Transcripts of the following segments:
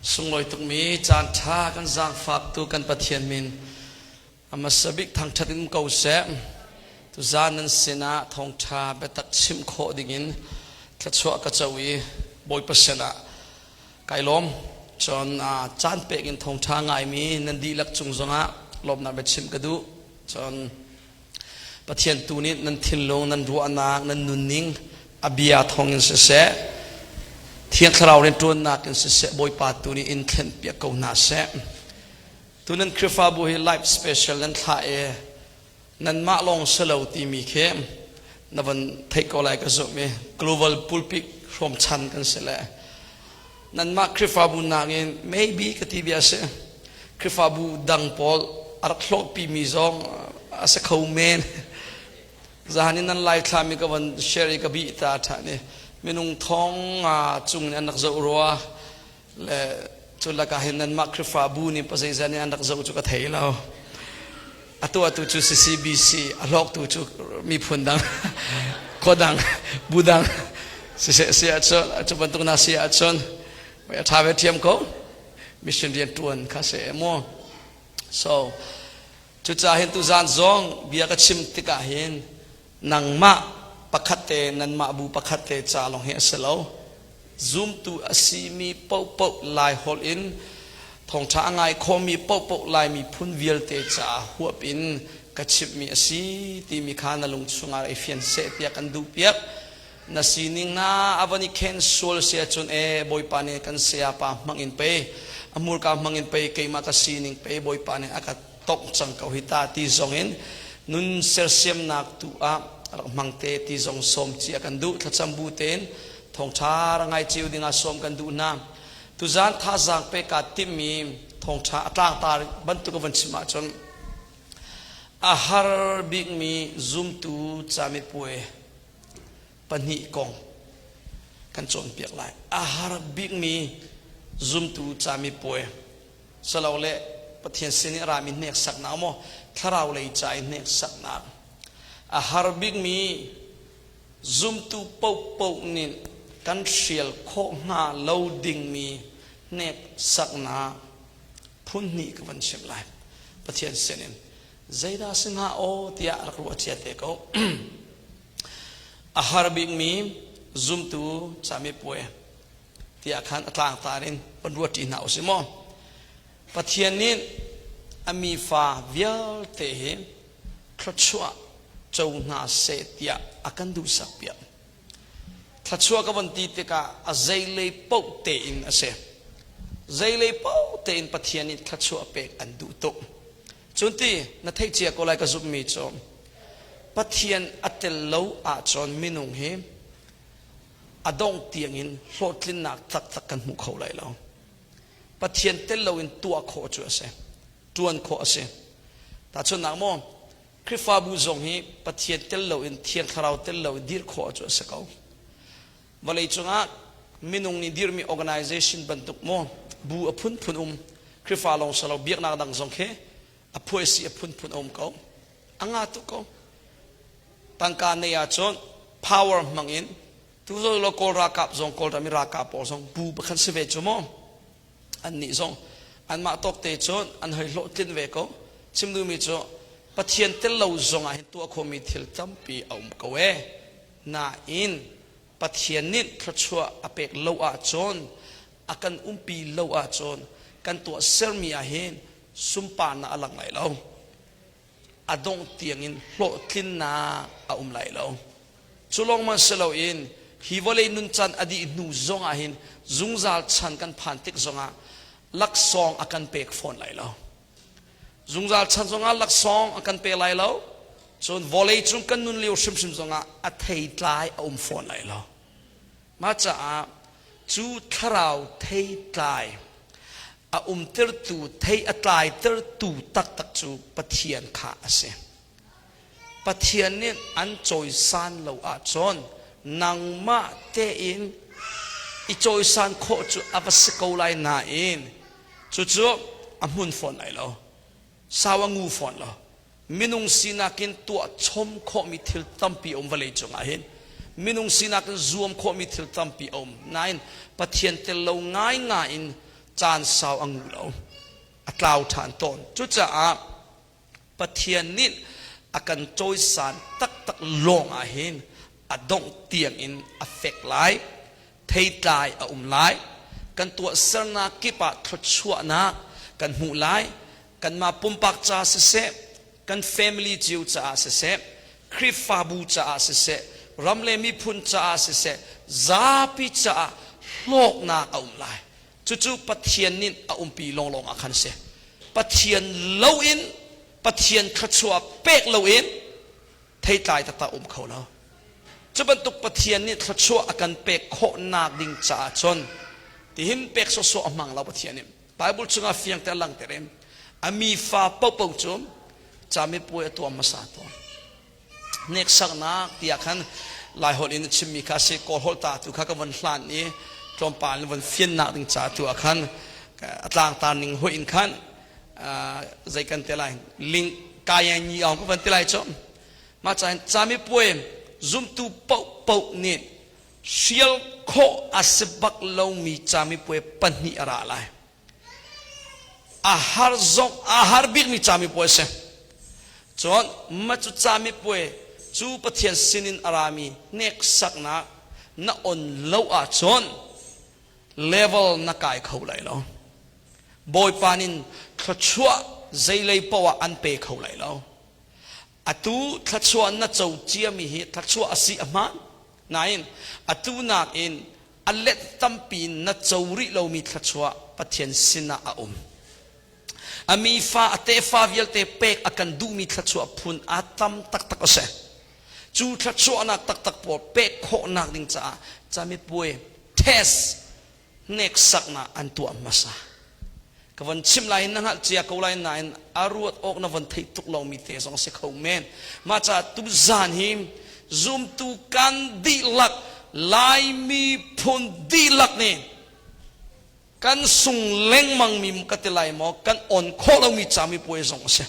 Sunglawi tukmi caan ṭha kan zaangfaktu kan Pathian min a hmasa bik thangṭhat in ko seh. Tuzaan nan sinah thawngṭha biatak chimh khawh dingin thluachuah ka co i Bawipa sinah kai lawm. Cun caan pek in thawngṭha ngaimi nan dihlak cung zongah lawmhnak biachim ka duh. Cun Pathian tu nih nan thinlung, nan ruahnak, nan nunning a bia thawngin siseh, Thiang Thlarau rianṭuannak in siseh, Bawipa tu nih in thlenpiak ko hna seh. Tu nan Khrihfabu hi life special nan thlah i nanmah lawng si lo timi khi na van theih ko lai ka zumh i global pulpit hrawm chan kan si le nanmah Khrihfabu nakin maybe ka ti bia si Khrihfabu dang pawl a rak hlawhpimi zong a si kho men. Zahan in nan lai thlami ka van share i ka bih ta ṭhan i minung thong nga cung in an rak zoh rua le cu lakah hin nanmah Khrihfabu nih pazeizat nih an rak zoh cu ka thei lo. Atu atu cu CCBC a hlawktu cu miphun dang khua dang bu dang siseh si ahcun cu bantuk na si ahcun a ṭha ve ṭhiam ko. Mission rian ṭuan kha si mu. So cucaah hin tuzaan zong bia ka chim tikah hin nangmah pakhat te nanmah bu pakhat te ca lawng hi a si lo. Zumtu a simi paohpaoh Lai holh in thawngṭha a ngai khomi paohpaoh Lai miphun vialte caah huap in ka chimhmi a si timi kha na lung chungah i fian seh tiah kan duhpiak. Na sining na a van i khen sual si ahcun e Bawipa nih kan sayapa hmang in pe a hmurka hmang in pe keimah ka sining pe Bawipa nih a ka tongh cang ko hi ta ti zong in nun sersiamnak tu ah rak hmang te ti zong sawm cia kan duh thlacam bu tein thawngṭha ra ngai cio dingah sawm kan duh hna tuzaan thazaang pe ka timmi thawngṭha a tlangtar bantuk a van chim ahcun a har bikmi zumtu camipuai pahnih kong kan cawnpiak lai. A har bikmi zumtu camipuai silole Pathian sin i rami hneksaknak maw thlarau lei ca i hneksaknak a har bikmi zumtu paohpaoh nih kan hrial khawh hnga lo dingmi hneksaknak phun hnih ka van chim lai. Pathian sin in zeidah si hnga aw tiah rak ruah cia te ko. A har bikmi zumtu camipuai tiah khan a tlangtar in van ruat ṭi hna usih maw. Pathian nih a mi fa vialte hi thluachuah co hna seh tiah a kan duhsak piak. Thluachuah ka van ti tikah a zeilei paoh tein a si. Zeilei paoh tein Pathian nih thluachuah pek an duh tuk. Cun ti na theih cia ko lai ka zumhmi cu Pathian a tel lo ahcun minung hi a dongh tiangin hlawhtlinnak taktak kan hmu kho lai lo. Pathian tel loin tuah khawh cu a si. Ṭuan khawh a si. Tahchunhnak maw, Khrihfabu zong hi Pathian tel loin Thiang Thlarau tel loin dir khawh cu a si ko. Vawlei cungah minung nih dirmi organization bantuk maw bu a phunphun um Khrihfa lawng si lo biaknak dang zong khi a phuaisi a phunphun a um ko. A nga tuk ko. Tangka nei ahcun power hmang in tu lo Kawl ralkap zong Kawlram i ralkap pawl zong bu pakhat si ve cu maw annih zong anmah tawk te cun an hoi hlawhtlin ve ko. Chim duhmi cu Pathian tel lo zong ah hin tuah khawhmi thil tampi a um ko ee. Nain Pathian nih thluachuah a pek lo ahcun a kan umpi lo ahcun kan tuah sermi ah hin sunparnak a lang lai lo. A dongh tiangin hlawhtlinnak a um lai lo. Cu lawng man si loin hi vawlei nuncan a dih hnu zong ah hin zungzal chan kan phan tik zongah laksawng a kan pek fawn lai lo. Zungzal chan zongah laksawng a kan pe lai lo. Cun vawlei cung kan nun lio hrimhrim zongah a theitlai a um fawn lai lo. Mah caah cu thlarau theitlai a umtertu, thei a tlaitertu taktak cu Pathian kha a si. Pathian nih an cawisan lo ahcun nangmah tein i cawisan khawh cu a va si ko lai nain cucu a hmun fawn lai lo. Sau a ngu fawn lo. Minung sinak in tuah chom khawhmi thil tampi a um vawlei cungah hin. Minung sinak in zuam khawhmi thil tampi a um. Nain Pathian tel lo ngaingai in. Caan sau a ngu lo. A tlau ṭhan tawn. Cucaah Pathian nih a kan cawisan taktak lawng ah hin a dongh tiang in a fek lai, theitlai a um lai, kan tuahsernak kip ah thluachuahnak kan hmuh lai, kanmah pumpak ca siseh, kan family cio caah siseh, Khrihfabu caah siseh, ram le miphun caah siseh, zapi caah hlawknak a um lai. Cucu Pathian nih a umpi lawnglawng ah khan a si. Pathian loin, Pathian thluachuah pek loin theitlai taktak um kho lo. Cu bantuk Pathian nih thluachuah a kan pek khawhnak ding caah cun tihin pek sawsawh a hmang lo Pathian nih. Bible chungah fiang te langhter in a mi fa paohpaoh cu camipuai a tuah hmasa tawn. Hneksaknak tiah khan Laiholh in a chimmi kha a si. Kawl holh ta tu kha ka von hlan i tlawmpal in von fiannak ding ca tu ah khan a tlangtar ning hoih in khan zei kan te lai ling kaya nyi aung ka van ti lai cu mah ca hin camipuai zumtu paohpaoh nih hrial khawh a si bak lomi camipuai pahnih a ra lai. A har zong a har bikmi camipuai a si. Cun mah cu camipuai cu Pathian sinin a rami hneksaknak na on lo ahcun level na kai kho lai lo. Bawipa nin thluachuah zeilei paoh ah an pe kho lai lo. Atu thluachuah na co ciami hi thluachuah a si a hmaan. Nain atu nakin a let tampi in na co rih lomi thluachuah Pathian sinah a um. A mi fa a tefa vialte pek a kan duhmi thluachuah phun a tam taktak a si. Cu thluachuahnak taktak pawl pek khawhnak ding caah camipuai test hneksaknak an tuah hmasa. Ka von chimh lai na hngalh cia ko lai nain a ruat awk na von theih tuk lomi te zong si kho men. Mah caah tuzan hi zumtu kan dihlak Laimi phun dihlak nih kan sung lengmang mi ka ti lai maw kan on khawh lomi camipuai zong a si.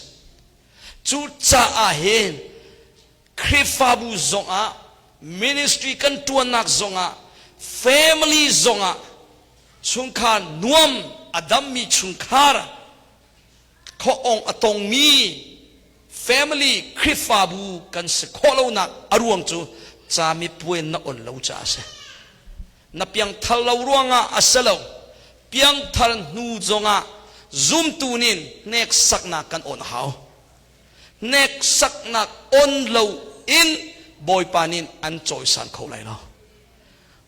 Cucaah hin Khrihfabu zongah ministry kan ṭuannak zongah family zongah chungkhar nuam a dammi chungkhar khuaong a tongmi family Khrihfabu kan si khawh lonak a ruang cu camipuai na on lo caah a si. Na piangthar lo ruangah a si lo. Piangthar hnu zongah zumtu nih hneksaknak kan on a hau. Hneksaknak on lo in Bawipa nih an cawisan kho lai lo.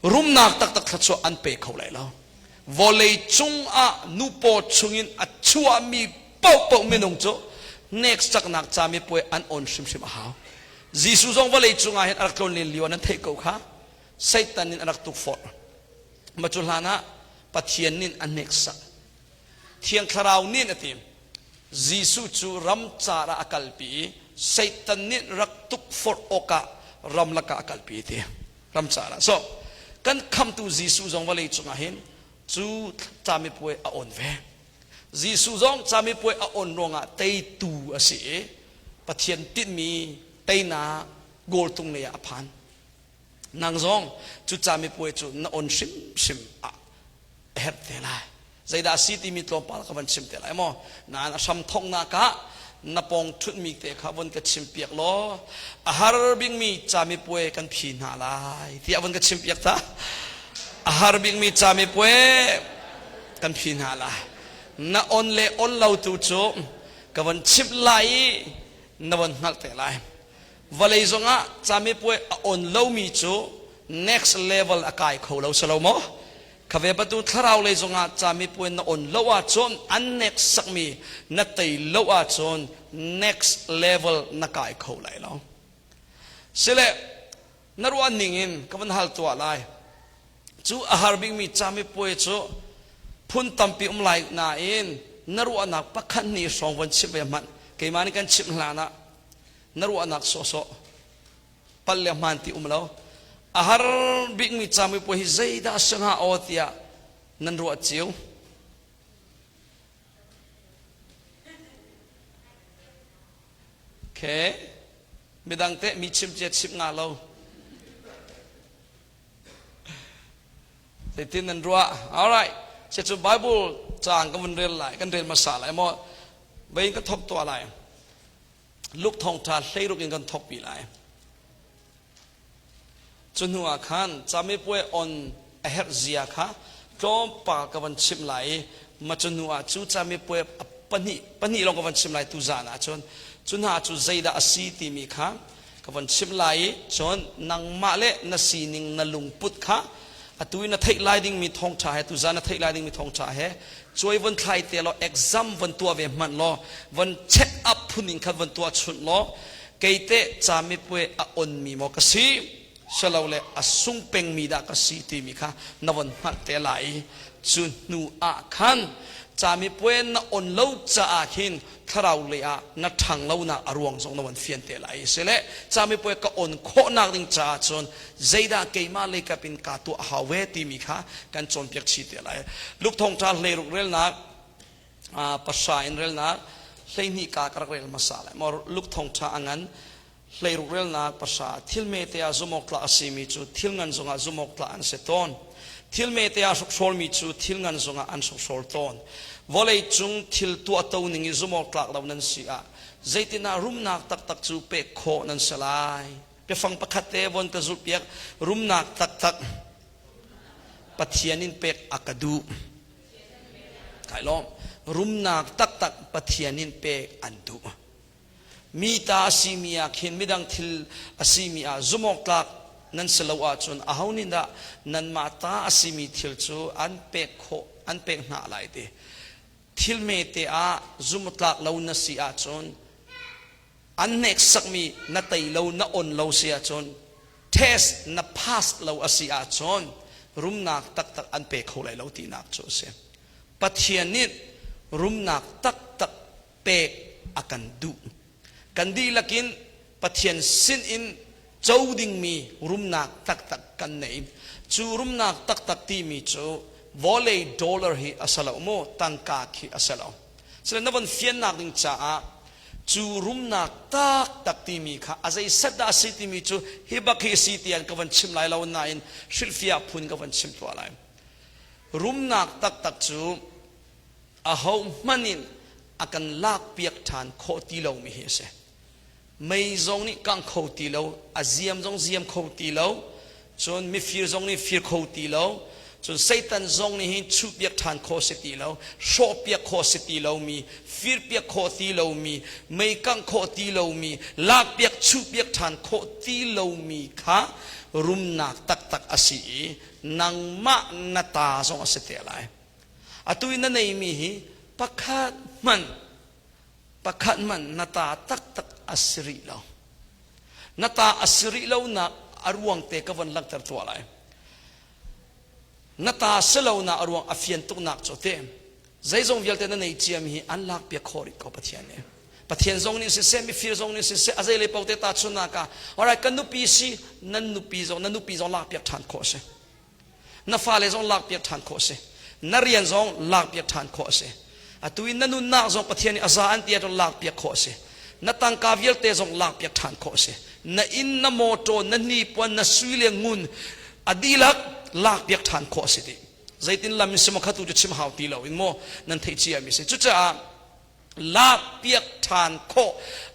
Rumnak taktak thluachuah an pe kho lai lo. Vawlei cungah nupaw chungin a chuahmi paohpaoh minung cu hneksaknak camipuai an on hrimhrim a hau. Jesuh zong vawlei cungah hin a rak tlawn len lio ah nan theih ko kha. Satan in a rak tukforh. Mah cu hlan ah Pathian nih a hneksak. Thiang Thlarau nih a ti. Jesuh cu ramcar ah a kalpi i Satan nih rak tukforh awkah ramlak ah a kalpi ti. Ramcar ah. So, kan khamtu Jesuh zong vawlei cungah hin cu camipuai a on ve. Jesuh zong camipuai a on ruangah teitu a si i Pathian tinhmi teinak goal tung lei ah a phan. Nang zong cu camipuai cu na on hrimhrim a herh te lai. Zeidah a si timi tlawmpal ka van chim te lai maw? Nain a hram thawknak ah na pawng ṭhutmi te kha von ka chimpiak law a har bikmi camipuai kan phi hna lai tiah von ka chimpiak ta. A har bikmi camipuai kan phi hna lai. Na on le on lo tu cu ka von chimh lai i na von hngalh te lai. Vawlei zongah camipuai a on lomi cu next level a kai kho lo si lo maw? Khave batu thlarau lei zongah camipuai na on lo ahcun an next sakmi na tei lo ahcun next level na kai kho lai lo. Sile na ruah ning in ka van hal tuah lai. Cu a har bikmi camipuai cu phun tampi um lai nain na ruahnak pakhat hnih hrawng von chimh ve hmanh. Keimah nih kan chimh hlan ah na ruahnak sawhsawh pal le hmaan ti um lo a har bikmi camipuai hi zeidah a si hnga aw tiah nan ruah cio okay midang teh mi chim cia chim nga lo Zeitin nan ruah? Alright. Se cu Bible caang kan vun rel lai, kan rel hmasa lai maw? Vein kan thok tuah lai. Luke thawngṭha 16 in kan thok pi lai. Cu hnu ah khan camipuai on a herh zia kha tlawmpal ka van chimh lai i ma cu hnu ah cu camipuai pahnih pahnih lawng ka van chim lai tu zan ah cun cu hna cu zeidah a si timi kha ka van chimh lai i cun nangmah le na sining na lungput kha atu i na theih lai dingmi thawngṭha he tuzan na theih lai dingmi thawngṭha he cuai von thlai te law exam von tuah ve hmanh law von check up phun in khan von tuah chunh law kei teh camipuai a onmi maw ka si silole a sung pengmi dah ka si timi kha na von hngalh te lai i cu hnu ah khan camipuai na on lo caah khin thlarau lei ah na ṭhang lonak a ruang zong na von fian te lai i sile camipuai ka on khawhnak ding caah cun zeidah keimah lei kap in kaa tuah a hau ve timi kha kan cawnpiak chih te lai. Luke thawngṭha 16 relnak pahra in relnak 12 ka ka rak rel hmasa lai. Maw Luke thawngṭha a ngan 16 relnak pahra thil mete ah zumawk tla a simi cu thil ngan zongah zumawk tla an si tawn. Thil mete ah hrokhrawlmi cu thil ngan zongah an hrokhrawl tawn. Vawlei cung thil tuahto ning i zumawk tlak lo nan si ah zeitinah rumnak taktak cu pek khawh nan si lai? Biafang pakhat te von ka zulhpiak rumnak taktak Pathian in pek a ka duh. Kai lawm. Rumnak taktak Pathian in pek an duh. Mi ta a simi ah khin midang thil a simi ah zumawk tlak nan si lo ahcun aho nih dah nanmah ta a simi thil cu an pek khawh an pek hna lai ti. Thil mete ah zumtlak lo na si ahcun an hneksakmi na tei lo na on lo si ahcun test na pass lo a si ahcun rumnak taktak an pe kho lai lo tinak cu a si. Pathian nih rumnak taktak pek a kan duh. Kan dihlak in Pathian sin in co dingmi rumnak taktak kan nei. Cu rumnak taktak timi cu vawlei dollar hi a si lo mu, tangka khi a si lo. Sile na von fiannak ding caah cu rumnak taktak timi kha a zei set dah a si timi cu hi bak hi a si tiah ka van chim lai lo nain hrilhfiah phun ka van chim tuah lai. Rumnak taktak cu aho hmanh in a kan lakpiak ṭhan khawh ti lomi hi a si. Mei zong nih kang kho ti lo, a ziam zong ziam kho ti lo, cun mifir zong nih fir kho ti lo, cun Satan zong nih hin chuhpiak ṭhan khawh si ti lo, hrawhpiak khawh si ti lomi, firpiak khawh ti lomi, mei kangh khawh ti lomi, lakpiak chuhpiak ṭhan khawh ti lomi kha rumnak taktak a si i nangmah na ta zong a si te lai. Atu i na neimi hi pakhat hmanh pakhat hmanh na ta taktak a si rih lo. Na ta a si rih lonak a ruang te ka von langhter tuah lai. Na ta si lonak a ruang a fian tuknak cu te zeizong vialte na nei ciami hi an lak piak khawh rih ko Pathian nih. Pathian zong nih siseh, mifir zong nih siseh, a zeilei paoh te ta chunnak ah, alright, kan nupi si, nan nupi zong, na nupi zong lak piak ṭhan khawh a si. Na fale zong lakpiak ṭhan khawh a si. Na rian zong lakpiak ṭhan khawh a si. Atu in na nunnak zong Pathian nih a za an ti ahcun lakpiak khawh a si. Na tangka vialte zong lakpiak ṭhan khawh a si. Na inn, na mawṭaw, na hnipuan, na sui le ngun a dihlak lakpiak ṭhan khawh a si dih. Zeitin lam in si maw kha tu cu chim hau ti lo in maw nan theih cia mi si. Cucaah lakpiak ṭhan khawh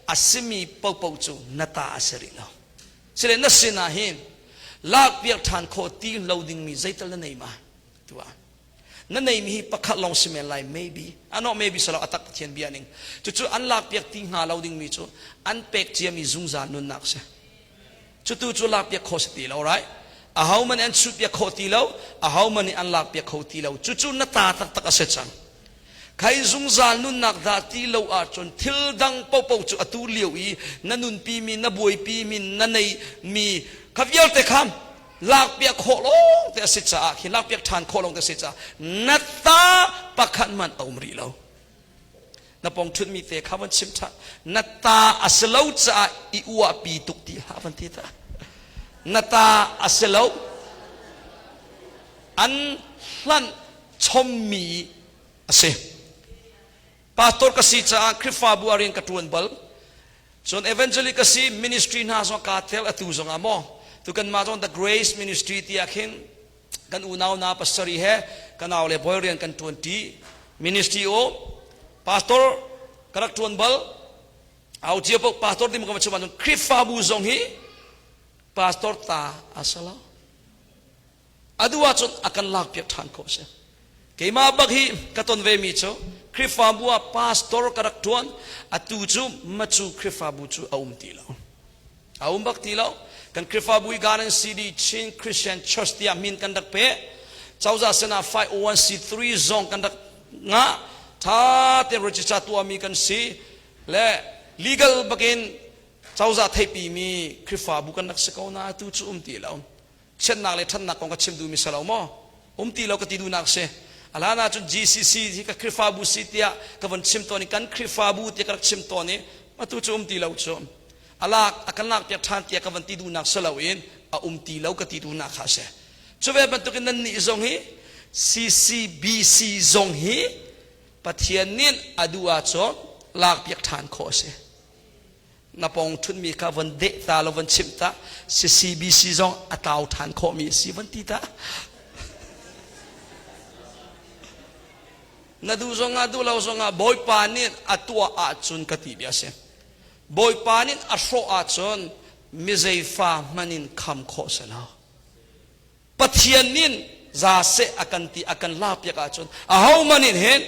a simi paohpaoh cu na ta a si rih lo. Sile na sinah hin lakpiak ṭhan khawh ti lo dingmi zeital na nei ma tuah na neimi hi pakhat lawng si men lai maybe ano maybe salo atak Pathian bia ning cucu an lakpiak ti hnga lo dingmi cu an pek ciami zungzal nunnak si cutu cu lakpiak khawh si ti lo right aho man an chutpiak khawh ti lo aho man nih an lakpiak kho ti lo cucu na ta taktak a si cang Khai zungzal nunnak dah ti lo ahcun thil dang paohpaoh cu atu lio i na nunpi mi, na buaipi mi, na nei mi kha vialte kha lakpiak khawh lawng te a si caah khi lakpiak ṭhan khawh lawng te a si caah na ta pakhat hmanh a um rih lo. Na pong ṭhutmi te kha van chim ṭhan. Na ta a si lo caah i uahpi tuk ti hlah van ti ta. Na ta a si lo. An hlanh chommi a si. Pastor ka si caah Khrihfabu ah rian ka ṭuan bal. Cun evangelic ka si ministry hna zong kaa tel atu zong ah maw tu kanmah zong the grace ministry tiah khin kan unau na pastor he Ka nau le bawi rian kan ṭuan ṭi. Ministry um, pastor ka rak ṭuan bal. Au cia paoh pastor ti ka va chim ahcun Khrihfabu zong hi pastor ta a si lo. A duh ahcun a kan lakpiak ṭhan khawh a si. Keimah bak hi ka ton vemi cu Khrihfabu ah pastor ka rak ṭuan, atu cu Macu Khrihfabu cu a um ti lo. A um bak ti lo. Kan Khrihfabu i Garden City Chin Christian Church tiah min kan rak pe. Cozah sinah 501c3 zong kan rak ngah. Ṭha tein register tuahmi kan si. Le legal bakin cozah theihpimi Khrihfabu kan rak si ko na atu cu um ti lo. Chiatnak le ṭhatnak kong ka chim duhmi si lo maw? Um ti lo ka ti duhnak si. A hlan ahcun GCC hi ka Khrihfabu si tiah ka von chim tawn i kan Khrihfabu tiah ka rak chim tawn i atu cu um ti lo cu. A lak a kan lak piak ṭhan tiah ka van ti duhnak si loin a um ti lo ka ti duhnak kha a si. Cu ve bantukin nannih zong hi CCBC zong hi Pathian nih a duh ahcun lak piak ṭhan khawh a si. Na pong ṭhutmi kha von deh ta lo von chimh ta CCBC zong a tlau ṭhan khawhmi a si von ti ta. Na duh zongah duh lo zongah Bawipa nih a tuah ahcun ka ti bia a si. Bawipa nih a hrawh ahcun mizeifa hmanh in kham khawh si lo. Pathian nih za seh a kan ti a kan lapiak ahcun ahohmanh in hin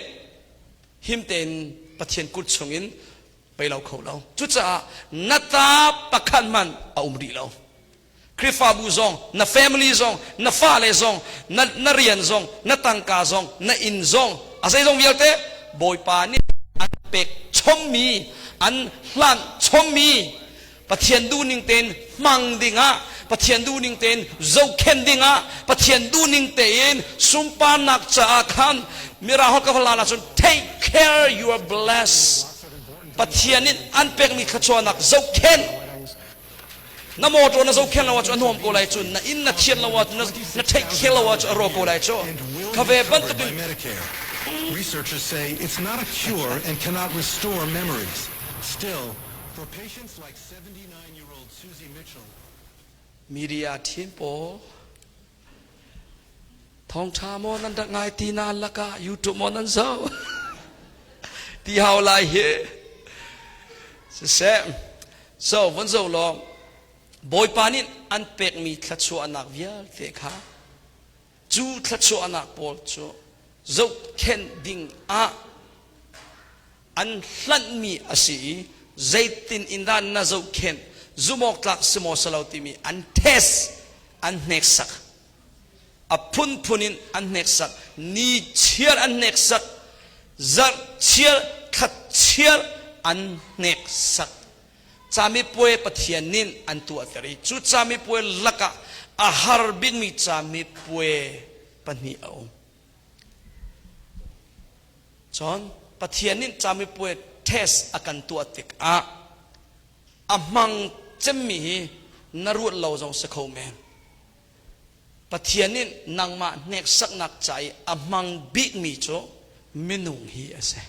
him tein Pathian kut chungin pei lo kho lo. Cucaah na ta pakhat hmanh a um rih lo. Khrihfabu zong, na family zong, na fale zong, na, na rian zong, na tangka zong, na inn zong, a zeizong vialte Bawipa nih an pek chommi, an hlanh chommi Pathian duhning tein hmang dingah, Pathian duhning tein zohkhenh dingah, Pathian duhning tein sunparnak caah khan Mirang holh ka hlan ahcun take care you are blessed. Pathian nih an pekmi thluachuahnak zohkhenh na motor na zohkhenh lo ahcun a nuam ko lai cu na inn na thian lo ahcun na theih khel lo ahcun a rawk ko lai cu kha ve bantukin Researchers say it's not a cure and cannot restore memories. Still, for patients like 79-year-old Susie Mitchell, media team pawl thawngtha maw nan rak ngai ti na lakah YouTube maw nan zoh ti hau lai hi siseh so von zo law Bawipa nih an pekmi thluachuahnak vialte kha cu thluachuahnak pawl cu zohkhenh ding ah an hlanhmi a si i zeitin in dah na zohkhenh zumawktlak si maw si lo timi an test an hneksak a phunphun in an hneksak ni chiar an hneksak zarh chiar thla chiar an hneksak camipuai Pathian nih an tuahter i cu camipuai lakah a har bikmi camipuai pahnih a um Cun Pathian nih camipuai test a kan tuah tikah a hmang cemmi hi na ruat lo zong si kho men. Pathian nih nangmah hneksaknak ca i a hmang bikmi cu minung hi a si.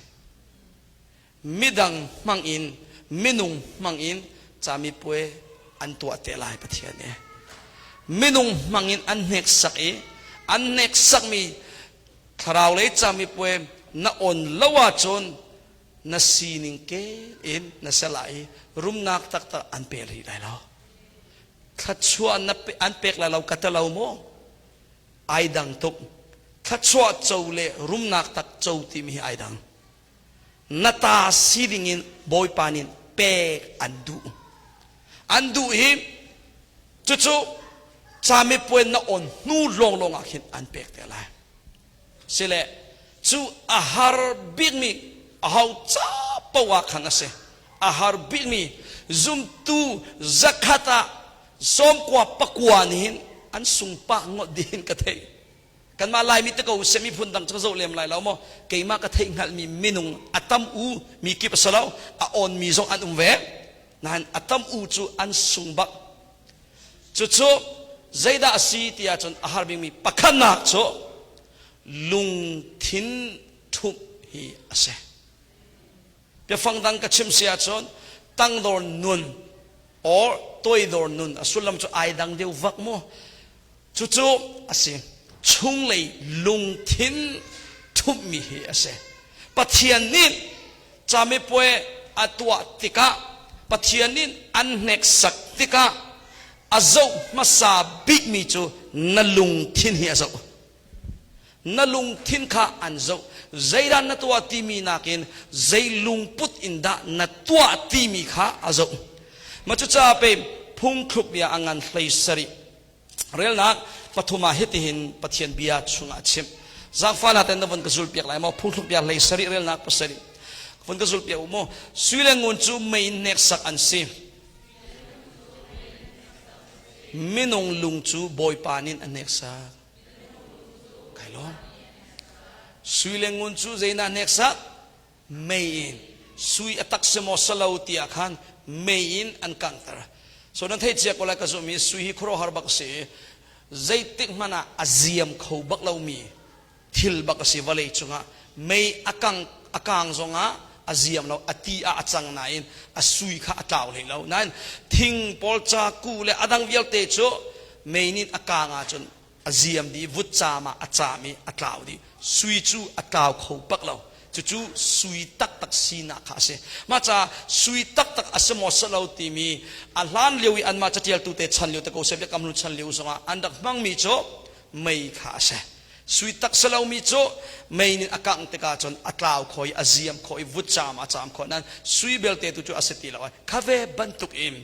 Midang hmang in minung hmang in camipuai an tuah te lai Pathian nih. Minung hmang in an hneksak i an hneksakmi Thlarau lei camipuai na on lo ahcun na sining kel in na sel ah i rumnak taktak an pe rih lai lo. Thluachuah na pe, an pek lai lo ka ti lo maw? Ai dang tuk. Thluachuah co le rumnak tak co timi hi ai dang. Na ta si ding in Bawipa nih pek an duh. An duh hi cucu camipuai na on hnu lawnglawng ah khin an pek te lai. Sile cu a har bikmi a ho ca poah ah khan a si. A har bikmi zumtu zakhat ah sawmkua pakua nih hin an sungpah ngawt dihin ka theih. Kanmah Laimi te ko seh miphun dang cu ka zoh lem lai lo maw keimah ka theih hngalhmi minung a tam u mi kip a si lo a awn mi zong an um ve nain a tam u cu an sung bak cucu zeidah a si ti ahcun a har bikmi pakhatnak cu lungthin ṭhumh hi a si biafang dang ka chim si ahcun tangdor nun or toidor nun a sullam cu ai dang deuh vak mu Cucu a si. Chunglei lungthin ṭhumhmi hi a si. Pathian nih camipuai a tuah tikah Pathian nih an hneksak tikah a zoh hmasa bikmi cu na lungthin hi a zoh. Na lungthin kha an zoh. Zeidah na tuah timi nakin zei lungput in dah na tuah timi kha a zoh. Mah cucaah pe phungthluk bia a ngan hlei sarih relnak pathum ah hitihin Pathian bia chungah a chimh. Zaangfah hna ten na von ka zul piak lai maw? Phungthluk bia hlei sarih relnak pasarih von ka zul piak u maw? Sui le ngun cu mei in hneksak an si. Minung lung cu Bawipa nih a hneksak. Kai lawm. Sui le ngun cu zei na hneksak? Mei in. Sui a tak si maw salo tiah khan mei in an kanghter. So nan theih cia ko lai ka zumh i sui hi khuaruahhar bak si i zeitik hmanh ah a ziam kho bak lomi thil bak a si vawlei cungah mei a kang a kang zongah a ziam lo a ti ah a cang nain a sui kha a tlau hlei lo nain thing pawl caku le a dang vialte cu mei nih a kang ahcun a ziam dih vutcaam ah a caam i a tlau dih sui cu a tlau kho bak lo cucu sui taktak sinak kha a si mah caah sui taktak a si maw si lo timi a hlan lio i anmah catialtu te chan lio te ko seh biakam hlun chan lio zongah an rak hmangmi cu mei kha a si sui tak si lomi cu mei nih a kangh tikah cun a tlau kho i a ziam kho i vutcaam a caam kho nain sui belte tu cu a si ti lo ai kha ve bantuk in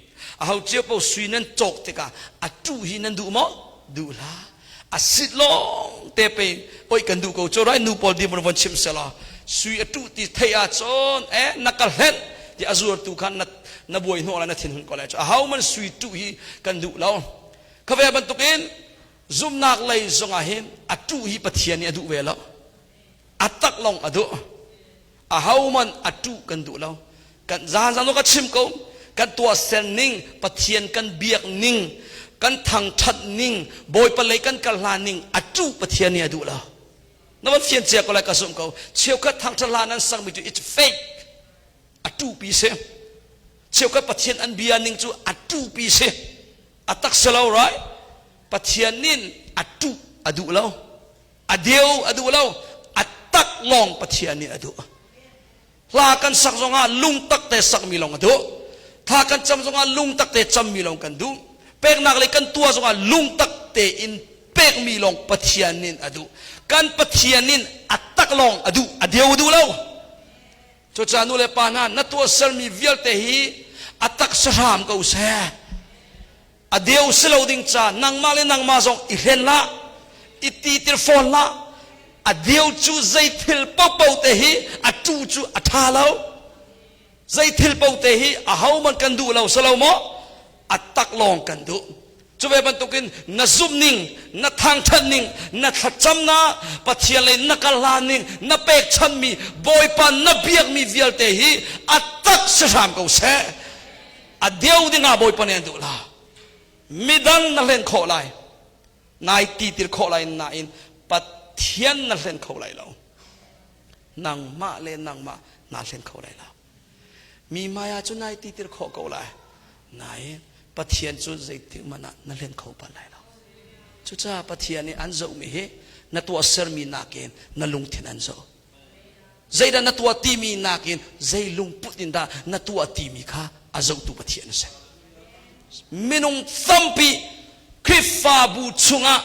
aho cio paoh sui nan cawk tikah a tuh hi nan duh maw duh hlah a sit lawng te pe oi kan duh ko cu rai nu pawl di von chim selaw sui a tuh ti thei ah cun eh na ka hlenh ti a zuartu khan na na buai hnawh lai na thin hun ko lai cu aho man sui tuh hi kan duh lo kha ve bantukin zumnak lei zongah hin a tuh hi Pathian nih a duh ve lo a tak lawng a duh Ahohmanh a ṭuh kan duh lo. Kan zan ka chim ko. Kan tuahser ning, Pathian kan biak ning, kan thangṭhat ning, Bawipa lei kan kal hlan ning a ṭuh Pathian nih a duh lo. Na van fian cia ko lai ka zumh ko. Cheukhat thangṭhat hlan an sakmi cu it's fake. A ṭuhpi si. Cheukhat Pathian an bia ning cu a ṭuhpi si. A tak si lo, right? Pathian nih a ṭuh a duh lo. A deu a duh lo, a tak lawng Pathian nih a duh. Hla kan sak zongah lungtak te sakmi lawng a duh. Thla kan cam zongah lungtak te cammi lawng kan duh. Peknak lei kan tuah zongah lungtak tein pekmi lawng Pathian nih a duh. Kan Pathian nih a tak lawng a duh, a deu duh lo. Cucaah nu le pa hna na tuahsermi vialte hi a tak si hram ko seh. A deu si lo ding ca nangmah le nangmah zong i hlen hlah, i titir fawn hlah. A deu cu zei thil paohpaoh te hi a tu cu a ṭha lo. Zei thil paoh te hi ahohmanh kan duh lo si lo maw? A tak lawng kan duh. Cu ve bantukin na zumh ning, na thangṭhat ning, na thlacamnak, Pathian lei na kal hlan ning, na pekchanhmi, Bawipa na biakmi vialte hi a tak si hram ko seh. A deu dingah Bawipa nih an duh la. Midang na hlen khawh lai. Nai titir khawh lai nain Pathian na hlen kho lai lo. Nangmah le nangmah naa hlen kho lai lo. Mi hmai ah cun nai titir khawh ko lai. Nain Pathian cu zeitik hmanh ah na hlen kho bal lai lo. Cucaah Pathian nih an zohmi hi na tuahsermi nakin na lungthin an zoh. Zeidah na tuah timi nakin zei lungput in dah na tuah timi kha a zohtu Pathian a si. Minung tampi Khrihfabu chungah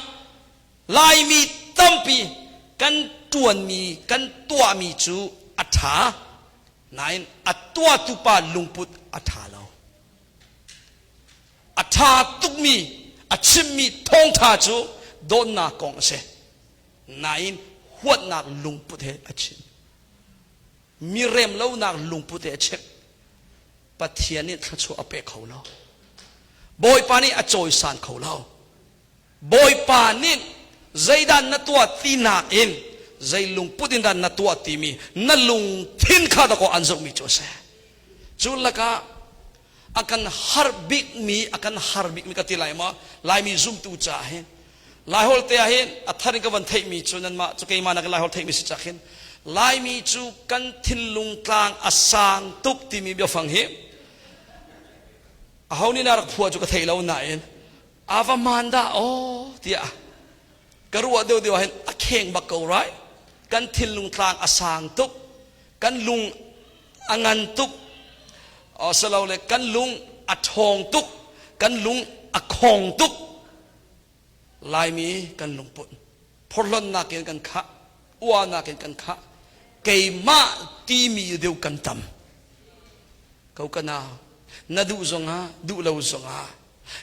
Laimi tampi kan ṭuanmi kan tuahmi cu a ṭha nain a tuahtu pa lungput a ṭha lo. A ṭha tukmi a chimmi thawngṭha cu dawtnak kong a si. Nain huatnak lungput he a chim. Mi remlonak lungput he a chim. Pathian nih thluachuah a pe kho lo. Bawipa nih a cawisan kho lo. Bawipa nih zeidah na tuah ti nakin zei lungput in dah na tuah timi na lungthin kha dakaw an zohmi cu a si. Cu lakah a kan har bikmi a kan har bikmi ka ti lai ma Laimi zumtu caah hin Laiholh te ah hin a thar in ka van theihmi cu nanmah cu keimah nakin Laiholh theihmi si cak hin Laimi cu kan thinlung tlang a sang tuk timi biafang hi aho nih na rak phuah cu ka thei lo nain ava man dah aw tiah. Ka ruah deuhdeuh ah hin a kheng bak ko right? Kan thinlung tlang a sang tuk. Kan lung a ngan tuk. Asilole kan lung a ṭhawng tuk. Kan lung a khong tuk. Laimi kan lungput phorhlonnak in kan khah, uahnak in kan khah. Keimah timi deuh kan tam. Ko ka nau, na duh zongah, duh lo zongah,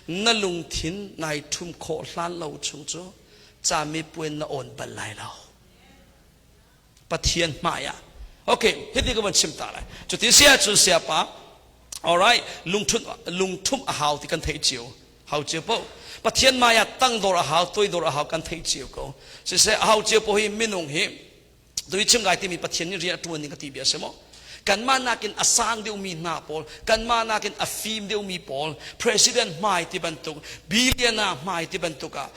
na lungthin nai ṭhum khawh hlan lo chung cu camipuai na awn bal lai lo. Pathian hmai ah. Okay, hiti ka van chim ta lai. Cuti si ahcun siapa, alright, lungṭhum, lungṭhum a hau ti kan theih cio. Hau cio paoh. Pathian hmai ah tangdor a hau, toidor a hau kan theih cio ko. Siseh, a hau cio paoh hi minung hi tui chim gai timi Pathian nih rian a ṭuan ning ka ti bia a si maw? Kanmah nakin a sang deuhmi hna pawl, kanmah nakin a fim deuhmi pawl, president hmai ti bantuk, billionaire hmai ti bantuk ah,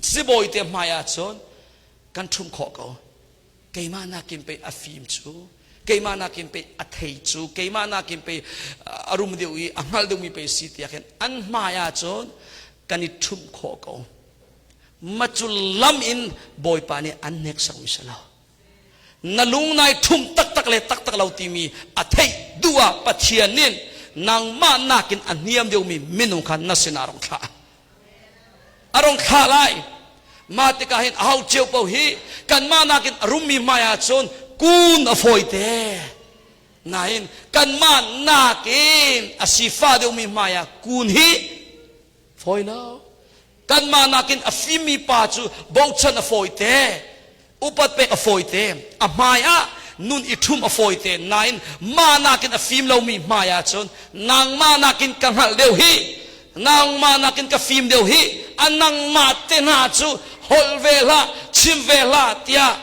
sibawi te hmai ahcun kan ṭhum khawh ko. Keimah nakin pei a fim cu, keimah nakin pei a thei cu, keimah nakin pei a rum deuh i a hngal deuhmi pei si tiah khin an hmai ahcun kan i ṭhumh khawh ko. Macu lam in Bawipa nih an hneksakmi si lo. Na lung nai ṭhumh taktak le taktak lo timi a theih duh ah Pathian nih nangmah nakin a hniam deuhmi minung kha na sinah rung thlah. A rung thlah lai. Mah tikah hin aho cio paoh hi kanmah nakin a rummi hmai ahcun kun a fawi te. Nain kanmah nakin a sifah deuhmi hmai ah kun hi fawi lo. Kanmah nakin a fimmi pa cu bochan a fawi te. Upat pek a fawi te. A hmai ah nun i ṭhum a fawi te. Nain mah nakin a fim lomi hmai ahcun nangmah nakin ka hngalh deuh hi nangmah nakin ka fim deuh hi a nangmah te hna cu holh ve hlah chim ve hlah tiah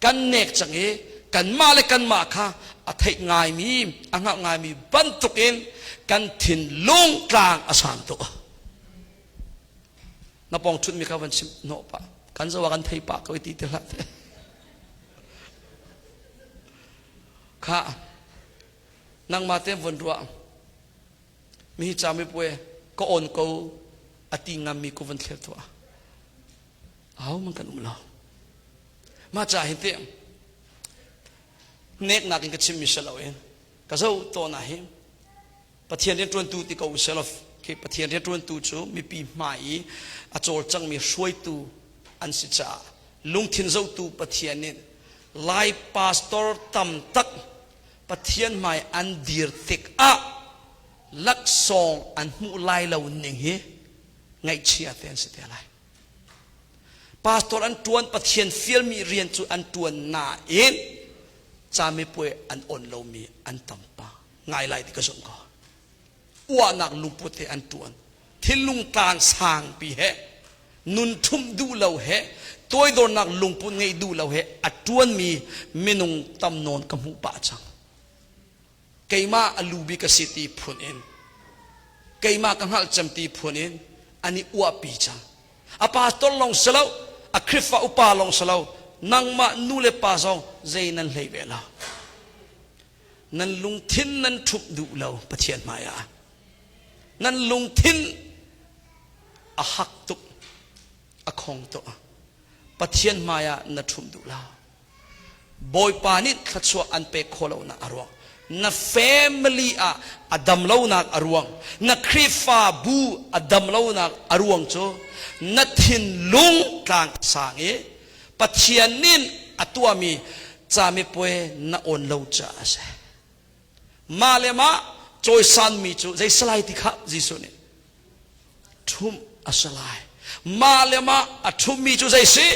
kan nek cang i kanmah le kanmah kha a theih ngaimi a hngalh ngaimi bantukin kan thinlung tlang a sang tuk. Na pawng ṭhutmi kha van chim hnawh pah. Kan zo ah kan thei pah ko i ti ti hlah te. Kha nangmah te von ruah. Mi hi camipuai ka on ko a ti ngammi ku van thlir tuah. Aho man kan um lo. Mah ca hin te neknak in ka chimmi si lo in ka zo tawn ah hin Pathian rianṭuantu ti ko usih khi Pathian rianṭuantu cu mipi hmai i a cawlcangmi hruaitu an si caah lungthin zohtu Pathian nih Lai pastor tam tak Pathian hmai an dir tikah laksawng an hmuh lai lo ning hi ngaihchia te an si te lai. Pastor an ṭuan Pathian fialmi rian cu an ṭuan nain camipuai an on lomi an tam pah. Ngai lai ti ka zumh ko. Uahnak lungput he an ṭuan. Thinlung tlang sangpi he nun ṭhumh duh lo he toidornak lungput ngeih duh lo he a ṭuanmi minung tam nawn ka hmuh pah cang. Keimah a lu bik ka si ti phun in keimah ka hngalh cem ti phun in an i uahpi cang. A pastor lawng si lo, a Khrihfa upa lawng si lo, nangmah nu le pa zong zei nan hlei ve lo. Nan lungthin nan ṭhumh duh lo Pathian hmaiah. Nan lungthin a hak tuk, a khong tuk. Pathian hmaiah na ṭhumh duh lo. Bawipa nih thluachuah an pek khawh lonak a ruang. Na family ah a dam lonak a ruang. Na Khrihfabu a dam lonak a ruang cu na thinlung tlang sang i Pathian nih a tuahmi camipuai na awn lo caah a si. Mah le mah cawisanmi cu zei si lai ti kha Jesuh nih ṭhumh a si lai. Mah le mah a ṭhummi cu zei si?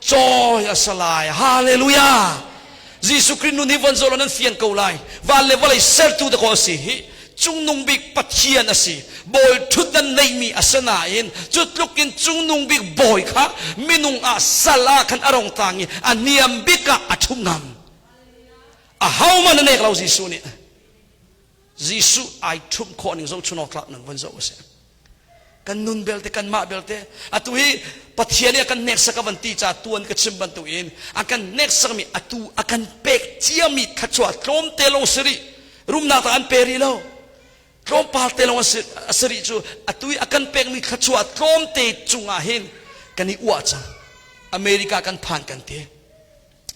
Cawi a si lai. Hallelujah! Jesuh Khrih nun hi von zoh law nan fian ko lai. Van le vawlei sertu dakaw a si hi. Cungnung bik Pathian a si. Bawi ṭhutdan neihmi a si nain cu tluk in cungnung bik bawi kha minung ah sal ah khan a rong tang i a niam bik ah a ṭhu ngam. Ahohmanh a nek lo Jesuh nih. Jesuh ai ṭhumh khawh ning zohchun awk tlak nan von zoh a si. Kan nun belte kanmah belte atu hi Pathian nih a kan hneksak a van ti ca tuan ka chim bantukin a kan hneksakmi atu a kan pek ciami thluachuah tlawmte lawng si rih. Rumnak tak an pe rih lo. Tlawmpal te lawng a si rih cu atu i a kan pekmi thluachuah tlawmte cungah hin kan i uah cang. America kan phan kan ti.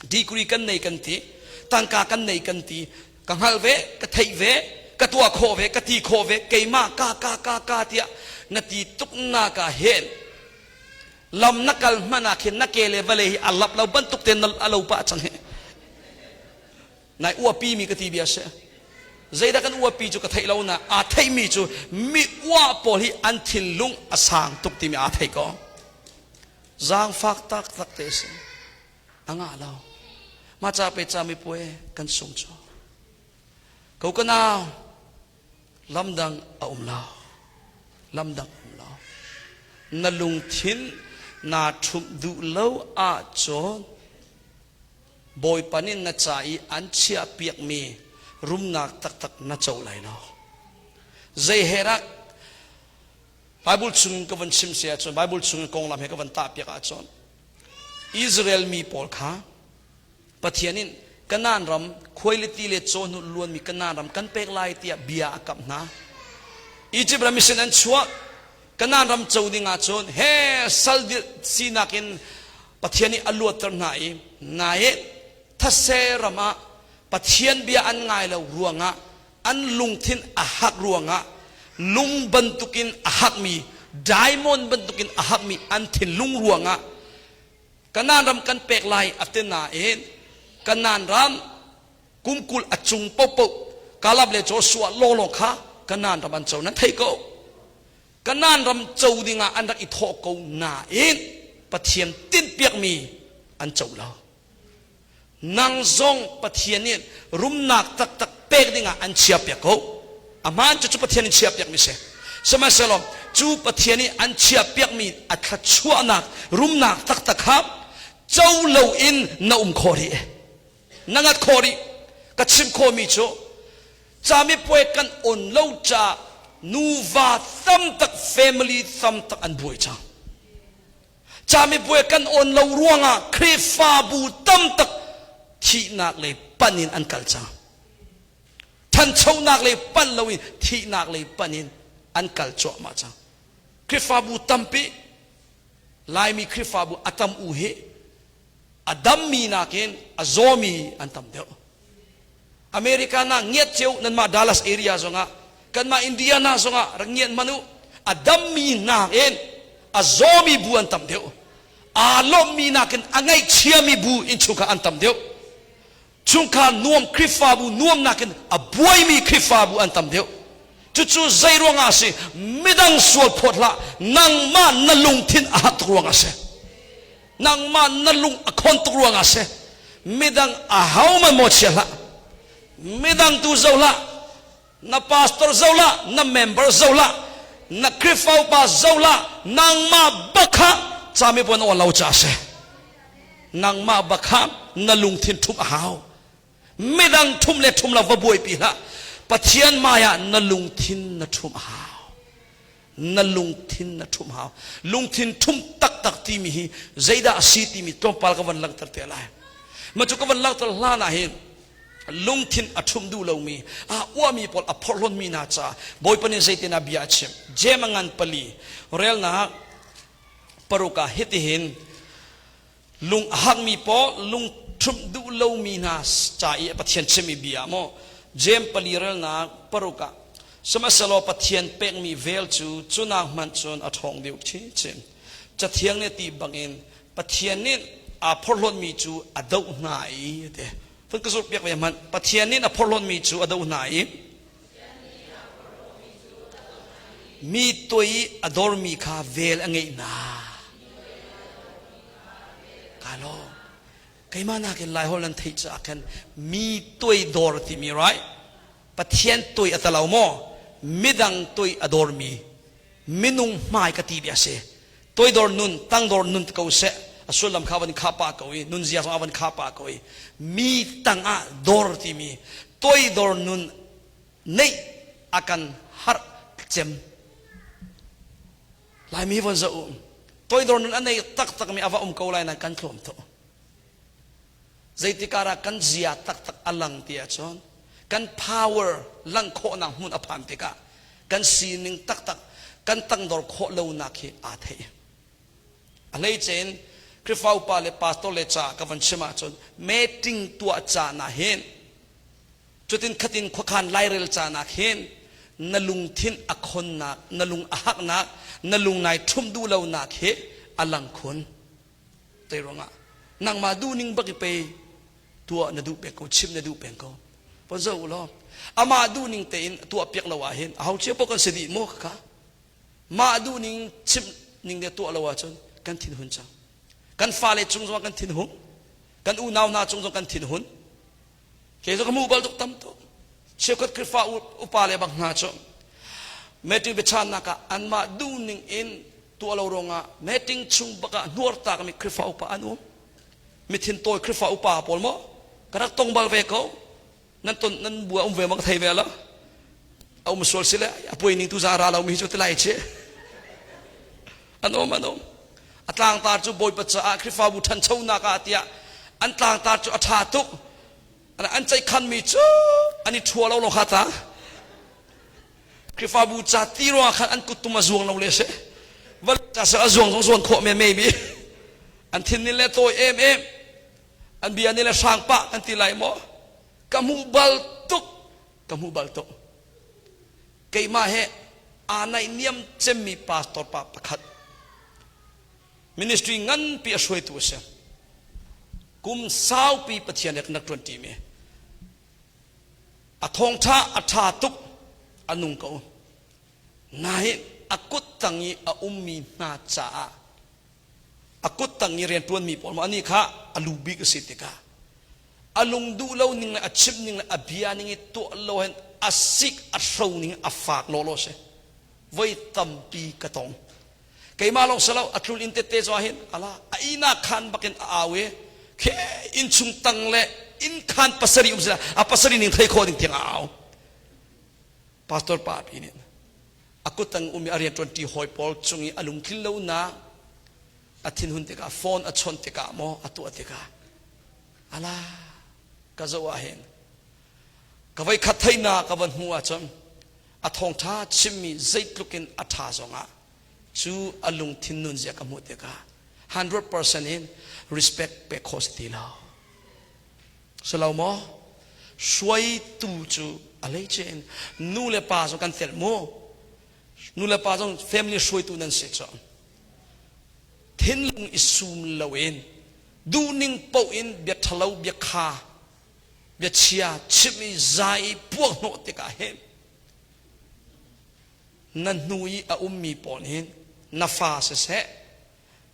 Degree kan nei kan ti. Tangka kan nei kan ti. Ka hngal ve, ka theih ve, ka tuah khawh ve, ka ti khawh ve, keimah ka ka ka ka tiah na ti tuk na ka hen. Lam na kal hmanh ah khin na ke le vale hi a lap lo bantuk te na a lo pah cang hi. Nai uapi mi ka ti bia si. Zeidah kan uapi cu ka theih lo na aa theihmi cu mi uah pawl hi an thinlung a sang tuk timi aa thei ko. Zaangfak taktak te si. A ngah lo. Ma ca pe ca mi puai kan sung cu. Ko ka nau lamdang a um lo. Lamdang um lo. Na lungthin naa ṭhumh duh lo ahcun Bawipa nih na ca i an chiahpiakmi rumnak taktak na co lai lo. Zei he rak Bible chung ka van chim si ahcun Bible chung konglam he ka van tahpiak ahcun Israel mi pawl kha Pathian in Kanaan ram khuailiti le cawhnu luanmi Kanaan ram kan pek lai tiah bia a kamh hna. Egypt ram sin an chuah Kanaan ram co ding ahcun he sal sinak in Pathian nih a luatter hna i nain thase ram ah Pathian bia an ngai lo ruangah an lungthin a hak ruangah lung bantukin a hakmi diamond bantukin a hakmi an thinlung ruangah Kanaan ram kan pek lai a ti nain Kanaan ram kum 20 a cung paohpaoh Kalab le Joshua lawlaw kha Kanaan ram an co nan thei ko. Kanaan ram co dingah an rak i thawh ko nain Pathian tinhpiakmi an co lo. Nang zong Pathian nih rumnak taktak pek dingah an chiahpiak ko. A hmaan cu cu Pathian nih chiahpiakmi si. Sihmanhsehlaw cu Pathian nih an chiahpiakmi a thluachuahnak rumnak taktak kha co loin na um khawh rih. Na ngat khawh rih. Ka chim khawhmi cu camipuai kan on lo caah nuva tamtak family tamtak an buai cang. Camipuai kan on lo ruangah Khrihfabu tamtak thihnak lei pan in an kal cang. Thanchonak lei pan loin thihnak lei pan in an kal cuahmah cang. Khrihfabu tampi Laimi Khrihfabu a tam u hi a dammi nakin a zawmi an tam deuh. America na ngiat cio nanmah Dallas area zongah kanmah Indiana zongah rak ngiat hmanh u a dammi nakin a zawmi bu an tam deuh. Aa lawmmi nakin a ngaihchiami bu innchungkhar an tam deuh. Chungkhar nuam Khrihfabu nuam nakin a buaimi Khrihfabu an tam deuh. Cucu zei ruangah a si? Midang sual phawt hlah. Nangmah na lungthin a hak tuk ruangah a si. Nangmah na lung a khon tuk ruangah a si. Midang ahohmanh maw chia hlah. Midang tu zoh hlah. Na pastor zoh hlah. Na member zoh hlah. Na Khrihfa upa zoh hlah. Nangmah bak kha camipuan aw lo ca a si. Nangmah bak kha na lungthin ṭhumh a hau. Midang ṭhumh le ṭhumh lo va buaipi hlah. Pathian hmai ah na lungthin na ṭhumh a hau. Na lungthin na ṭhumh hau. Lungthin ṭhumh taktak timi hi zeidah a si timi tlawmpal ka van langhter te lai. Mah cu ka van langhter hlan ah hin lungthin a ṭhumh duh lomi, aa uahmi pawl a phorhlawtmi hna caah Bawipa nih zeitin ah bia a chim. Jeim a ngan pali relnak paruk ah hitihin lung a hakmi pawl lung ṭhumh duh lomi hna ca i Pathian chimmi bia maw Jeim pali relnak paruk ah sihmanhsehlaw Pathian pekmi vel cu cunak hmanh cun a ṭhawng deuh chinchin. Cathiang nih ti bangin Pathian nih aa phorhlawtmi cu a doh hna i ti. Fun ka zulh piak ve hmanh. Pathian nih a phorhlawtmi cu a doh hna i mi toi a dormi kha vel a ngeih hna. Ka lawm. Keimah nakin Laiholh nan theih caah khan mi toi dor timi right? Pathian toi a talo maw? Midang toi a dormi minung hmai ka ti bia si. Toidor nun, tangdor nun ko seh. A sullam kha van kha pa ko i nunzia zong a van kha pa ko i mi tangah dor timi toidor nun neih a kan harh cem. Laimi von zoh u. Toidor nun a nei taktakmi a va um ko lai na kan tlawm tuk. Zeitik ah kan zia taktak a lang ti ahcun kan power langh khawhnak hmun a phan tikah kan sining taktak kan tangdor khawh lonak hi aa thei. A hleice in Khrihfa upa le pastor le ca ka van chim ahcun meeting tuah caan ah hin cutin khatin khuakhan lairel caan ah khin na lungthin a khonnak, na lung a haknak, na lung nai ṭhumh duh lonak hi a lang khun. Zei ruangah nangmah duhning bak i pe tuah na duh peng ko, chim na duh peng ko. Pon zo u law amah duhning tein tuah piak lo ah hin aho cio paoh kan si dih maw kha mah duhning chimh ning le tuah lo ahcun kan thinhun cang. Kan fale cung zongah kan thinhung, kan unau hna cung zong kan thinhun. Kei cu ka hmuh bal tuk tam tuk. Cheukhat Khrihfa upa le bang hna cu meeting biachannak ah anmah duhning in tuah lo ruangah meeting chung bak ah hnuartakmi Khrihfa upa an um. Mithin tawi Khrihfa upa pawl maw ka rak tong bal ve ko. Nan ton nan bua um ve ma ka thei ve lo. A um sual si le a puai ning tu za ra lo mi cu tilai che. An um an um. A tlangtar cu Bawipa caah Khrihfabu ṭhanchonak ah tiah an tlangtar cu a ṭha tuk. An ceihkhanmi cu an i ṭhua lo lo kha ta. Khrihfabu ca ti ruangah khan an kuttum a zuang lo le si. Vawlei ca sal a zuang zong zuan khawh men maybe. An thin nih le tawi em em. An bia nih le hrang pah kan ti lai maw? Ka hmuh bal tuk. Ka hmuh bal tuk. Keimah he aa naihniam cemmi pastor pa pakhat ministry nganpi a hruaitu a si. Kum saupi Pathian he kan rak ṭuanṭi mi. A thawngṭha a ṭha tuk a nung ko. Nain a kut tang i a ummi hna caah a kut tang i rianṭuanmi pawl maw anih kha a lu bik a si tikah a lung duh lo ning le a chimh ning le a bia ning i tuah lo hin a sik a hro ning a fak lawlaw si. Voi tampi ka tong. Keimah lawng si lo a tlun inn tete zong ah hin ala a ihnak khan bakin a au i khe innchung tang le inn khan pasarih um sila a pasarih ning thei khawh ding tiang a au. Pastor pa pi nih a kuttang um i a rianṭuan ṭi hawi pawl cung i a lungtlin lonak a thinhun tikah phone a chawnh tikah maw a tuah tikah ala ka zoh ah hin ka voi khat theihnak ka van hmuh ahcun a thawngṭha chimmi zeitluk in a ṭha zongah cu a lungthin nunzia ka hmuh tikah 100% in respect pek khawh si ti lo. Si lo maw? Hruaitu cu a hleice in nu le pa zong kan telh mu. Nu le pa zong family hruaitu nan si cu. Thinlung i sum loin duhning paoh in bia ṭhalo bia kha bia chia chimh i zai i puak hnawh tikah hin na hnu i a ummi pawl hin na fa siseh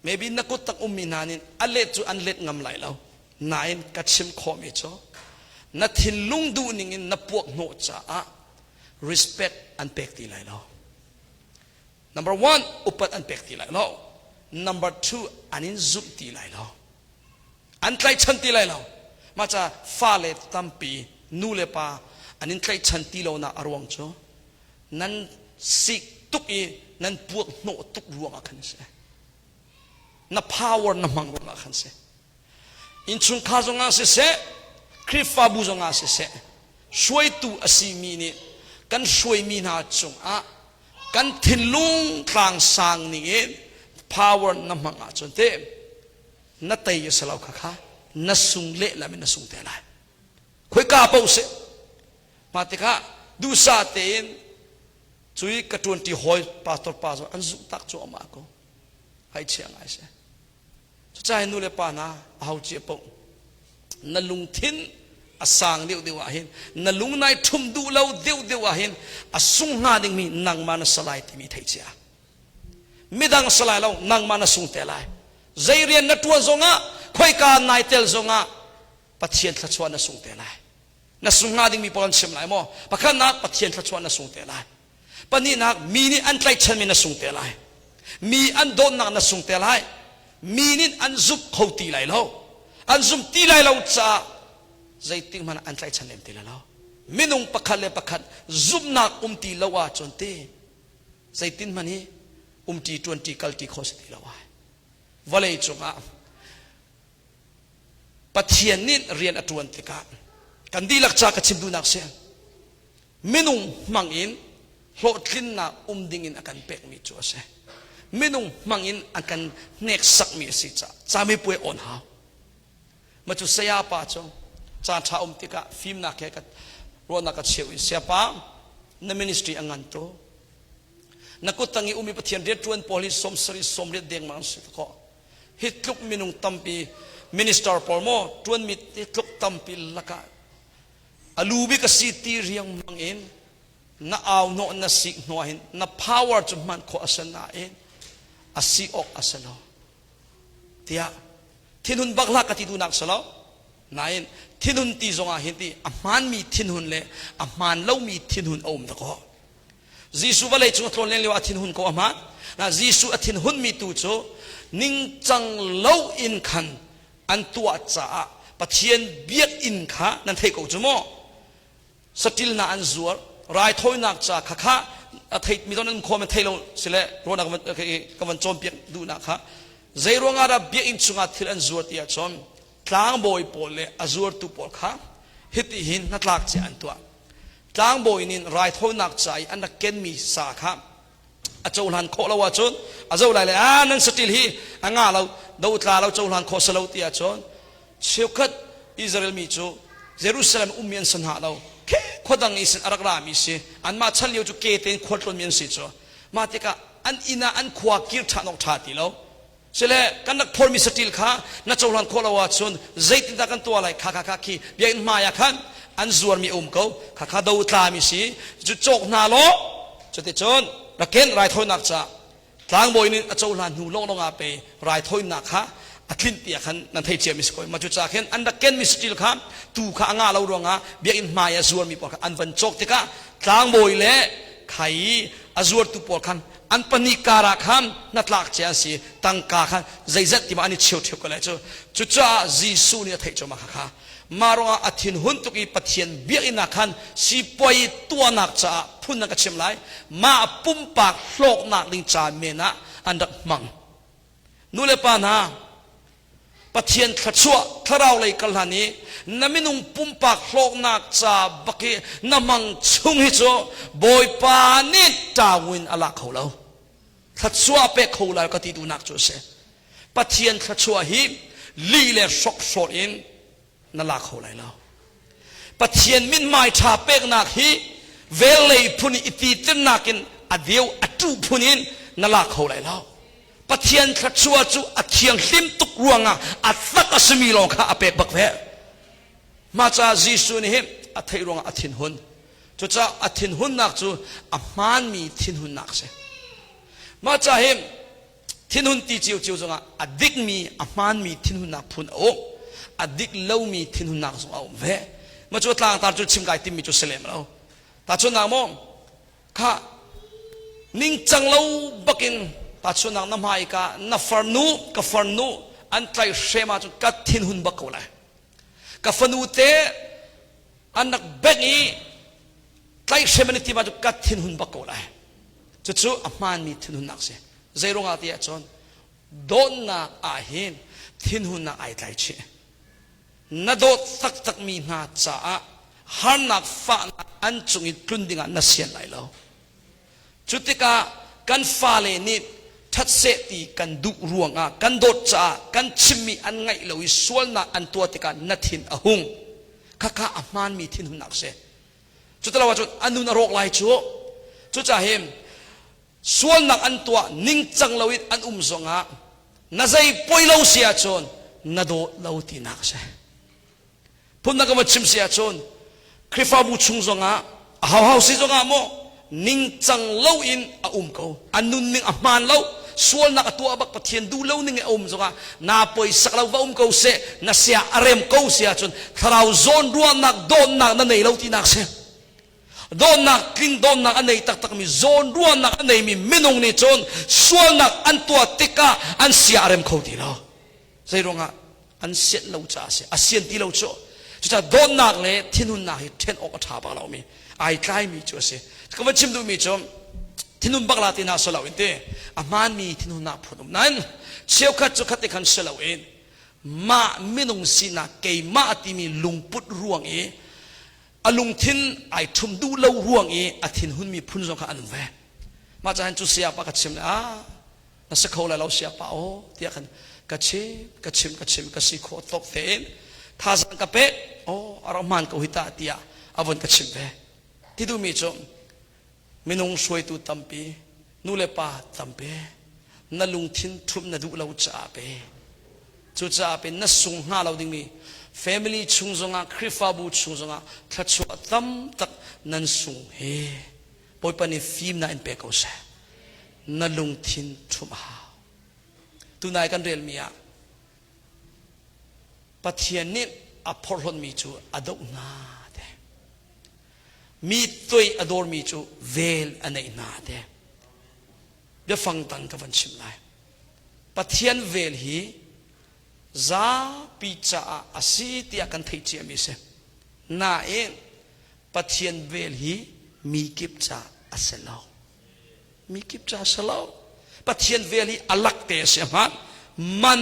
maybe na kut tak ummi hna nih a let cu an let ngam lai lo nain ka chim khawhmi cu na thinlung duh ning in na puak hnawh caah respect an pek ti lai lo. Number one, upat an pek ti lai lo. Number two, an in zumh ti lai lo. An tlaihchan ti lai lo. Mah ca fale tampi nu le pa an in tlaihchan ti lonak a ruang cu nan sik tuk i nan puak hnawh tuk ruangah khan a si. Na power na hmang ruangah khan si. Innchungkhar zongah siseh, Khrihfabu zongah siseh, hruaitu a simi nih kan hruaimi hna cungah kan thinlung tlangsang ningin power na hmang ahcun te na tei a si lo kha kha na sung lehlam in na sung te lai. Khoika paoh si. Mah tikah duhsah tein cui ka ṭuanṭi hawi pastor pa zong an zuh tak cuahmah ko. Ngaihchia ngai si. Cucaah nu le pa hna aho cia paoh na lungthin a sang deuhdeuh ah hin na lung nai ṭhum duh lo deuhdeuh ah hin a sung hnga dingmi nangmah na salai timi theih cia. Midang salai lo nangmah na sung te lai. Zei rian na ṭuan zongah khoika nai tel zongah Pathian thluachuah na sung te lai. Na sung hnga dingmi pawl an chim lai maw? Pakhatnak Pathian thluachuah na sung te lai. Pahnihnak mi nih an tlaihchanmi na sung te lai. Mi an dawtnak na sung te lai. Mi nih an zumh kho ti lai lo. An zum ti lai lo caah zeitik hmanh an tlaihchan lem ti lai lo. Minung pakhat le pakhat zumhnak um ti lo ahcun ti zeitin hmanh hi umṭi ṭuanṭi kalṭi kho si ti lo ai. Vawlei cungah Pathian nih rian a ṭuan tikah kan dihlak ca ka chim duhnak si minung hmang in hlawhtlinnak um ding in a kan pekmi cu a si. minung hmang in an kan hneksakmi a si caah camipuai awn hau. Ma cu saya pa cu caan ṭha um tikah fimnak he ka ruahnak ka cheuh in sayapa na ministry a ngan tu na kuttang i umi Pathian rianṭuan pawl hi 70 80 dengmang an si khawh. Hi tluk minung tampi minister pawl maw ṭuanmi hi tluk tampi lakah a lu bik a si ti riangmang in na au hnawh na sik hnuah hin na power cu hman khawh a si nain a si awk a si lo tiah thinhun bak hlah ka ti duhnak si lo. Nain thinhun ti zongah hin ti a hmaanmi thinhun le a hmaan lomi thinhun a um dakaw. Jesuh vawlei cung a tlawn len lio a thinhun ko a hmaan. Na Jesuh a thinhunmi tu cu ningcang lo in khan an tuah caah Pathian biakinn kha nan theih ko cu maw? Saṭil hna an zuar, raithawinak ca kha kha a thei mi zong nan khawm thei lo sile ruahnak ka van cawnpiak duhnak kha zei ruangah dah biakinn chungah thil an zuar ti ahcun tlangbawi pawl le a zuartu pawl kha hiti hin hnatlak cia an tuah. Tlangbawi nih raithawinak ca i an rak kenmi sa kha a cohlan khawh lo ahcun a zoh lai le a nan saṭil hi a nga lo do tla lo cohlan khawh si lo ti ahcun cheukhat Israel mi cu Jerusalem ummi an si hna lo khua dang i sin a rak rami si anmah chan lio cu ke tein khualtlawnmi an si cu mah tikah an inn ah an khua kir ṭhan awk ṭha ti lo. Sile kan rak phormi saṭil kha na cohlan khawh lo ahcun zeitindah kan tuah lai? Kha kha kha khi biakinn hmai ah khan an zuarmi a um ko. Kha kha do tlami si. Cu cawk hna law cuticun raken raithawinak ca tlangbawi nih a cohlan hnu lawnglawng ah pe raithawinak kha a tlinh tiah khan nan thei ciami si ko. Mah cu ca khin an rak kenmi saṭil kha tuu kha a ngah lo ruangah biakinn hmai ah zuarmi pawl kha an van cawk tikah tlangbawi le khai a zuartu pawl khan an pahnih karah khan hnatlak cia an si. Tangka khan zeizat ti ma an i cheu ṭheu ko lai cu. Cucaah Jesuh nih a theih cuahmah kha kha mah ruangah a thinhun tuk i Pathian biakinn ah khan sipuai tuahnak caah phun an ka chim lai. Mah pumpak hlawknak ding ca men ah an rak hmang. Nu le pa hna, Pathian thluachuah thlarau lei kal hlan i na minung pumpak hlawknak ca bak i na mang chung hi cu Bawipa nih ṭawin a lak kho lo. Thluachuah pek kho lai ka ti duhnak cu a si. Pathian thluachuah hi lih le hrokhrawl in na la kho lai lo. Pathian mithmai ṭha peknak hi vellei phun i titirnak in a deu a ṭuh phun in na la kho lai lo. Pathian thluachuah cu a thianghlim tuk ruangah a tak a simi lawng kha a pek bak ve. Mah caah Jesuh nih hin a theih ruangah a thinhun. Cucaah a thinhunnak cu a hmaanmi thinhunnak a si. Mah caah hin thinhun ti ciocio zongah a dikmi a hmaanmi thinhunnak phun a um. A dik lomi thinhunnak zong a um ve. Mah cu tlangtar cu chim kai timmi cu si lem lo. Tahchunhnak maw kha ningcang lo bakin tahchunhnak na hmai ka na farnu ka farnu an tlaih hrem ahcun ka thinhun bak ko lai. Ka fanu te an rak bengh i tlaihhrem an i tim ahcun ka thinhun bak ko lai. Cucu a hmaanmi thinhunnak si. Zei ruangah ti ahcun dawtnak ah hin thinhunnak ai tlai chih. Na dawt taktakmi hna caah harnak fahnak an cung i tlun dingah na sian lai lo. Cu tikah kan fale nih ṭhat seh ti kan duh ruangah kan dawt caah kan chimmi an ngaih lo i sualnak an tuah tikah na thin a hung. Khakha a hmaanmi thinhunnak a si. Cutilo ahcun a nun a rawk lai cu. Cucaah hin sualnak an tuah ningcang loin an um zongah na zei poi lo si ahcun na dawt lo tinak a si. Phundang ka va chim si ahcun Khrihfabu chung zongah a hauhau si zongah maw ningcang loin a um ko. A nunning a hmaan lo. Sualnak a tuah bak Pathian duh lo ning a um zongah na poisak lo va um ko seh na sia a rem ko si ahcun thlarau zawn ruahnak dawtnak na nei lo tinak si. Dawtnak tling dawtnak a nei taktakmi zawn ruahnak a neimi minung nih cun sualnak an tuah tikah an sia a rem kho ti lo. Zei ruangah an sianh lo caah a si. A sian ti lo cu. Cucaah dawtnak le thinhunnak hi ṭhen awk a ṭha bak lomi ai tlaimi cu a si. Ka van chim duhmi cu thinhun bak la ti hna si loin ti a hmaanmi thinhunnak phun um nain cheukhat cu khat te khan si loin mah minung sinak keimah timi lungput ruang i a lungthin ai ṭhum duh lo ruang i a thinhunmi phun zong kha an um ve. Mah caah cu saya pa ka chim le ah. Na si kho lai lo sia pa aw tiah khan ka chim ka chim ka chim ka si khawh tawk tein thazaang ka pek aw a rak hmaan ko hi ta tiah a vun ka chimh ve. Ti duhmi cu minung hruaitu tampi nu le pa tampi na lungthin ṭhumh na duh lo caah pe cucaah pe na sung hnga lo dingmi family chung zongah Khrihfabu chung zongah thluachuah tam tak nan sung hi Bawipa nih fimnak in pe ko seh na lungthin ṭhumh a hau tunai kan relmi ah Pathian nih a phorhlawtmi cu a doh hna te Mi toi a dawrmi cu vel a neih hna te. Biafang tang ka van chim lai. Pathian vel hi zapi caah a si tiah kan theih ciami si. Nain Pathian vel hi mi kip ca a si lo. Mi kip ca a si lo. Pathian vel hi a lak te a si hmaan. Man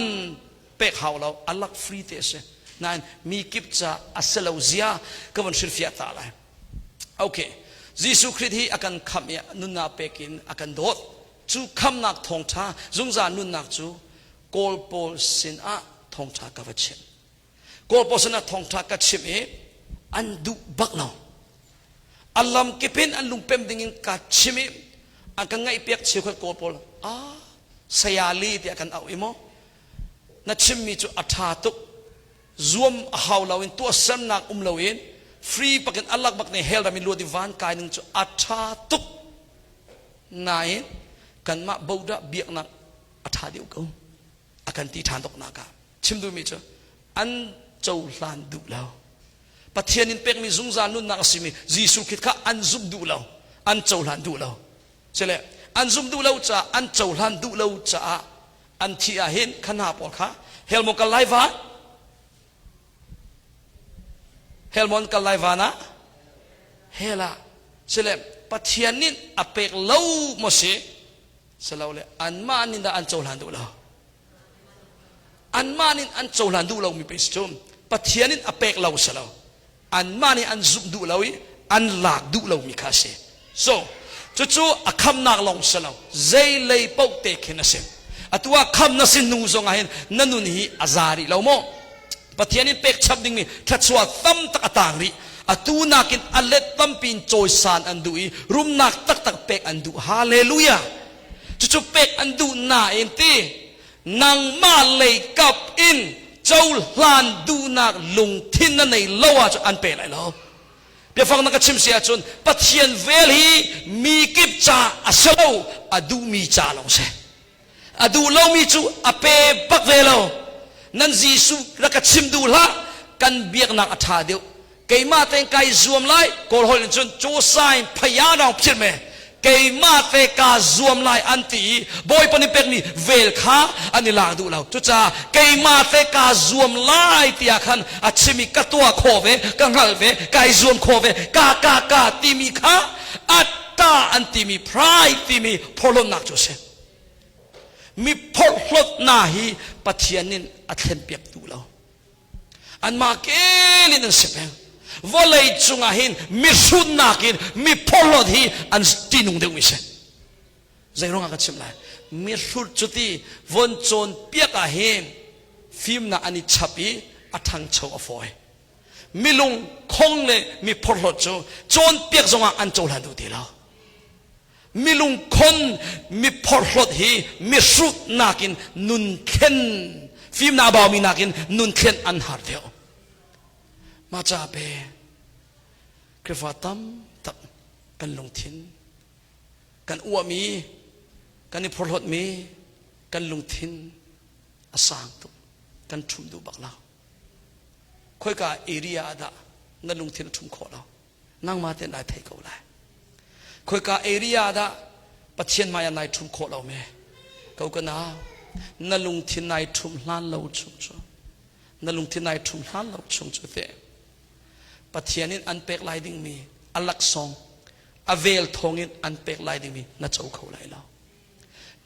pek hau lo, a lak free te a si. Nain mi kip ca a si lo zia ka von hrilhfiah ta lai. Okay. Jesuh Khrih hi a kan khamh i nunnak pek in a kan dawt. Cu khamnak thawngṭha zungzal nunnak cu Kawl pawl sinah thawngṭha ka va chim. Kawl pawl sinah thawngṭha ka chim i an duh bak lo. A lam kip in an lungpem ding in ka chim i an ka ngaihpiak cheukhat Kawl pawl ah sayali tiah kan auh i maw na chimmi cu a ṭha tuk zuam a hau loin tuahsernak um loin free pakin a lak bak ne hell ram in luat i van kai ning cu a ṭha tuk nain kanmah bodah biaknak a ṭha deuh ko a kan ti ṭhan tuknak ah chim duhmi cu an cohlan duh lo Pathian in pekmi zungzal nunnak a simi Jesuh Khrist kha an zumh duh lo an cohlan duh lo sile an zumh duh lo caah an cohlan duh lo caah an thih ah hin kha hna pawl kha hell maw kal lai van hell maw an kal lai van ah hell ah sile Pathian nih a pek lo maw si silole anmah nih dah an cohlan duh lo anmah nih an cohlan duh lomi pei si cu Pathian in a pek lo si lo anmah nih an zumh duh lo i an lak duh lomi kha a si so cucu a khamnak lawng si lo zei lei paoh te khin a si atu ah kham na si hnu zong ah hin na nun hi a za rih lo maw Pathian in pek chap dingmi thluachuah tam tak a tang rih atu nakin a let tampi in cawisan an duh i rumnak taktak pek an duh hallelujah cucu pek an duh nain ti nangmah lei kap in cohlan duhnak lungthin na nei lo ahcun an pe lai lo biafang na ka chim si ahcun Pathian vel hi mi kip ca a si lo a duhmi ca lawng si a duh lomi cu a pe bak ve lo nan Jesuh rak ka chim duh hlah kan biaknak a ṭha deuh keimah tein kai zuam lai kawl holh in cun cu sain phaya dong phir me keimah te ka zuam lai an ti i bawipa nih pekmi vel kha an i lak duh lo cucaah keimah te ka zuam lai tiah khan a chim i ka tuah khawh ve ka hngalh ve kai zuam khawh ve ka ka ka timi kha atta an timi pride timi phorhlawtnak cu a si mi phorhlawtnak hi Pathian nin a thlenpiak duh lo anmah kel in an si peng vawlei cungah hin mihrutnak in mi phorhlawt hi an ṭihnung deuhmi si zei ruangah ka chim lai mihrut cu ti von cawn piak ah hin fimnak an i chap i a ṭhangcho a fawi milung khong le mi phorhlawt cu cawnpiak zongah an cohlan duh ti lo Milungkhon mi phorhlawt hi mihrut nakin nun thlen fimnak baumi nakin nun thlen an har deuh. Mah ca pe Khrihfa tam tak kan lungthin kan uahmi kan i phorhlawtmi kan lungthin a sang tuk kan ṭhum duh bak lo. Khoika area ah dah na lungthin a ṭhum khawh lo? Nangmah te nai thei ko lai. Khoika area dah Pathian hmai ah nai ṭhum khawh lo me? Ko ka nau, na lungthin nai ṭhum hlan lo chung cu, na lungthin nai ṭhum hlan lo chung cu te Pathian in an pek lai dingmi a laksawng, a vel thawng in an pek lai dingmi na co kho lai lo.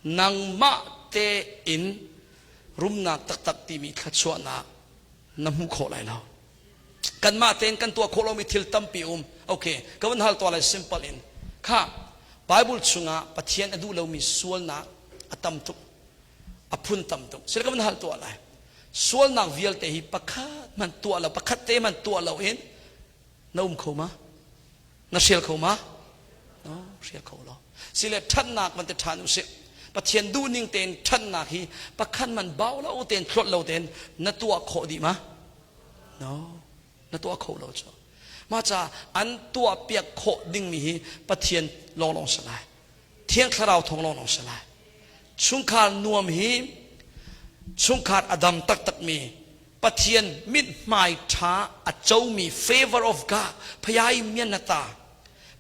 Nangmah tein rumnak taktak timi thluachuahnak na hmu khawh lai lo. Kanmah tein kan tuah khawh lomi thil tampi um. Okay, ka van hal tuah lai simple in. Kha Bible chungah Pathian a duh lomi sualnak a tam tuk. A phun tam tuk. Sila ka van hal tuah lai. Sualnak vialte hi pakhat man tuah lo, pakhat te man tuah lo in na um kho ma? Na hrial kho ma? No, hrial kho lo. Sile ṭhatnak van te ṭhan usih. Pathian duhning tein ṭhatnak hi pakhat man bau lo tein thlawt lo tein na tuah khawh dih ma? No, na tuah kho lo cu. Mah ca an tuah piak khawh dingmi hi Pathian lawnglawng si lai. Thiang Thlarau thawng lawnglawng si lai. Chungkhar nuam hi chungkhar a dam taktakmi Pathian mithmai ṭha a comi favor of God phayai mianata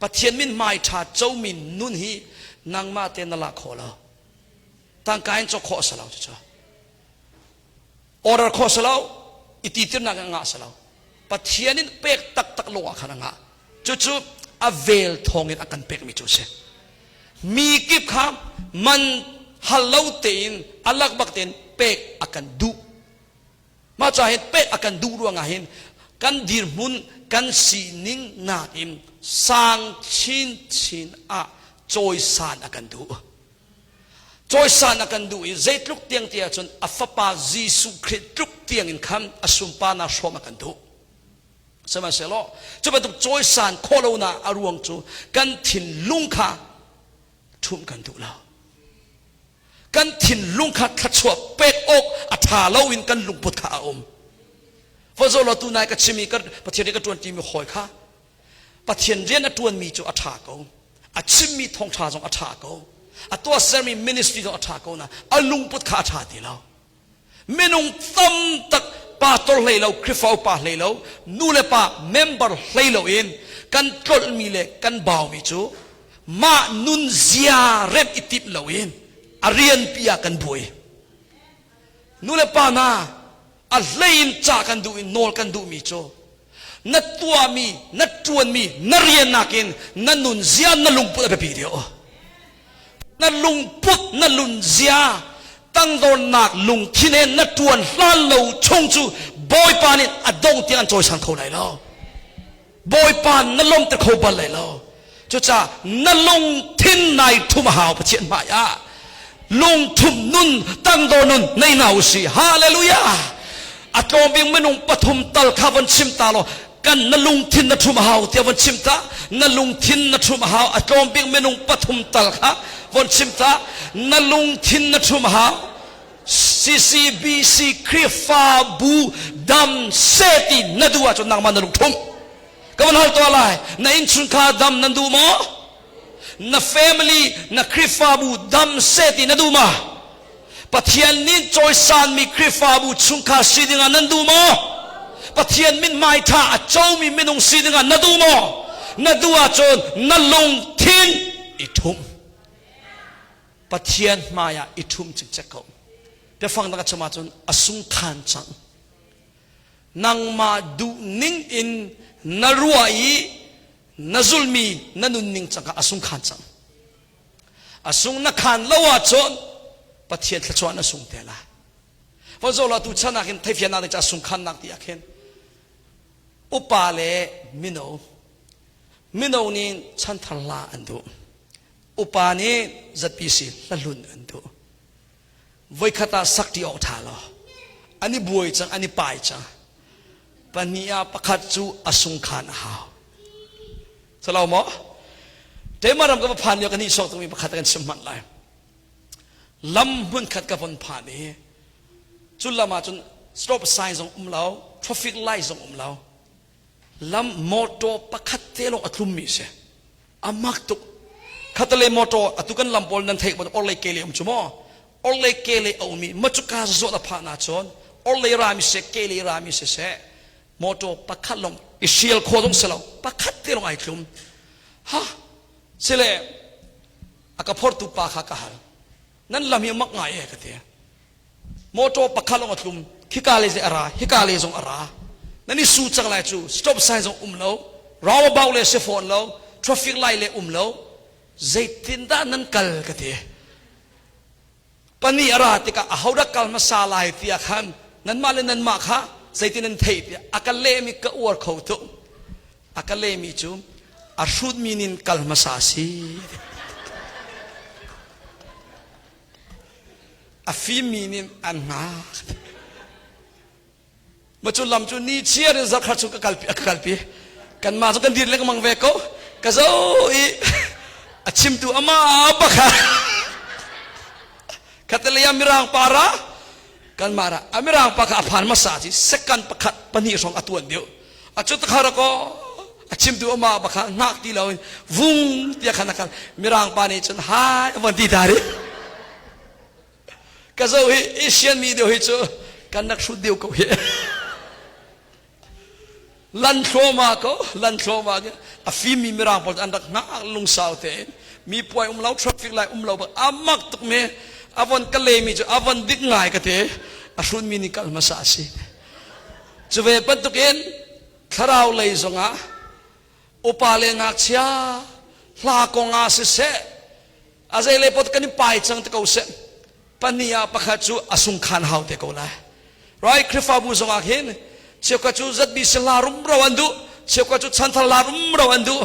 Pathian mithmai ṭha comi nun hi nangmah te na la kho lo. Tangka in cawk khawh a si lo cucu. Order khawh si lo, i titirnak in a ngah si lo. Pathian in pek taktak lawng ah khan a ngah. Cucu a vel thawng in a kan pekmi cu a si. Mi kip kha man hal lo tein a lak bak tein pek a kan duh. Mah ca hin pek a kan duh ruangah hin kan dirhmun kan sining nakin sang chinchin ah cawisan a kan duh. Cawisan a kan duh i zeitluk tiang ti ahcun a fapa Jesuh Khrih tluk tiang in khan a sunparnak hrawm a kan duh. Sihmanhsehlaw cu bantuk cawisan khawh lonak a ruang cu kan thinlung kha ṭhumh kan duh lo. Kan thinlung kha thluachuah pek awk a ṭha lo in kan lungput kha a um. Vazo law tu nai ka chim i Pathian nih ka ṭuan timi hawi kha Pathian rian a ṭuanmi cu a ṭha ko. A chimmi thawngṭha zong a ṭha ko. A tuahsermi ministry zong a ṭha ko na a lungput kha a ṭha ti lo. Minung tam tak pastor hlei lo, Khrihfa upa hlei lo, nu le pa member hlei lo in kan tlolhmi le kan baumi cu mah nunzia remh i timh lo in a rianpi ah kan buai. Nu le pa hna a hlei in ca kan duh i nawl kan duhmi cu na tuahmi, na ṭuanmi, na rian nakin na nunzia, na lungput a biapi deuh. Na lungput, na lunzia, tangdornak lungthin he na ṭuan hlan lo chung cu Bawipa nih a dong tiang an cawisan kho lai lo. Bawipa na lawmter kho bal lai lo. Cucaah na lungthin nai ṭhum a hau Pathian hmai ah. Lungthum nun, tangdor nun nei hna usih. Hallelujah! A tlawm bik minung pathum tal kha von chim ta law kan na lungthin na ṭhum a hau tiah von chim ta. Na lungthin na ṭhum a hau. A tlawm bik minung pathum tal kha von chim ta. Na lungthin na ṭhum a hau. CCBC Khrihfabu dam seh ti na duh ahcun nangmah na lungthum. Ka van hal tuah lai. Na innchungkhar dam nan duh maw? Na family, na Khrihfabu dam seh ti na duh ma? Pathian nih cawisanmi Khrihfabu chungkhar si dingah nan duh maw? Pathian mithmai ṭha a comi minung si dingah na duh maw? Na duh ahcun na lungthin i ṭhum. Pathian hmaiah i ṭhum cikcek ko. Biafang dang a chim ahcun a sungkhan cang. Nangmah duh ning in na ruah i na zulmi na nunning cangah a sungkhan cang. A sung na khan lo ahcun Pathian thluachuah na sung te lai. Von la tu chan ah khin theifiannak ding ca sungkhannak ti ah khin upa le mino mino nih chanthar hla an duh upa nih ZPC hlahlun an duh voikhat ah sak ṭi awk ṭha lo an i buai cang an i pai cang pahnih ah pakhat cu a sungkhan a hau Salo maw Tema ram ka va phan lio ka nih sawk tungmi pakhat kan chim hmanh lai lam hmun khat ka von phan i cu lam ah cun stop sign zong um lo traffic light zong um lo lam motor pakhat te lawng a tlummi si A mak tuk. Khatale motor atu kan lam pawl nan theih ban orlei kele um cu maw? Orlei kele a um i macuka zawt a phah na cun orlei rami seh kele rami siseh motor pakhat lawng i hrial khawh zong si lo pakhat te lawng ai tlum. Ha sile a ka phortu pa kha ka hal. Nan lam hi mak ngai e ka ti. Motor pakhat lawng a tlum khika le a ra hika le zong a ra nan i su cang lai cu stop sign zong um lo roundabout le si fawn lo traffic light le um lo zeitindah nan kal ka ti pani a ra tikah ahodah kal hmasa lai tiah khan nanmah le nanmah kha zeitin nan theih tiah a ka lehmi ka uar kho tuk a ka lehmi cu a hrutmi nin kal hmasa si. A fimmi nih an hngak. Ma cu lam cu ni chiar in zarkhat cu ka kalpi a ka kalpi. Kanmah cu kan dir lengmang ve ko. Ka zo i a chimtu ama bakha. Khatalei ah mirang para kan mah ra a mirang pa kha a phan hmasa ci second pakhat pahnih hrawng a tuan deuh. A cu takhar ko a chimtu ama bakha hngak ti lo in vung tiah khan a kal. Mirang pa nih cun hai a von ti ta ri. Ka zo hi Asian mi deuh hi cu kan rak hrut deuh ko hi. Lan thlawma ko, lan thlawma ke a fimmi mirang pawl an rak hngak lungsau tein mi puai um lo traffic light um lo bak amak tuk me avon ka le mi cu avon dik ngai ka te a hrut mi nih kal hmasa a si. Cu ve bantukin thlarau lei zongah upa le ngakchia hla kong ah siseh a zeilei pot kan i pai cang te ko seh pahnih ah pakhat cu a sungkhan hau te ko lai right Khrihfabu zongah khin cheukhat cu ZBC la rumro an duh cheukhat cu chanthar la rumro an duh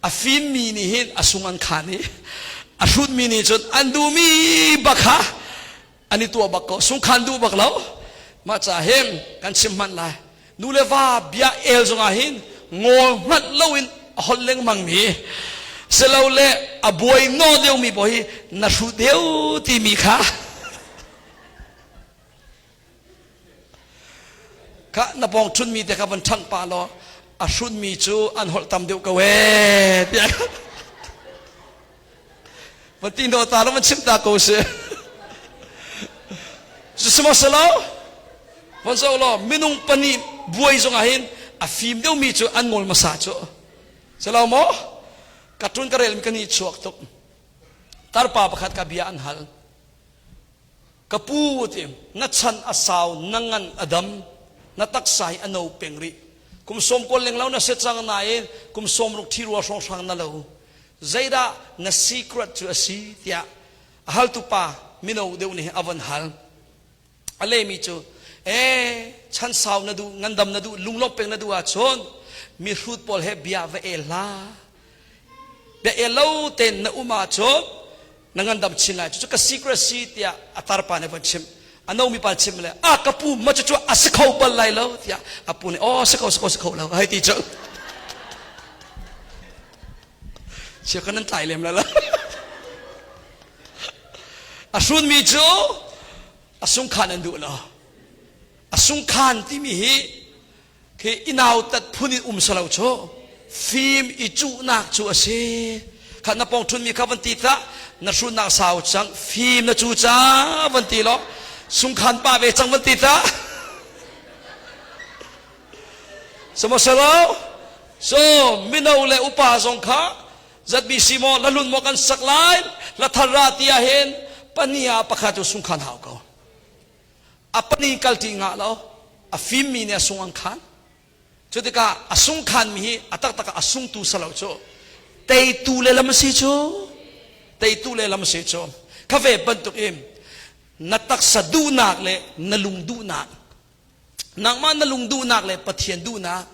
a fimmi nih hin a sung an khan i a hrutmi nih cun an duhmi bak kha an i tuah bak ko sungkhan duh bak lo mah ca hin kan chim hmanh lai nu le va bia el zongah hin ngawl hngalh loin a holh lengmang mi silole a buai naw deuhmi paoh hi na hruh deuh timi kha kha na pawng ṭhunmi te kha van ṭhangh pah law a hrutmi cu an holh tam deuh ko ee tiah Va ti no ta lo van chim ta ko si. Sihmanhsehlaw van zoh law minung pahnih buai zong ah hin a fim deuhmi cu an ngol hmasa cu. Silo maw? Ka ṭun ka rel mi ka ni chuak tuk. Tarpa pakhat ka bia an hal. Ka pu ti na chan a sau na ngan a dam na taksa hi a no peng rih. Kum sawm kual leng lo na si cang nain kum sawm ruk thi rua hrawnghrang na lo. Zeidah na secret cu a si tiah a haltu pa mino deuh nih a von hal. A lehmi cu, ee, chan sau na duh, ngandam na duh, lunglawmh peng na duh ahcun mihrut pawl he bia va el hlah. Bia el lo tein na um ahcun na ngandam chin lai. Cucu ka secret si tiah a tarpa nih a von chimh. A nomi pa chim le, a ka pu ma cucu a si kho bal lai lo tiah a pu nih, aw si kho si kho si kho lo hei ti cu. Chia kan nan tlai lem la la. A hrunmi cu a sungkhan an duh lo. A sungkhan timi hi khi inau tat phun in um salo cu fim i cuhnak cu a si. Kha na pong ṭhunmi kha van ti tah na hrunnak sau cang fim na cu ca van ti lo sungkhan pa ve cang van ti tah Sihmanhsehlaw so mino le upa zong kha ZBC maw hlahlun maw kan sak lai hlathar ra ti ah hin pahnih ah pakhat cu sungkhan hau ko. A pahnih kalṭi ngah lo a fimmi nih a sung an khan. Cu tikah a sungkhan mi hi a taktak ah a sungtu salo cu teitu le lam si cu teitu le lam si cu kha ve bantuk in na taksa duhnak le na lung duhnak Nangmah na lung duhnak le Pathian duhnak,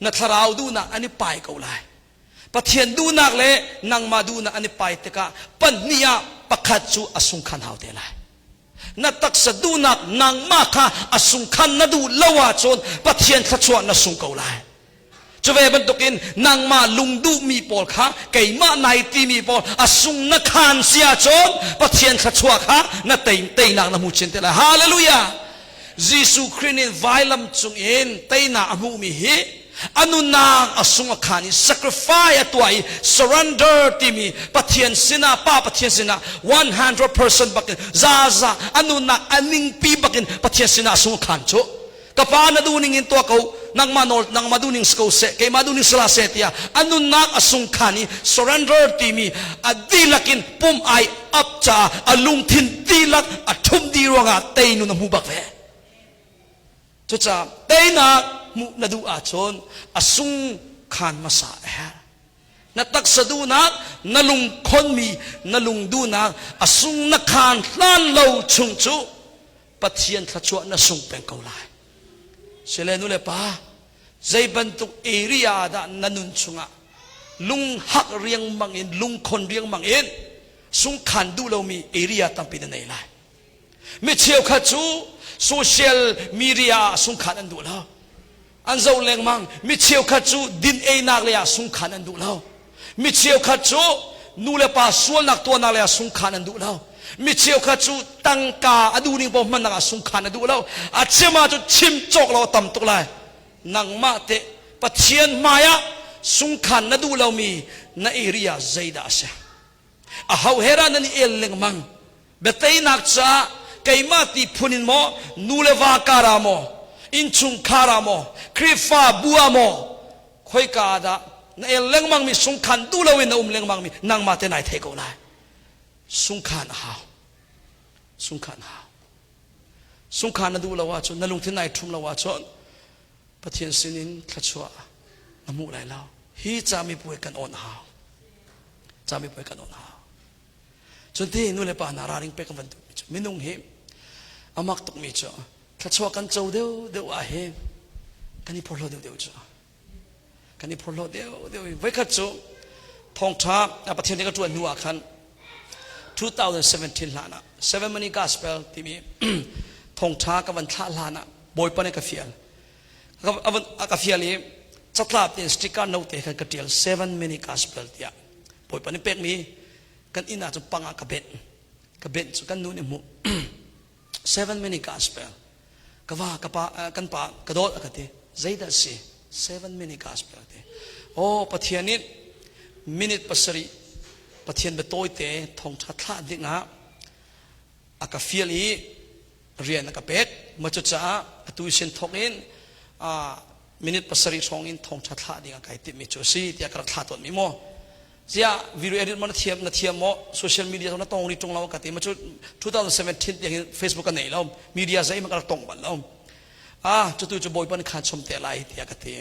na thlarau duhnak an i pai ko lai. Pathian duhnak le nangmah duhnak an i pai tikah pahnih ah pakhat cu a sungkhan hau te lai. Na taksa duhnak nangmah kha a sungkhan na duh lo ahcun Pathian thluachuah na sung ko lai. Cu ve bantukin nangmah lung duhmi pawl kha keimah nai timi pawl a sung na khaan si ahcun Pathian thluachuah kha na tei teinak na hmu chin te lai. Hallelujah! Jesuh Khrih nih vailam cung in teinak a hmuhmi hi a nunnak a sung a khaan i sacrifice a tuah i surrender timi Pathian sinah Pa Pathian sinah 100% bakin zaza a nunnak a ningpi bakin Pathian sinah a sung a khaan cu ka pa na duhning in tuah ko nangmah nawl nangmah duhning si ko seh keimah duhning si hlah seh tiah a nunnak a sungkhan i surrender timi a dihlak in pum ai ap caah a lungthin dihlak a ṭhumh dih ruangah tei nun a hmu bak ve cucaah teinak hmuh na duh ahcun a sung khan hmasa a herh na taksa duhnak na lung khonmi na lung duhnak a sung na khan hlan lo chung cu Pathian thluachuah na sung peng ko lai. Sile nu le pa, zei bantuk area dah na nun chungah lunghak riangmang in lungkhon riangmang in sungkhan duh lomi area tampi na nei lai. Mi cheukhat cu social media ah sungkhan an duh lo. An zoh lengmang. Mi cheukhat cu din einak lei ah sungkhan an duh lo. Mi cheukhat cu nu le pa sualnak tuahnak lei ah sungkhan an duh lo. Mi cheukhat cu tangka a duh ning paoh hmannak ah sungkhan a duh lo. A chim ah cu chim cawk lo a tam tuk lai. Nangmah teh Pathian hmai ah sungkhan na duh lomi na area zeidah a si? Aho he dah nan i el lengmang? Biateinak caah keimah ti phun in maw, nu le va kar ah maw, innchungkhar ah maw, Khrihfa bu ah maw, khoika ah dah na el lengmang mi sungkhan duh loin na um lengmang mi nangmah te nai thei ko lai. Sungkhan a hau. Sungkhan a hau. Sungkhan na duh lo ahcun, na lungthin nai ṭhum lo ahcun Pathian sinin thluachuah na hmuh lai lo. Hi camipuai kan awn a hau. Camipuai kan awn a hau. Cun ti nu le pa hna ralring pek kan van duhmi cu minung hi a mak tukmi cu thluachuah kan co deuh deuh ah hi kan i phorhlaw deuh deuh cu kan i phorhlaw deuh deuh i voikhat cu thawngṭha Pathian nih ka ṭuan hnu ah khan 2017 hlan ah Seven Money Gospel timi thawngṭha ka van thlah hlan ah Bawipa nih ka fial a ka fial i catlap tein sticker note khan ka ṭial Seven Minute Gospel tiah Bawipa nih pekmi kan inn ah cun pang ah ka benh ka benh cu kan nu nih hmuh 7 minute gospel ka va ka pa kan pa ka dawt a ka ti zeidah si 7 minute gospel ti oh Pathian nih minute 7 Pathian bia tawite thawngtha thlah ding ah a ka fial i rian a ka pek ma cu caah atu sin thawk in minute 7 hrawng in thawngtha thlah ding ah kai timh mi cu a si tiah ka rak thlah tawn mi maw. Ziah video edit mo na thiam na thiam maw social media na tong ri tung lo ka ti ma cu 2017 tiang in Facebook ka nei lo media zei ma ka rak tong bal lo ah cu tu cu Bawipa nih khan chom te lai tiah ka ti.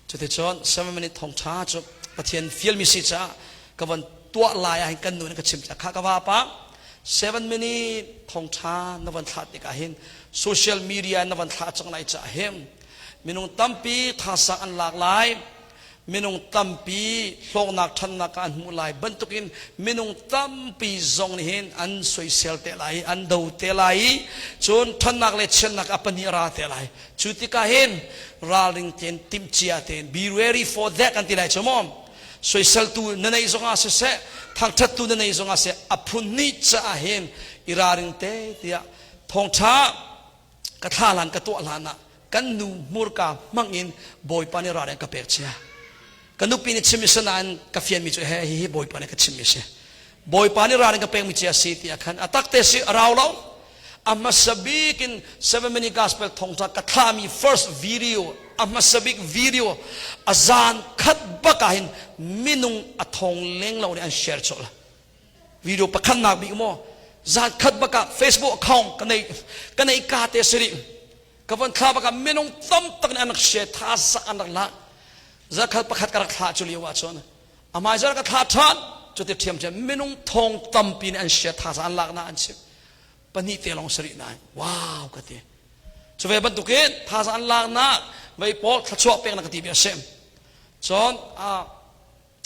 Cu ti cun 7 minute thong tha cu Pathian fial mi si caah ka van tuah lai ah hin kan nu nih ka chim kha ka va pa 7 minute thong tha na van thlah tikah hin social media na van thlah cang lai caah hin minung tampi thasang an lak lai, minung tampi hlawknak ṭhannak ah an hmuh lai bantukin minung tampi zong nih hin an soisel te lai i an do te lai i cun ṭhannak le chiatnak a pahnih ra te lai. Cu tikah hin ralring tein timhcia tein, be ready for that kan ti lai cu maw. Soiseltu na neih zongah siseh, thangṭhattu na neih zongah siseh, a phun hnih caah hin i ralring te tiah thawngṭha ka thla hlan ka tuah hlan ah kan nu hmurka hmang in Bawipa nih ralring ka pek chia. Ka nupi nih chim si nain ka fianmi cu he hihi Bawipa nih ka chimmi si, Bawipa nih ralring ka pekmi cia si tiah khan a takte si a rau lo. A hmasa bik in 7 minute gospel thawngtha ka thlami first video, a hmasa bik video a zan khat bak ah hin minung a thong leng lo nih an share chawlh. Video pakhatnak bik maw, zan khat bak ah Facebook account ka nei ka nei ka te siri ka von thla bak ah minung tam tak nih an rak share, tha sak an rak lak. Zakhat pakhat ka rak thlah cu lio ah cun amai zar ka thlah ṭhan cu ti ṭhiam ṭhiam minung thong tampi nih an share, tha an lak na an chim pahnih te lawng sari nain wow ka ti. Cu ve bantukin thaza an lak na vei pawl thluachuah pek na ka ti mi a si. Cun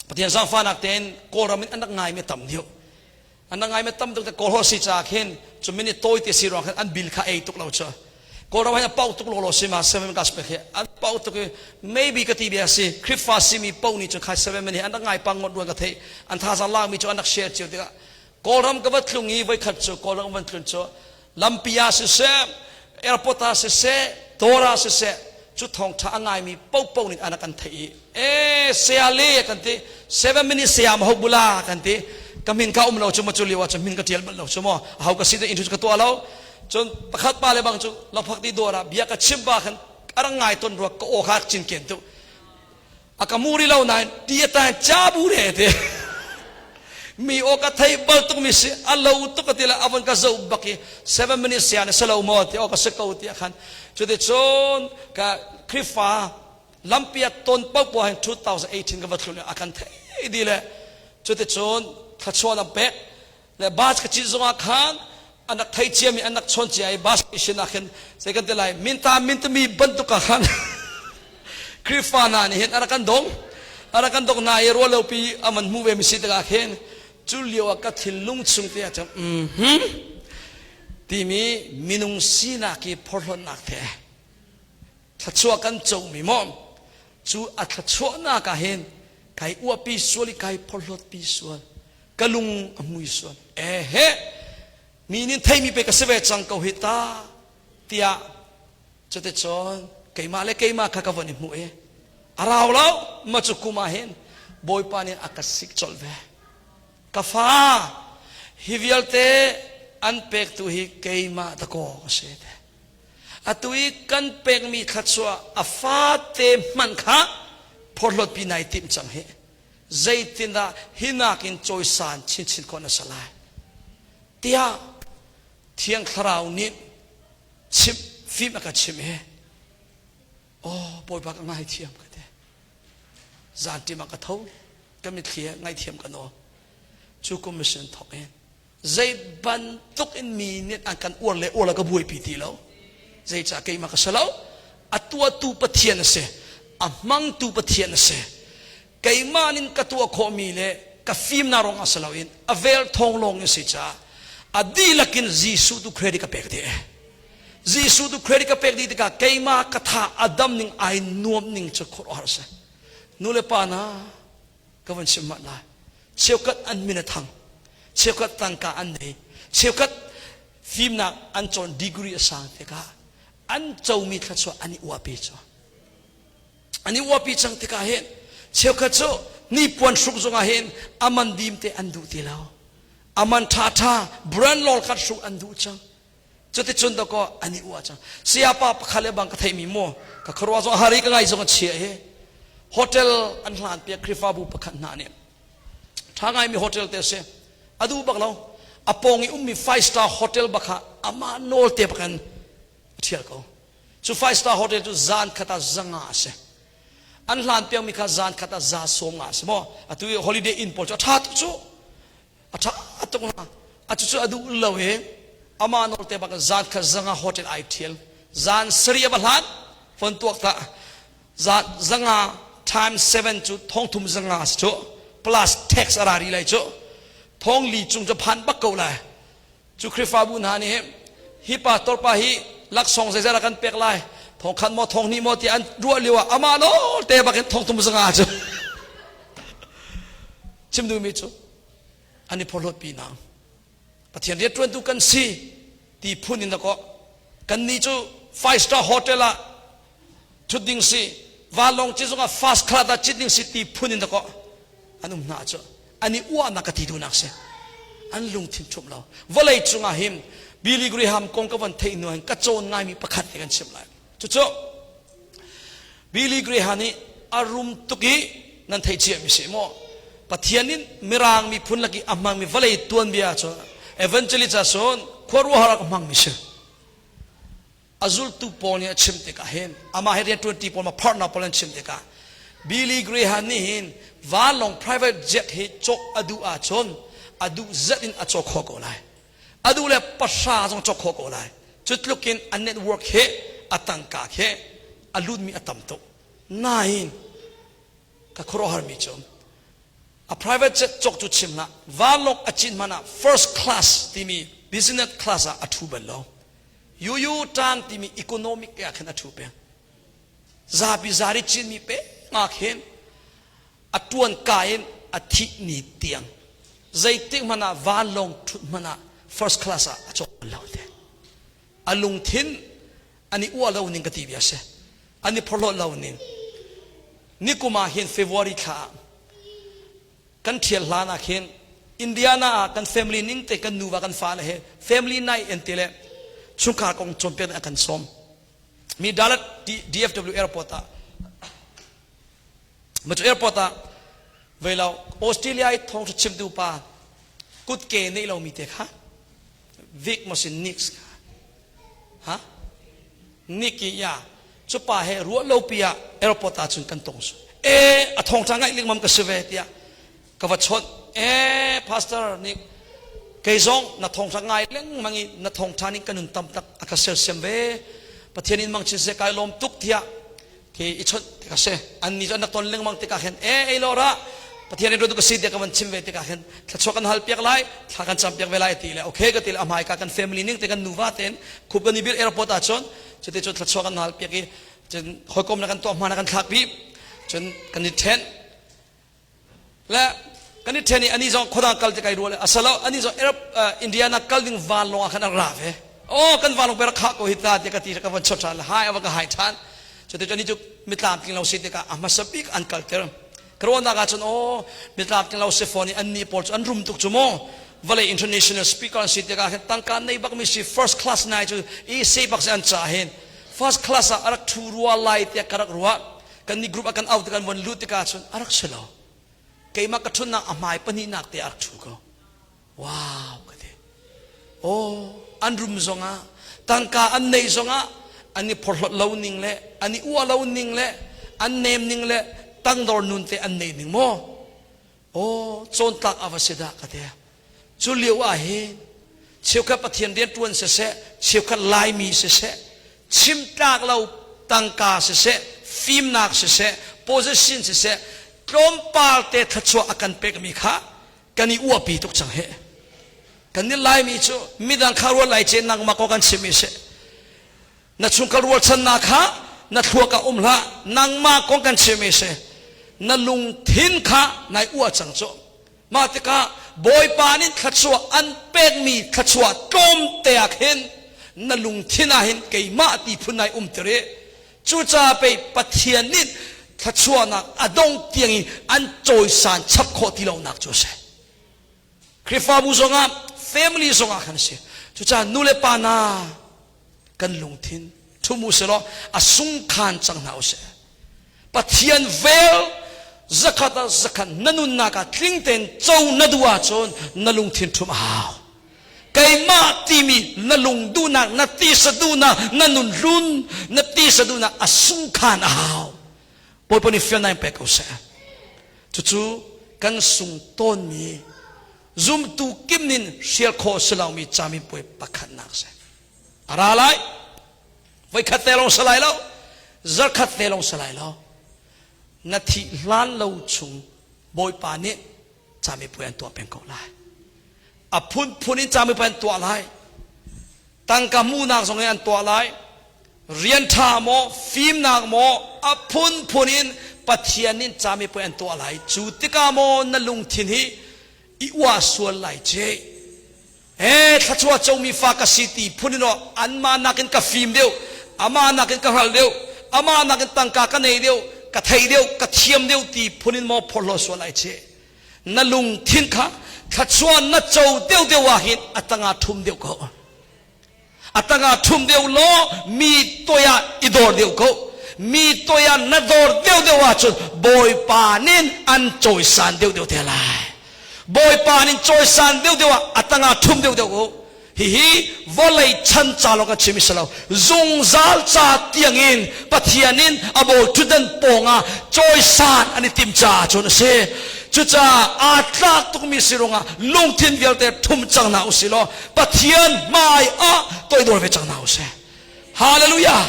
Pathian zaangfahnak tein Kawlram in an rak ngaimi tam deuh. An rak ngaimi tam tuk te Kawl holh si caah khin cu minute tawi te si ruang khan an bil kha ei tuk lo cu. Kawlram ah pau tuk lo si ma seven gospel khi an pau tuk i maybe ka ti bia si Khrifa simi po nih cu khai 7 minute an rak ngai pang ngot ruang ka theih an thazaang lakmi cu an rak share cio tikah Kawlram ka va tlung i voikhat cu Kawlram van tlun cu lampi ah siseh, airport ah siseh, dawr ah siseh, cu thawngṭha a ngaimi popo nih an kan theih i e saya le kan ti, 7 minutes saya ma ho bula kan ti. Ka min ka um lo cu ma cu lio ah cu min ka ṭial bal lo cu maw a ho ka si te intro ka tuah lo. Cun pakhat pa le bang cu lophak ti dawr ah bia ka chim ba khan a rak ngai ton rua ka aw kha cin ken tu a ka muri lo nain ti a tan cha bu re te mi aw ka thei bal tuk mi si a lo tuk ka ti le avon ka zo bak i 7 minutes sia ne salo mo ti aw ka si ko ti khan. Cuti cun ka Khrifa lampi a ton pau po hin 2018 ka va thlun a kan thei di le cuti cun thlachuan am pek le bus ka cit zongah khan anak thei cia mi anak chawn cia i bus station ah khin zei kan ti lai minta mintami bantuk ah khan Khrifa hna nih hin arak kan dong arak kan dong na i rualopi aman hmu ve mi si tikah khin cu lio ah ka thinlung chung te ah cun mhm. Timi minung sinak i phorhlawtnak the thluachuah kan comi maw cu a thluachuahnak ah hin kai uahpi sual i kai phorhlawtpi sual, ka lung a hmui sual, ehe, mi nih theimi pe ka si ve cang ko hi ta tiah. Cuticun keimah le keimah kha ka von i hmuh i a rau lo ma cu kum ah hin Bawipa nih a ka sik colh ve. Ka fa, hi vialte an pektu hi keimah dakaw ka si te. Atu i kan pekmi thluachuah a fate hmanh kha phorhlawtpi nai timh cang hi. Zeitindah hi nakin cawisan chinchin khawh na si lai? Tiah Thiang Thlarau nih chimh fim a ka chimh i, oh, Bawipa, ka ngaithiam ka ti. Zanṭim ah ka tho, ka mitthli he ngaithiam ka nawl. Cu kum mission thawk in zei bantuk in mi nih an kan uar le uar la ka buaipi ti lo. Zeicah? Keimah ka si lo, a tuahtu Pathian a si, a hmangtu Pathian a si. Keimah nin ka tuah khawhmi le ka fimnak ruang ah si loin a vel thawng lawng in si caah a dihlak in Jesuh tu credit ka pek dih. Jesuh tu credit ka pek dih tikah keimah ka tha a dam ning, ai nuam ning cu khuaruahhar a si. Nu le pa na ka van chim hmanh lai. Cheukhat an min a thang, cheukhat tangka an nei, cheukhat fimnak an cawn, degree a sang tikah an comi thluachuah an i uahpi cu. An i uapi cang tikah hin cheukhat cu hnipuan hruk zongah hin a man dim te an duh ti lo, a man ṭha ṭha brand lol khat hruk an duh cang. Cuticun dakaw an i uah cang. Sayapa pakhat le bang ka theihmi mu, ka khuaruah zong hari ka ngai zong a chia hi. Hotel an hlan piak Khrihfabu pakhat hna nih, ṭha ngaimi hotel te si, a duh bak lo. A pawng i ummi five star hotel bak ah amah nawl te bak in a ṭhial ko. Cu five star hotel cu zan khat ah 500 a si. An hlan piakmi kha zan khat ah 150 a si maw. Atu i Holiday Inn pawl cu a ṭha tuk cu, a ṭha tuk hna. A cucu a duh lo i amah nawl te bak zan khat 500 hotel ai ṭhial. Zan 7 a va hlan fon tuak ta, zan 500 times 7 cu 3,500 a si cu, plus tax a ra rih lai cu, 4,000 cung cu phan bak ko lai. Cu Khrihfabu hna nih hi pastor pa hi laksawng zeizat a kan pek lai, 1,000 maw 2,000 maw ti an ruah lio ah amah nawl te bak in 3,500 cu. Chim duhmi cu an i phorhlawt pi nang Pathian rianṭuantu kan si ti phun in dakaw kan nih cu five star hotel ah thut ding si, vanlawng ci zongah first class ah cit ding si ti phun in dakaw an um hna cu an i uahnak ka ti duhnak si. An lungthin ṭhumh lo. Vawlei cungah hin Billy Graham kong ka van theih hnu hin ka cawn ngaimi pakhat te kan chim lai. Cucu Billy Graham nih a rum tuk i nan theih cia mi si maw, Pathian in Mirang miphun lak i a hmangmi vawlei tuanbia cu evangelist ah cun khuaruahhar a hmangmi si. A zultu pawl nih a chim tikah hin, amah he rianṭuanṭi pawl ma partner pawl an chim tikah, Billy Graham nih hin vanlawng private jet hi cawk a duh ahcun a duh zat in a cawk khawh ko lai, a duh le pahra zong cawk khawh ko lai. Cu tluk in a network he a tangka he a lutmi a tam tuk. Nain ka khuaruahharmi cu a private jet cawk cu chim hlah, vanlawng a cin hmanh ah first class timi business class ah a ṭhu bal lo. Yuyu ṭang timi economic ah khan a ṭhu peng. Zapi zari cinmi peng ah khin a ṭuan ka in a thih ni tiang zeitik hmanh ah vanlawng ṭhut hmanh ah first class ah a cawk lo te. A lungthin an i uah lo ning ka ti bia si, an i phorhlawt lo ning. Nikum ah hin February thla ah kan ṭhial hlan ah khin Indiana ah kan family ning te, kan nuva kan fale he family night an ti le chungkhar kong cawnpiak a kan sawm mi Dallas DFW airport ah. Ma cu airport ah vei lo Australia i thawngṭha chimtu pa kutke nei lomi te kha, Vic maw si Nix kha ha, Nicky ya, cu pa he ruah lo pi ah airport ah cun kan tong su e. A thawngṭha ngaih lengmang ka si ve tiah ka va chawnh. E, pastor nih, kei zong na thawngṭha ngai lengmang i na thawngṭha nih ka nun tam tak a ka sersiam ve, Pathian in mang chin se, kai lawm tuk tiah khi i chawnh ti ka si. An ni cu an rak ton lengmang tikah khin e, ei lo ra. Pathian rian ṭuantu ka si tiah ka van chim ve tikah khin thluachuah kan hal piak lai, thla kan cam piak ve lai ti le okay ka ti le a hmaika kan family ning te kan nuva tein khup kan i bir airport ah cun cuti cun thluachuah kan hal piak i cun hawikom na kan tuah hma na kan thlak pi cun kan i ṭhen le kan i ṭhen i ani zong khuadang kal te kai rual asalo ani zong Arab Indiana kal ding vanlawng ah khan a ra ve oh kan vanlawng pe rak khah ko hi ta tiah ka ti ka van chot ṭhan le hai ava ka hai ṭhan cuti cun ani cu mitlam tling lo si tikah a hmasa bik an kalter ka ruahnak ah cun aw mitlak tling lo si fawn i annih pawl cu an rum tuk cu mu vawlei international speaker an si tikah hin tangka nei bak mi si first class nai cu i se bak si an ca hin first class ah a rak thu rua lai tiah ka rak ruah kan ni group ah kan out kan von lut tikah cun a rak si lo keimah ka thunnak a hmai pahnihnak te a rak thu ko Wow ka ti. Oh, an rum zongah tangka an neih zongah an i phorhlawt lo ning le an i uah lo ning le an nem ning le tangdor nun te an nei ning maw? Oh, cawntlak a va si dah ka ti. Cu lio ah hin cheukhat Pathian rian ṭuan siseh, cheukhat Laimi siseh, chimtlak lo tangka siseh, fimnak siseh, position siseh, tlawmpal te thluachuah a kan pekmi kha kan i uahpi tuk cang he kan nih Laimi cu midang kha rual lai ce nangmah ko kan chim i si na chungkhar rualchannak kha na thluak ah um hlah nangmah kong kan chim i si na lungthin kha nai uah cang cu mah tikah Bawipa nih thluachuah an pekmi thluachuah tlawmte ah khin na lungthin ah hin keimah ti phun nai um tir i Cucaah pei Pathian nih thluachuahnak a dong tiang in an cawisan chap khawh ti lonak cu a si. Khrihfabu zongah, family zongah khan a si. Cucaah nu le pa hna kan lungthin ṭhum u sih law a sungkhan cang hna u sih. Pathian vel zakhat ah zakhat na nunnak ah tling tein co na duh ahcun na lungthin ṭhum a hau. Keimah timi na lung duhnak, na tisa duhnak, na nun hlun, na tisa duhnak a sungkhan a hau. Bawipa nih fiannak in pek ko seh. Cucu kan sung tawnmi zumtu kim nin hrial khawh si lomi camipuai pakhatnak si. A ra lai. Voikhat te lawng si lai lo. Zarkhat te lawng si lai lo. Na thih hlan lo chung Bawipa nih camipuai an tuah peng ko lai. A phunphun in camipuai an tuah lai. Tangka hmuhnak zong in an tuah lai. Rian ṭha maw, fimnak maw, a phunphun in Pathian nih camipuai an tuah lai. Cu tikah maw na lungthin hi i uah sual lai ce. He thluachuah comi fa ka si ti phun in aw anmah nakin ka fim deuh, amah nakin ka hngal deuh, amah nakin tangka ka nei deuh, ka thei deuh, ka thiam deuh ti phun in maw phorhlaw sual ai ce. Na lungthin kha thluachuah na co deuh deuh ah hin a tangah ṭhum deuh ko. A tangah ṭhum deuh law mi toi ah i dor deuh ko. Mi toi ah na dor deuh deuh ahcun Bawipa nih an cawisan deuh deuh te lai. Bawipa nih cawisan deuh deuh ah a tangah ṭhum deuh deuh ko. Hihi vawlei chan ca lawng kan chim si lo. Zungzal ca tiangin Pathian in a bawi ṭhutdan pawngah cawisan an i tim caah cun a si. Cucaah aa tlak tukmi si ruangah lungthin vialte ṭhum cang hna usih law Pathian hmai ah toidor ve cang hna usih. Hallelujah!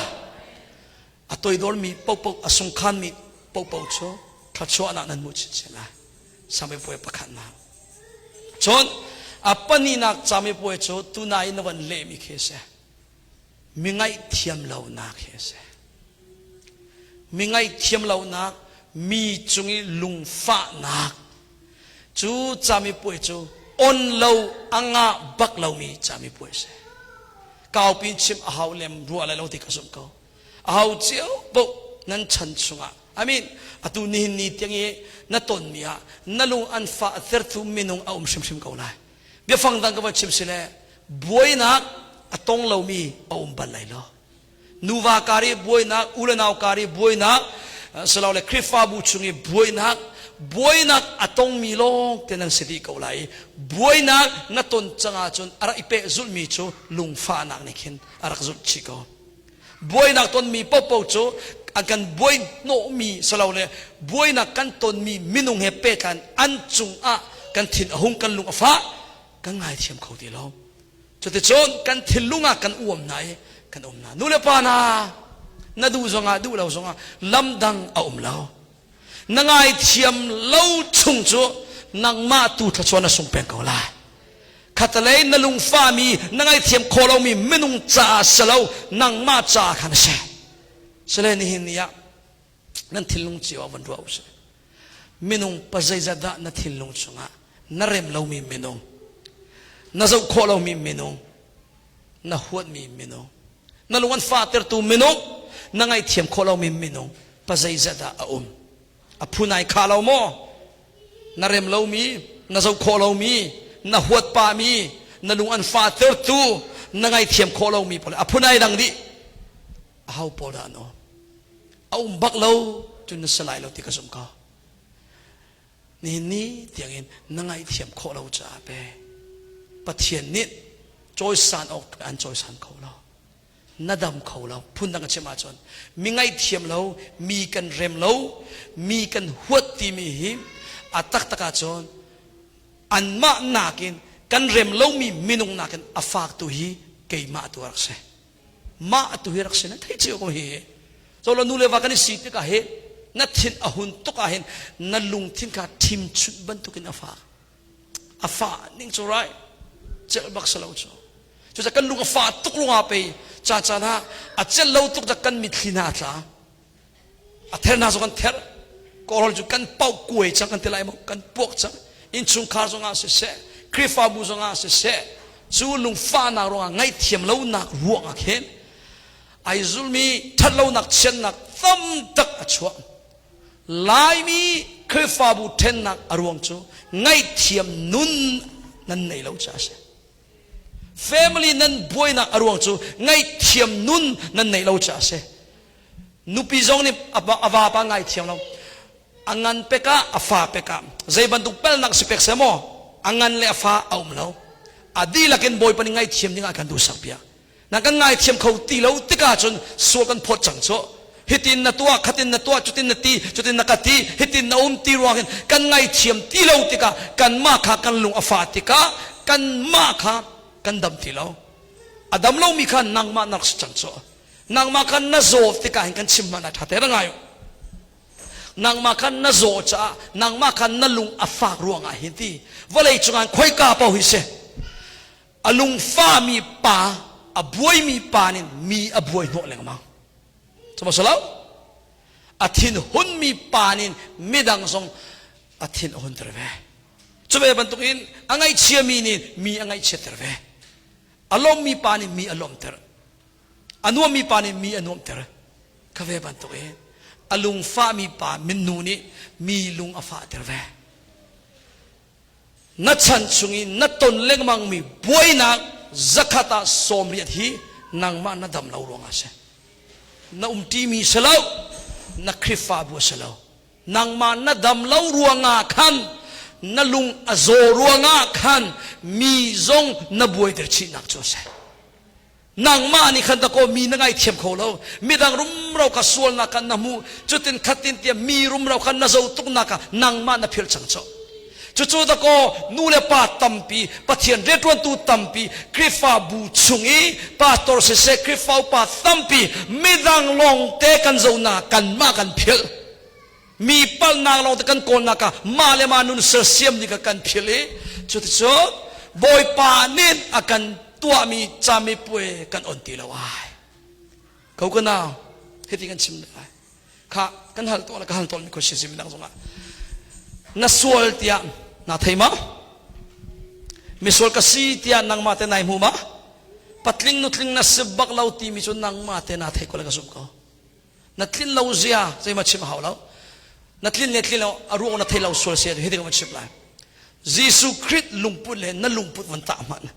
A toidormi paohpaoh, a sungkhanmi paohpaoh cu thluachuahnak nan hmuh chinchin lai. Samipuai pakhatnak. Cun a pahnihnak camipuai cu tunai na van lehmi khi a si. Mi ngaihthiam lonak hi a si. Mi ngaihthiam lonak, mi cung i lungfahnak cu camipuai cu on lo a ngah bak lomi camipuai a si. Kaupi in chim a hau lem rua lai lo ti ka zumh ko. A hau cio paoh nan chan chungah I mean atu nihin ni tiang i na tonmi ah na lung an fah tertu minung a um hrimhrim ko lai. Biafang dang ka van chim si le buainak a tong lomi a um bal lai lo. Nuva kar i buainak, u le nau kar i buainak, silole Khrihfabu chung i buainak, buainak a tongmi lawng te nan si dih ko lai i buainak na ton cang ahcun a rak i pehzulhmi cu lungfahnak nih khin a rak zulh chih ko. Buainak tonmi paohpaoh cu an kan buai hnawhmi silole buainak kan tonmi minung he pehtlai an cungah kan thin a hung, kan lung a fah, kan ngaithiam kho ti lo. Cuticun kan thinlung ah kan uam hna i kan um hna. Nu le pa hna, na duh zongah duh lo zongah lam dang a um lo. Na ngaithiam lo chung cu nangmah tu thluachuah na sung peng ko lai. Khatalei na lungfahmi na ngaithiam khawh lomi minung caah si lo nangmah caah khan a si. Sile nihin ni ah nan thinlung cio ah van ruah usih. Minung pa zeizat dah na thinlung chungah na rem lomi minung, na zoh khawh lomi minung, na huatmi minung, na lung an fahtertu minung, na ngaihthiam khawh lomi minung pa zeizat dah a um. A phun ai khah lo maw? Na rem lomi, na zoh khawh lomi, na huat pahmi, na lung an fahtertu, na ngaihthiam khawh lomi pawl a phun ai dang dih. Aho pawl dah an um? A um bak lo cun na si lai lo ti ka zumh ko. Nihin ni tiangin na ngaihthiam khawh lo caah pe Pathian nih cawisan awk an cawisan kho lo. Na dam kho lo. Phundang a chim ahcun mi ngaihthiam lo, mi kan rem lo, mi kan huat timi hi a taktak ahcun anmah nakin kan rem lomi minung nakin a fak tu hi keimah tu a rak si. Mah tu hi rak si na theih cio ko hi. Colo nu le va kan i si tikah hi na thin a hun tuk ah hin na lungthin kha thim chunh bantukin a fak. A fah ning cu rai celh bak si lo cu. Cucaah kan lung a fah tuk ruangah pei ca caan ah a celh lo tuk dak kan mitthli hna a tla. A ther hna zong kan ther. Kawlrawl cu kan pauh kuai cang kan ti lai maw kan puak cang. Innchungkhar zongah siseh, Khrihfabu zongah siseh, cu lungfahnak ruangah ngaihthiam lonak ruangah khin ai zulmi ṭhatlonak chiatnak tam tak a chuah. Laimi Khrihfabu ṭhennak a ruang cu ngaihthiam nun nan nei lo caah a si. Family nan buainak a ruang cu ngaihthiam nun nan neih lo caah a si. Nupi zong nih a vapa ngaithiam lo. A ngan pek ah a fa pek ah zei bantuk pelnak si pek seh maw a ngan le a fa a um lo. A dihlak in Bawipa nih ngaithiam ding ah kan duhsak piak. Na kan ngaithiam kho ti lo tikah cun sual kan phawt cang cu. Hitin na tuah, khatin na tuah, cutin na ti, cutin na ka ti, hitin na um ti ruang hin kan ngaithiam ti lo tikah kanmah kha kan lung a fah tikah kanmah kha kan dam ti lo. A dam lomi kha nangmah na rak si cang cu. Nangmah kha na zaw tikah hin kan chim hmanh ah ṭha te ra ngai u. Nangmah kha na zaw caah nangmah kha na lung a fak ruangah hin ti vawlei cungah khoika paoh hi si a lungfahmi pa a buaimi pa nih mi a buai hnawh lengmang. Cu maw si lo? A thin hunmi pa nih midang zong a thin a hunter ve. Cu ve bantukin a ngaihchiami nih mi a ngaihchiatter ve. A lawmmi pa nih mi a lawmter. A nuammi pa nih mi a nuamhter. Kha ve bantuk in a lungfahmi pa minnu nih mi lung a fahter ve. Na chan chung i na ton lengmangmi buainak zakhat ah 80 hi nangmah na dam lo ruangah a si. Na umṭimi si lo, na Khrihfabu a si lo. Nangmah na dam lo ruangah khan na lung a zaw ruangah khan mi zong na buaiter chihnak cu a si. Nangmah nih khan dakaw mi na ngaithiam kho lo. Midang rumro kha sualnak khan na hmuh. Cutin khatin tiah mi rumro khan na zo tuknak ah nangmah na philh cang cu. Cucu dakaw nu le pa tampi, Pathian rianṭuantu tampi, Khrihfabu chung i pastor siseh, Khrihfa upa tampi midang lawngte kan zohnak kanmah kan philh. Mi palhnak lawngte kan kawlnak ah mah le mah nun sersiam ni kha kan philh i cuticun Bawipa nih a kan tuahmi camipuai kan on ti lo ai. Ko ka nau, hiti kan chim lai. Kha kan hal tawn ka hal tawn mi question si midang zongah. Na sual tiah na thei ma? Misual ka si tiah nangmah te nai hmu ma? Patling nutling na si bak lo timi cu nangmah te na thei ko le ka zumh ko. Na tlin lo zia zeima chim a hau lo. Na tlin le tlin lo a ruang na thei lo sual sia hi ka chim lai. Jesuh Khrist lungput le na lungput van tah hmanh.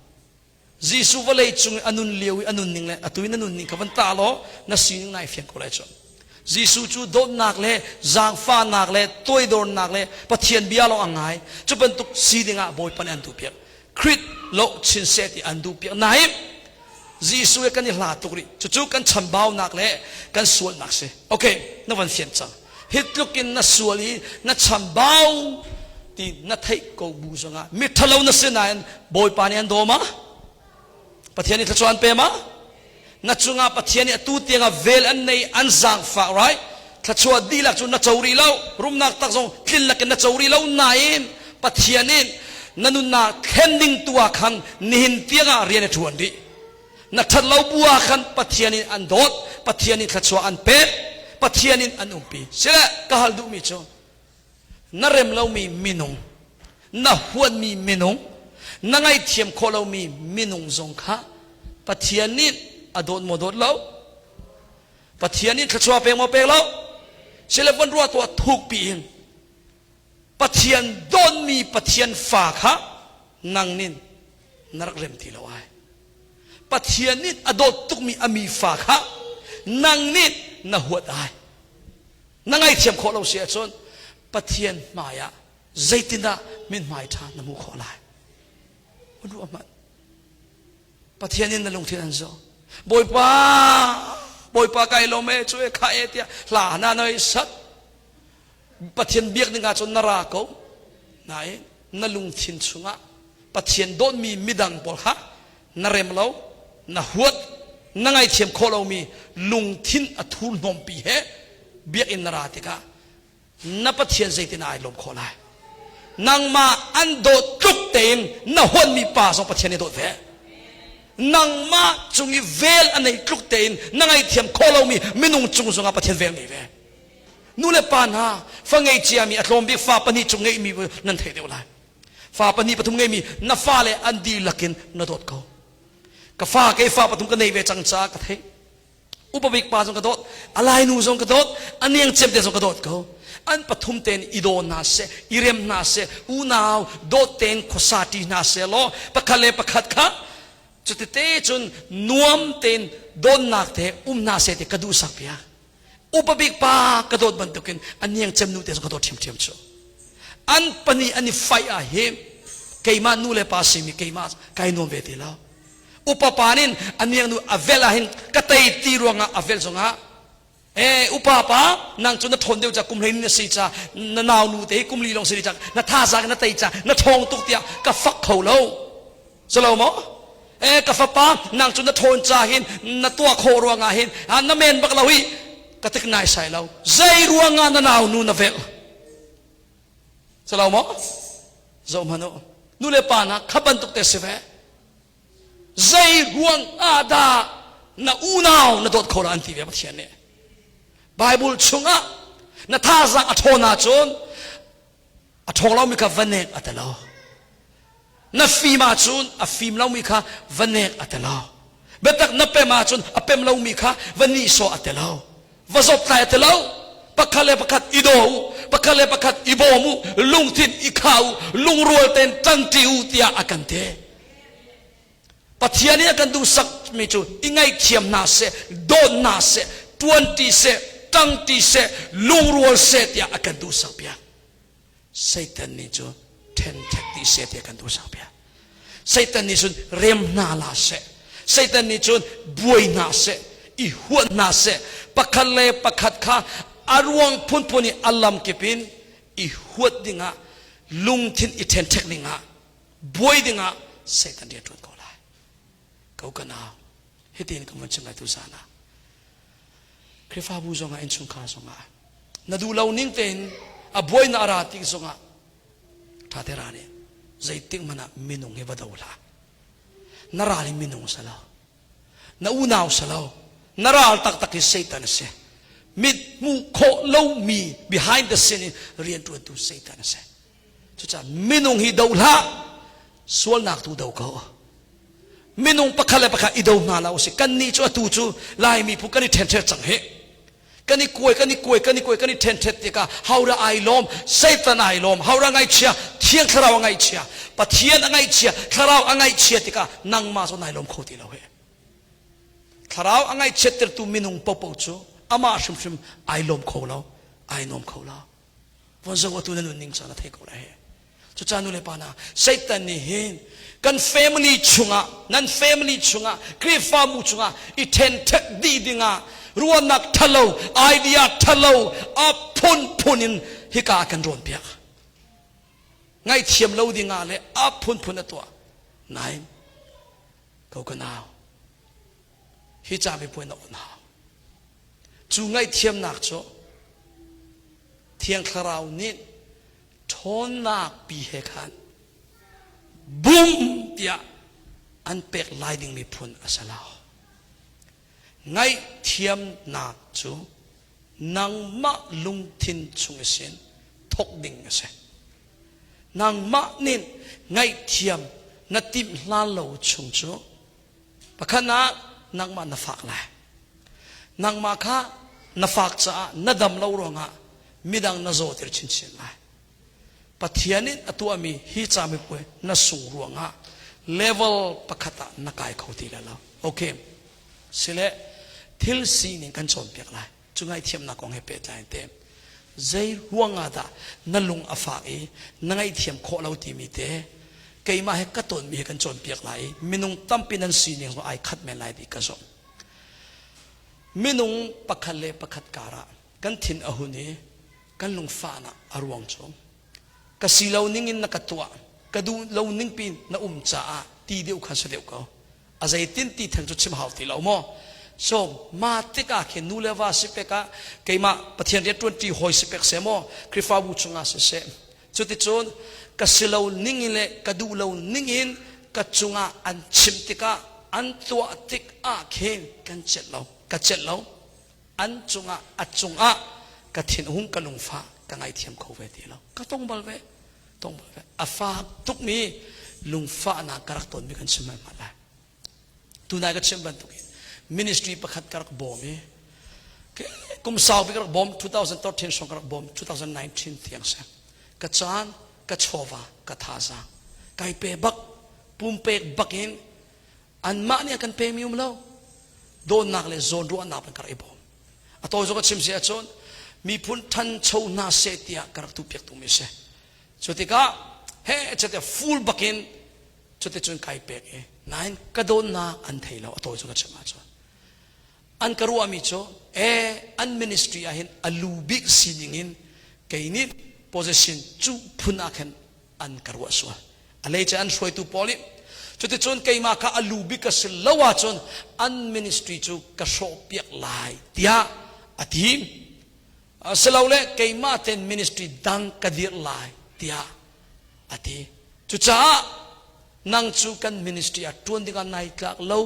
Jesuh vawlei cung i a nun lio i a nunning le atu i na nunning kha van tah law na sining nai fiang ko lai cu. Jesuh cu dawtnak le zaangfahnak le toidornak le Pathian bia lawng a ngai. Cu bantuk sining ah Bawipa nih an duhpiak. Khrist lo chin seh ti an duhpiak. Nain Jesuh he kan i hla tuk rih. Cucu kan chambaunak le kan sualnak si. Okay, na van fian cang. Hi tluk in na sual i na chambau ti na theih ko bu zongah miṭhalo na si nain Bawipa nih an daw ma? Pathian nih thluachuah an pe ma? Na cungah Pathian nih atu tiangah vel an nei, an zaangfah, right? Thluachuah dihlak cu na co rih lo. Rumnak tak zong tlin lakin na co rih lo nain Pathian in na nunnak thlen ding tu ah khan nihin tiangah rian a ṭuan rih. Na ṭhat lo bu ah khan Pathian in an dawt, Pathian in thluachuah an pek, Pathian in an umpi. Sile ka hal duhmi cu na rem lomi minung, na huatmi minung, na ngaihthiam khawh lomi minung zong kha Pathian nih a dawt maw dawt lo? Pathian nih thluachuah pek maw pek lo? Sile von ruah tuah thukpi in Pathian dawtmi Pathian fa kha nang nin na rak rem ti lo ai. Pathian nih a dawt tukmi a mi fa kha nang nih na huat ai. Na ngaithiam khawh lo si ahcun Pathian hmai ah zeitindah mithmai ṭha na hmuh khawh lai? Ruah hmanh. Pathian in na lungthin an zoh. Bawipa, Bawipa kai lawm e, cu e kha e tiah hla na noi sat. Pathian biak ding ahcun na ra ko. Nain na lungthin chungah Pathian dawtmi midang pawl kha na rem lo, na huat, na ngaithiam khawh lomi lungthin a thurhnawmpi he biakinn na ra tikah na Pathian zeitin ai lawm khawh lai? Nangmah an dawt tluk tein na huatmi pa zong Pathian nih dawt ve. Nangmah cung i vel a nei tluk tein na ngaithiam khawh lomi minung cung zongah Pathian vel ngei ve. Nu le pa hna, fa ngei ciami a tlawm bik fa pahnih cung ngeihmi nan theih deuh lai. Fa pahnih pathum ngeimi na fale an dihlak in na dawt ko. Ka fa kei fa pathum ka nei ve cang caah ka theih. Upa bik pa zong ka dawt, a lainu zong ka dawt, a niang cem te zong ka dawt ko. An pathum tein i daw hna seh, i rem hna seh, unau dawt tein khuasa ṭi hna seh law pakhat le pakhat kha cutite cun nuam tein dawnnak te um hna seh ti ka duhsak piak. Upa bik pa ka dawt bantukin a niang cem nu te zong ka dawt ṭhiamṭhiam cu. An pahnih an i faih ah hin keimah nu le pa simi keimah kai nuam ve ti lo. Upa pa nin a niang nu a vel ah hin ka tei ti ruangah a vel zongah e upa pa nang cu na ṭhawn deuh ca kum hlei na si ca na nau nu te hi kum li lawng si ca na thazaang na tei ca na ṭhawng tuk tiah ka fak kho lo. Silo maw? E ka fapa nang cu na ṭhawn ca hin na tuah khawh ruangah hin na men bak lo hi ka tik nai sai lo. Zei ruangah na nau nu na velh? Silo maw? Zoh hmanh u. Nu le pa hna kha bantuk te si ve. Zei ruang ah dah na unau na dawt kho lo an ti ve Pathian nih. Bible chungah na thazaang a ṭhawn ahcun a ṭhawng lomi kha va nek a ti lo. Na fim ahcun a fim lomi kha va nek a ti lo. Biatak na pem ahcun a pem lomi kha va nihsawh a ti lo. Va zawttlai a ti lo. Pakhat le pakhat i daw u, pakhat le pakhat i bawm u, lungthin i khah u, lungrual tein ṭangṭi u tiah a kan ti. Pathian nih a kan duhsakmi cu i ngaihthiam hna seh, dawt hna seh, ṭuanṭi seh, ṭangṭi seh, lungrual seh tiah a kan duhsak piak. Satan nih cu ṭhenṭhek dih seh tiah kan duhsak piak. Satan nih cun rem hna la seh. Satan nih cun buai hna seh, i huat hna seh, pakhat le pakhat kha a ruang phunphun i a lamkip in i huat dingah lungthin i ṭhenṭhek dingah buai dingah Satan rian ṭuan ko lai. Ko ka nau, hitin ka vun chim lai tu zan ah. Khrihfabu zongah innchungkhar zongah na duh lo ning tein a buai na ra tik zongah ṭha te ra nih zeitik hmanh ah minung hi va do hlah. Na ral hi minung si lo. Na unau si lo. Na ral taktak hi Satan a si. Mit hmuh khawh lomi behind the scene in rianṭuantu Satan a si. Cucaah minung hi do hlah, sualnak tu do ko. Minung pakhat le pakhat i do hna lo si. Kannih cu atu cu Laimi phu kan i ṭhenṭhet cang hi. Kan i kuai, kan i kuai, kan i kuai, kan i ṭhenṭhet tikah hora ai lawm, Satan ai lawm, hora ngaihchia, Thiang Thlarau a ngaihchia, Pathian a ngaihchia, Thlarau a ngaihchia tikah nangmah cu nai lawm kho ti lo hi. Thlarau a ngaihchiattertu minung popo cu amah hrimhrim ai lawm kho lo, ai nuam kho lo. Von zo atu na nun ning caan a thei ko lai he. Cucaah nu le pa hna, Satan nih hin kan family chungah, nan family chungah, Khrihfabu chungah i ṭhenṭhek dih dingah ruahnak ṭhalo, idea ṭhalo a phunphun in hika ah kan rawn piak. Ngaihthiam lo dingah le a phunphun a tuah. Nain, ko ka nau, hi camipuai na on hau. Cu ngaihthiamnak cu. Thiang Thlarau nih ṭhawnnak pi he khan bum tiah an pek lai dingmi phun a si lo. Ngaihthiamnak cu nangmah lungthin chung sin thawk ding a si. Nangmah nih ngaihthiam na timh hlan lo chung cu pakhat ah nangmah na fak lai. Nangmah kha na fak caah na dam lo ruangah midang na zawter chinchin lai. Pathian in a tuahmi hi camipuai na sung ruangah level pakhat ah na kai kho ti lai lo. Okay. Sile thil sining kan cawnpiak lai. Cu ngaihthiamnak kong he pehtlai te. Zei ruangah dah na lung a fak i na ngaihthiam khawh lo timi te keimah he ka tonmi he kan cawnpiak lai i minung tampi nan sining zong ai khat men lai ti ka zumh. Minung pakhat le pakhat karah kan thin a hun i kan lungfahnak a ruang cu ka si lo ning in na ka tuah ka duh lo ning pin na um caah ti deuh khan si deuh ko a zeitin ti theng cu chim hau ti lo maw so ma tikah khin nu le va si pek ah keimah Pathian rian ṭuanṭi hawi si pek seh maw Khrihfabu chungah siseh cuticun ka si lo ning in le ka duh lo ning in ka cungah an chim tikah an tuah tikah khin kan celh lo ka celh lo an cungah a cungah ka thinhung ka lungfah ka ngaithiam kho ve ti lo ka tong bal ve tong bal ve a fak tukmi lungfahnak ka rak tonmi kan chim hmai lai tunai ka chim bantukin ministry pakhat ka rak bawm i kum saupi ka rak bawm 2013 song ka rak bawm 2019 tiang se ka caan ka chawva ka thazaang kai pe bak pumpek bakin anmah nih a kan pemi um lo dawtnak le zawnruahnak in ka rak i bawm a tawi zong ka chim si ahcun miphun ṭhancho hna seh tiah ka rak tupiak tumi si cu tikah he chate full bakin cuticun kai pek i nain ka dawtnak an thei lo a tawi zong ka chim ahcun an ka ruahmi cu e an ministry ah hin a lu bik sining in kei nih position cu phun ah khan an ka ruah sual a lei an hruaitu pawl nih cuticun keimah kha a lu bik ka si lo ahcun an ministry cu ka hrawhpiak lai tiah a ti silole keimah ten ministry dang ka dirh lai tiah a ti cucaah nang cu kan ministry ah ṭuan dingah nai tlak lo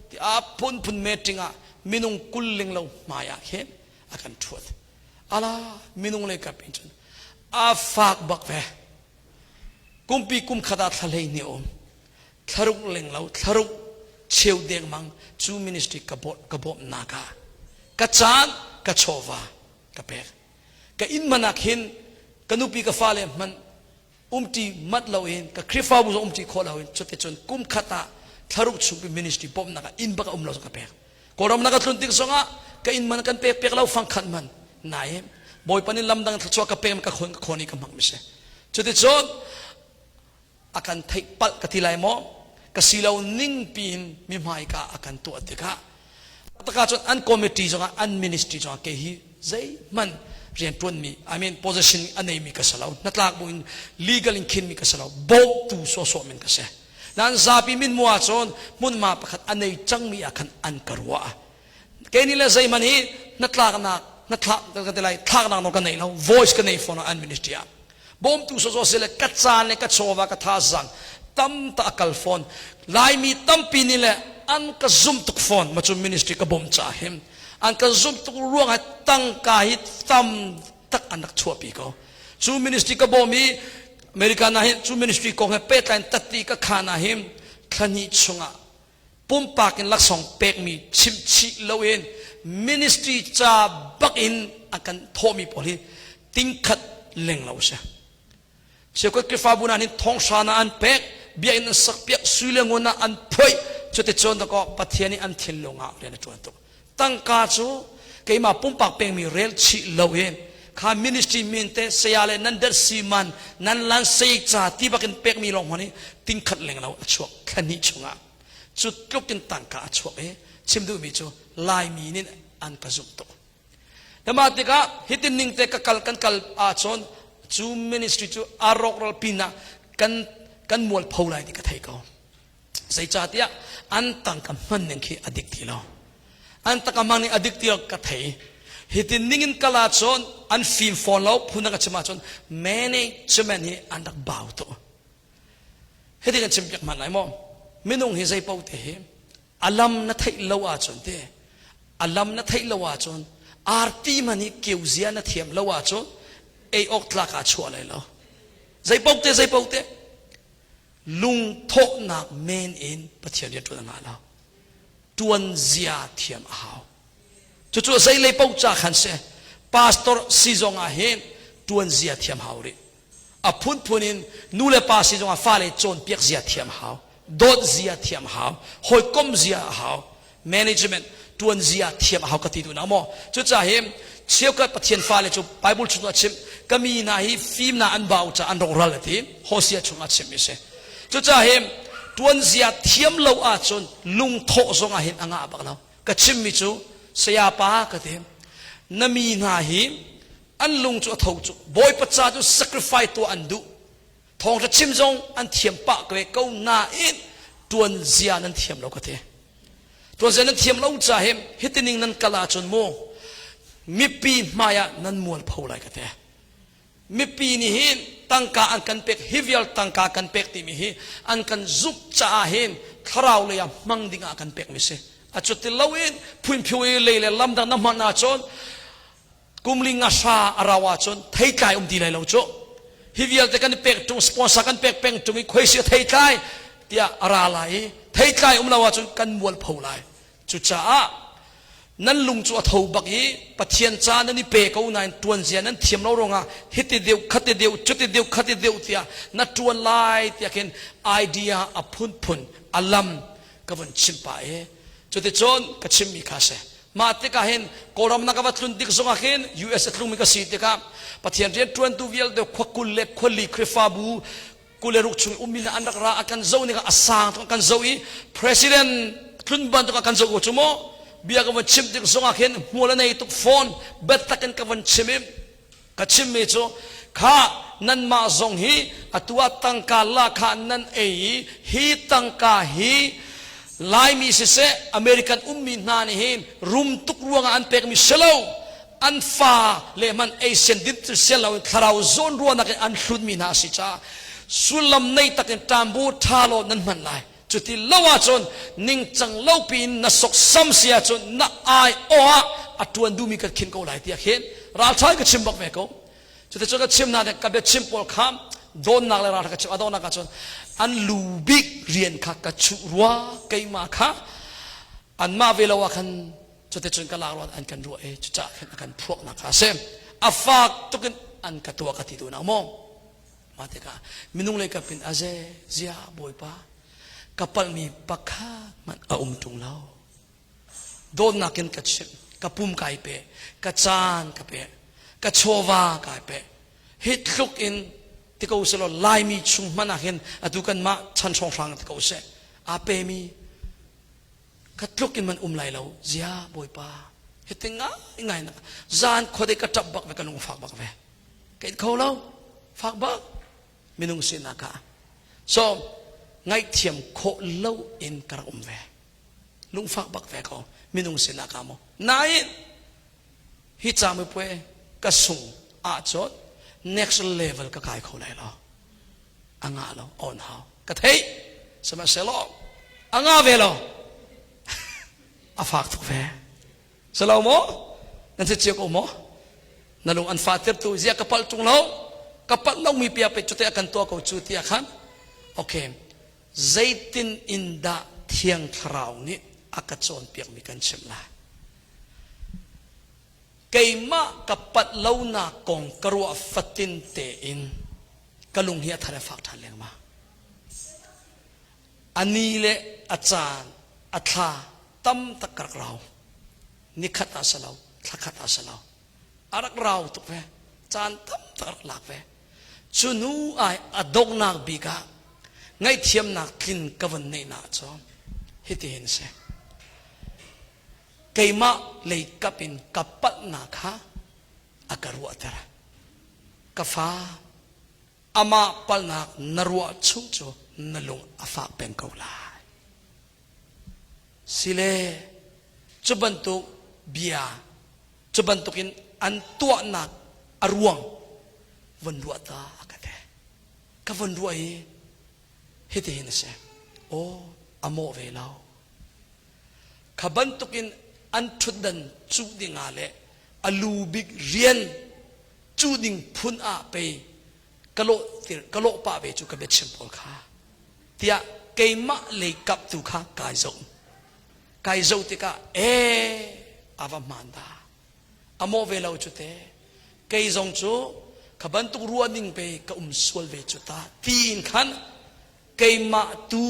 tiah phunphun meeting ah minung 20 ling lo hmai ah khin a kan ṭhuat ala minung lei kap in cun a fak bak ve kumpi kum khat ah thla 12 um thlaruk leng lo thlaruk cheu dengmang cu ministry ka bawmh ka bawmhnak ah ka caan ka chawva ka pek ka inn man ah khin ka nupi ka fale hmanh umṭi mat loin ka Khrihfabu zong umṭi khawh loin cuticun kum khat ah thlaruk chung ministry bawmhnak ah inn bak a um lo ka pek Kawlram na ka tlun tik zongah ka inn man kan pek pek lo fang khat man nain Bawipa nih lamdang thluachuah ka pek ka khon ka khon i ka hmang mi si cuticun a kan theih palh ka ti lai maw ka si lo ning piin mi hmaika a kan tuah tikah taka cun an committee zongah an ministry zongah kei hi zeihmanh rianṭuanmi I mean position a neimi ka si lo hnatlak bu in legal in khinmi ka si lo bawmtu sawsawh men ka si nan zapi min mu ahcun hmunhma pakhat a nei cangmi ah khan an ka ruah kei nih le zeihmanh hi hnatlaknak hnathlak ka ti lai thlaknak nawl ka nei lo voice ka nei fawn an ministry ah bawmtu sawsawh si le ka caan le ka chawva ka thazaang tam ta a kal fawn laimi tampi nih le an ka zum tuk fawn ma cu ministry ka bawm ca him an ka zum tuk ruang ah tangka hi tam tak an rak chuahpi ko cu ministry ka bawm i American ah hin cu ministry kong he pehtlai tatti ka khan ah hin thlahnih chungah pumpak in laksawng pekmi chimchih loin ministry ca bak in a kan thawhmi pawl hi tingkhat leng lo si. Cheukhat Khrihfabu hna nih thonghra na an pek, biakinn an sak piak, sui le ngun ah an phoih, cuticun dakaw Pathian nih an thinlung ah rian a ṭuan tuk. Tangka cu keimah pumpak pekmi rel chih loin kha ministry min te saya le nan det si man nan lan sei ca ti bakin pekmi lawng hmanh hi tingkhat leng lo a chuak thlahnih chungah cu tluk in tangka a chuak i chim duhmi cu Laimi nih an ka zumh tuk Mah tikah hitin ning te ka kal kan kal ahcun cu ministry cu a rawkral pinah kan kan mualpho lai ti ka thei ko. Zeicahtiah an tangka hman ning khi a dik ti lo. An tangka hman ning a dik ti lo ka thei. Hitin ningin kal ahcun an fim fawn lo phun ka chim ahcun management hi an rak bau tu. Hiti kan chim piak hmanh lai maw? Minung hi zei paoh te hi alam na theih lo ahcun te alam na theih lo ahcun arti man hi keu zia na thiam lo ahcun ei awk tlak ah chuah lai lo. Zei paoh te zei paoh te lungthawhnak men in Pathian rian ṭuan a ngah lo. Ṭuan zia thiam a hau. Cucu zeilei paoh ca khan si. Pastor si zong ah hin ṭuan zia thiam hau rih. A phunphun in nu le pa si zong ah fale cawnpiak zia thiam hau. Dawt zia thiam hau. Hawikom zia a hau. Management ṭuan zia thiam a hau ka ti duh na maw? Cucaah hi cheukhat Pathian fale cu Bible chung a chim ka mi hna hi fimnak an bau caah an rawkral a ti. Hosea chung a chim mi si. Cucaah hi ṭuan zia thiam lo ahcun lungthawh zong ah hin a ngah bak lo. Ka chimmi cu sayapa ka ti na mi hna hi an lung cu a tho cu Bawipa ca cu sacrifice tuah an duh thawngṭha chim zong an thiam pah ve ko nain ṭuan zia nan thiam lo ka ti ṭuan zia nan thiam lo ca hi hitining nan kal ahcun mu mipi hmai ah nan mualpho lai ka ti Mipi nih hin tangka an kan pek hi vial tangka kan pek timi hi an kan zumh caah hin thlarau lei ah hmang ding ah kan pek mi si. A cu ti loin phuinphiu i lei le lam dang na hman ahcun kumli nga hra a rau ahcun theitlai um ti lai lo cu. Hi vialte kan i pek ṭung sponsor kan pek peng ṭung i khuaisi a theitlai tiah a ra lai i theitlai um lo ahcun kan mualpho lai. Cucaah nan lung cu a tho bak i Pathian ca nan i pe ko nain ṭuanzia nan thiam lo ruangah hiti deuh khati deuh cuti deuh khati deuh tiah na ṭuan lai tiah khin idea a phunphun a lam ka vun chim pah i cuticun ka chimmi kha si. Mah tikah hin Kawlram na ka va tlun tik zongah khin US a tlungmi ka si tikah Pathian rian ṭuantu vialte khua 20 le khuali Khrihfabu 26 chung ummi na an rak ra a kan zoh ning a sang tuk kan zoh i president tlun bantuk a kan zoh ko cu mu bia ka van chim tik zongah khin hmual a nei tuk fawn biatak in ka van chim i ka chimmi cu kha nanmah zong hi atu ah tangka la kha nan ei i hi tangka hi Laimi siseh American ummi hna nih hin rum tuk ruangah an pekmi si lo an fa le hmanh ei sian din sian lo in thlarau zawn ruahnak in an hlunmi hna a si caah sullam nei takin ṭambu ṭha law nan hman lai cuti lo ahcun ningcang lo piin na soksam si ahcun na ai aw ah a ṭuan duhmi kan khin ko lai tiah khin ralṭha ka chim bak ve ko cuticun ka chim hna ka biachim pawl kha dawnnak le ralṭha ka chim a donghnak ahcun an lu bik rian kha ka chuh rua keimah kha anmah ve lo ah khan Cuticun ka lak ruat an kan ruah i cucaah khin a kan phuaknak kha a si. A fak tukin an ka tuah ka ti tu nak maw? Mah tikah minung lei kap in aze zia Bawipa ka palhmi pakhat hmanh a um ṭung lo. Dawtnak in ka chimh, ka pum kai pe, ka caan ka pe, ka chawva kai pe. Hi tluk in ti ko selaw Laimi chung hmanh ah hin atu kanmah chan hrawnghrang ti ko seh aa pemi ka tluk in man um lai lo zia bawipa hiti ngai ngai na zan khuadei ka ṭap bak ve ka lung fak bak ve ka it kho lo fak bak minung sinak ah so ngaihthiam khawh lo in ka rak um ve lungfak bak ve ko minung sinak ah maw nain hi camupuai ka sung ahcun next level ka kai kho lai lo a ngah lo on hau ka theih sihmanhsehlaw a ngah ve lo a fak tuk ve silo maw nan si cio ko maw na lung an fa tirtu zia ka palh tung lo ka palh lo mi pia pe cute a kan tuah ko cu tiah khan okay zeitin in dah thiang thlarau nih a ka cawnpiak mi kan chimh lai Keimah ka palh lonak kong ka ruah fatin tein ka lung hi a thar a fak ṭhan lengmang. A ni le a caan, a thla tam tak ka rak rau. Nikhat ah si lo, thla khat ah si lo. A rak rau tuk ve. Caan tam tak a rak lak ve. Cu hnu ai a donghnak bik ah ngaihthiamnak tlin ka von neihnak cu hitihin a si. Keimah lei kap in ka palhnak kha a ka ruahter. Ka fa, amah palhnak na ruah chung cu na lung a fak peng ko lai. Sile, cu bantuk bia Cu bantukin an tuahnak a ruang von ruah ta a ka te. Ka von ruah i hitihin a si. Aw, a mawh ve lo. Kha bantukin an ṭhutdan cuh dingah le a lu bik rian cu ding phun ah pei ka lawh ka lawh pah ve cu ka biachim pawl kha tiah keimah lei kap tu kha kai zoh kai zoh tikah e ava hmaan dah a mawh ve lo cu te kei zong cu kha bantuk ruah ning pe ka um sual ve cu ta tiin khan keimah tu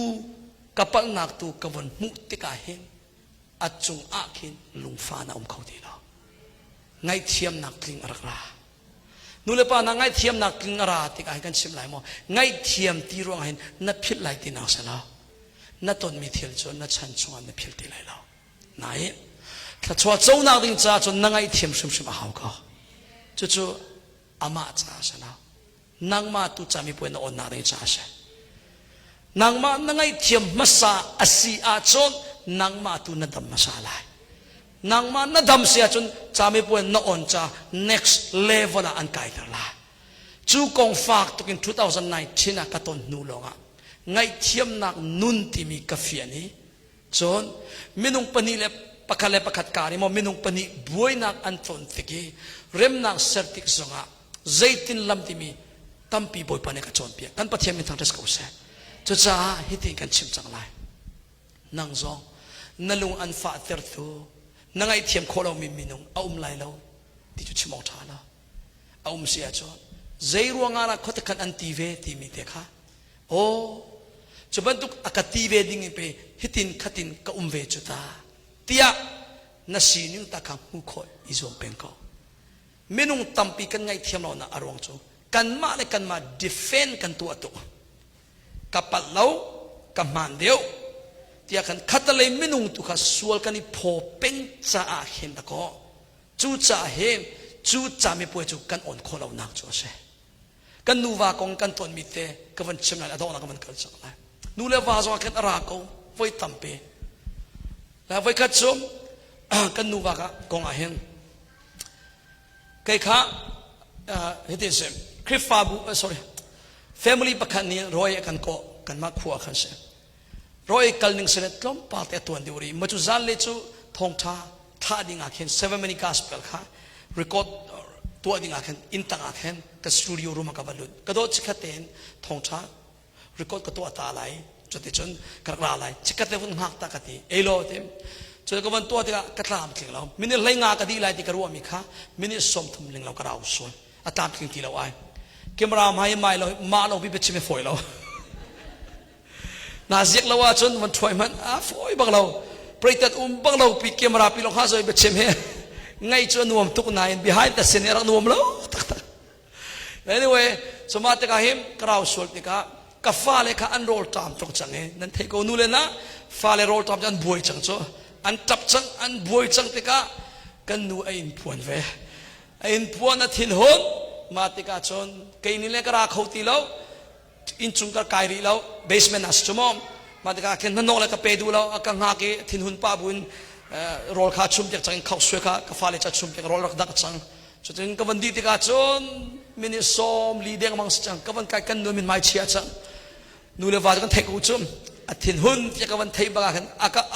ka palhnak tu ka von hmuh tikah hin a cung ah khin lungfah na um kho ti lo. Ngaihthiamnak tling a rak ra. Nu le pa na ngaihthiamnak tling a ra tikah hin kan chim lai maw? Ngaihthiam ti ruangah hin na philh lai ti nak si lo. Na tonmi thil cu na chan chungah na philh ti lai lo. Nain thluachuah conak ding caah cun na ngaihthiam hrimhrim a hau ko. Cucu amah caah si lo. Nangmah tu camipuai na onnak ding caah a si. Nangmah na ngaihthiam hmasa a si ahcun nangmah tu na dam hmasa lai. Nangmah na dam si ahcun camipuai na on ca next level ah an kaiter lai. Cu kong fak tukin 2019 ah ka ton hnu lawngah ngaihthiamnak nun timi ka fian i cun minung pahnih le pakhat le pakhat kar i maw minung pahnih buainak an ton tik i remnak ser tik zongah zeitin lam timi tampi Bawipa nih ka cawnpiak. Kan Pathian min thangṭhat ko seh. Cucaah hitin kan chim cang lai. Nang zong na lung an fahtertu na ngaihthiam khawh lomi minung a um lai lo ti cu chim awk ṭha lo. A um si ahcun zei ruangah dah khuatakhan an ti ve timi te kha aw cu bantuk a ka ti ve ding in pe hitin khatin ka um ve cu ta tiah na sining ta kha hmu khawh i zuam peng ko. Minung tampi kan ngaihthiam lonak a ruang cu kanmah le kanmah defend kan tuah tuk. Ka palh lo, ka hmaan deuh tiah khan khatalei minung tu kha sual kan i phaw peng caah khin dakaw. Cucaah hin cu camipuai cu kan on khawh lonak cu a si. Kan nuva kong kan tonmi te ka van chim lai, a donghnak ka van kal cang lai. Nu le va zong ah khan a ra ko, voi tampi. Le voi khat cu kan nuva kong ah hin Kei kha hitin si Khrihfabu sorry family pakhat nih rawi a kan kawh kanmah khua khan si. Rawi kal ning sile tlawmpal te a tuan deuh rih. Ma cu zan le cu thawngtha thlah ding ah khin 7 minute gospel kha record tuah ding ah khin inn tang ah khin ka studio room ah ka va lut. Ka dawt chikhat tein thawngtha record ka tuah ta lai cuticun ka rak ra lai chikat le vun hngak ta ka ti ei lo ti cu ka van tuah tikah ka tlam tling lo minute hlei nga ka dih lai ti ka ruahmi kha minute 30 ling lo ka rau sual a tlam tling ti lo ai camera hmai mai lo mah lo bi biachim fawi lo na ziak lo ahcun van ṭhuai hmanh a fawi bak lo preitat um bak lo pi camera pi lo kha zoi biachim he ngai cu a nuam tuk nain behind the scene rak nuam lo taktak Anyway, cuma tikah hin ka rau sual tikah ka fale kha an rawl ṭam tuk cang i nan theih ko nu le na fale rawl ṭam cu an buai cang cu an ṭap cang an buai cang tikah kan nu a in phuan ve a in phuan a thinhun mah tikah cun kei nih le ka ra kho ti lo inncung ka kai rih lo basement ah si cu maw mah tikah khin hnanawk le ka pe duh lo a ka hngak i thinhun pah buin rawl kha chum piak cang in khau sui kha ka fale ca chum piak rawl rak dak cang cutin ka van dih tikah cun minute 40 dengmang si cang ka van kai kan nu min mai chia cang nu le va kan theih ko cu a thinhun tiah ka van theih bak ah khin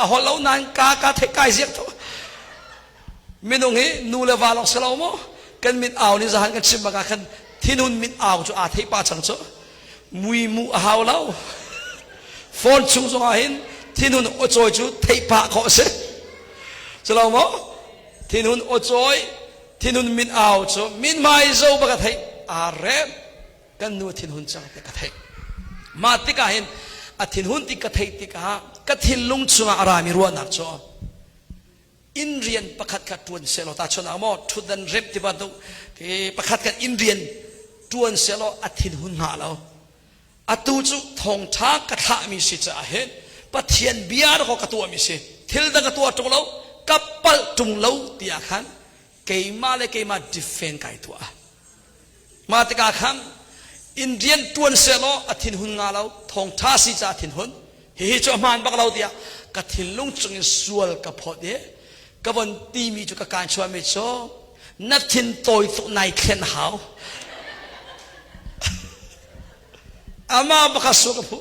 a hol lo nain ka ka theih kai ziak tho Minung hi nu le va lawng si lo maw? Kan mit au nih zahan kan chim bak ah khan thinhun mit au cu aa theih pa cang cu. Mui mu a hau lo. Phone chung zong ah hin thinhun aw cawi cu theih pah khawh a si. Cu lo maw? Thinhun aw cawi, thinhun mit au cu mithmai zo bak a theih. Aa rem. Kan nu thinhun cang ti ka theih. Mah tikah hin a thinhun ti ka theih tikah ka thinlung chungah a rami ruahnak cu inn rian pakhat kha ṭuan sehlaw tahchunhnak maw ṭhutdan remh ti bantuk pakhat khat inn rian ṭuan sehlaw a thinhun hnga lo atu cu thawngṭha ka thlahmi si caah hin Pathian bia rak ka tuahmi si thil dang ka tuah ṭung lo ka palh ṭung lo tiah khan keimah le keimah defend kai tuah Mah tikah khan inn rian ṭuan sehlaw a thinhun nga lo, thawngṭha si caah thinhun. Hihi cu a hmaan bak lo tiah ka thinlung chungin sual ka phawt i Ka von timi cu ka kaan chuahmi cu na thin tawi tuk nai thlen hau. Ama baka su ka phu.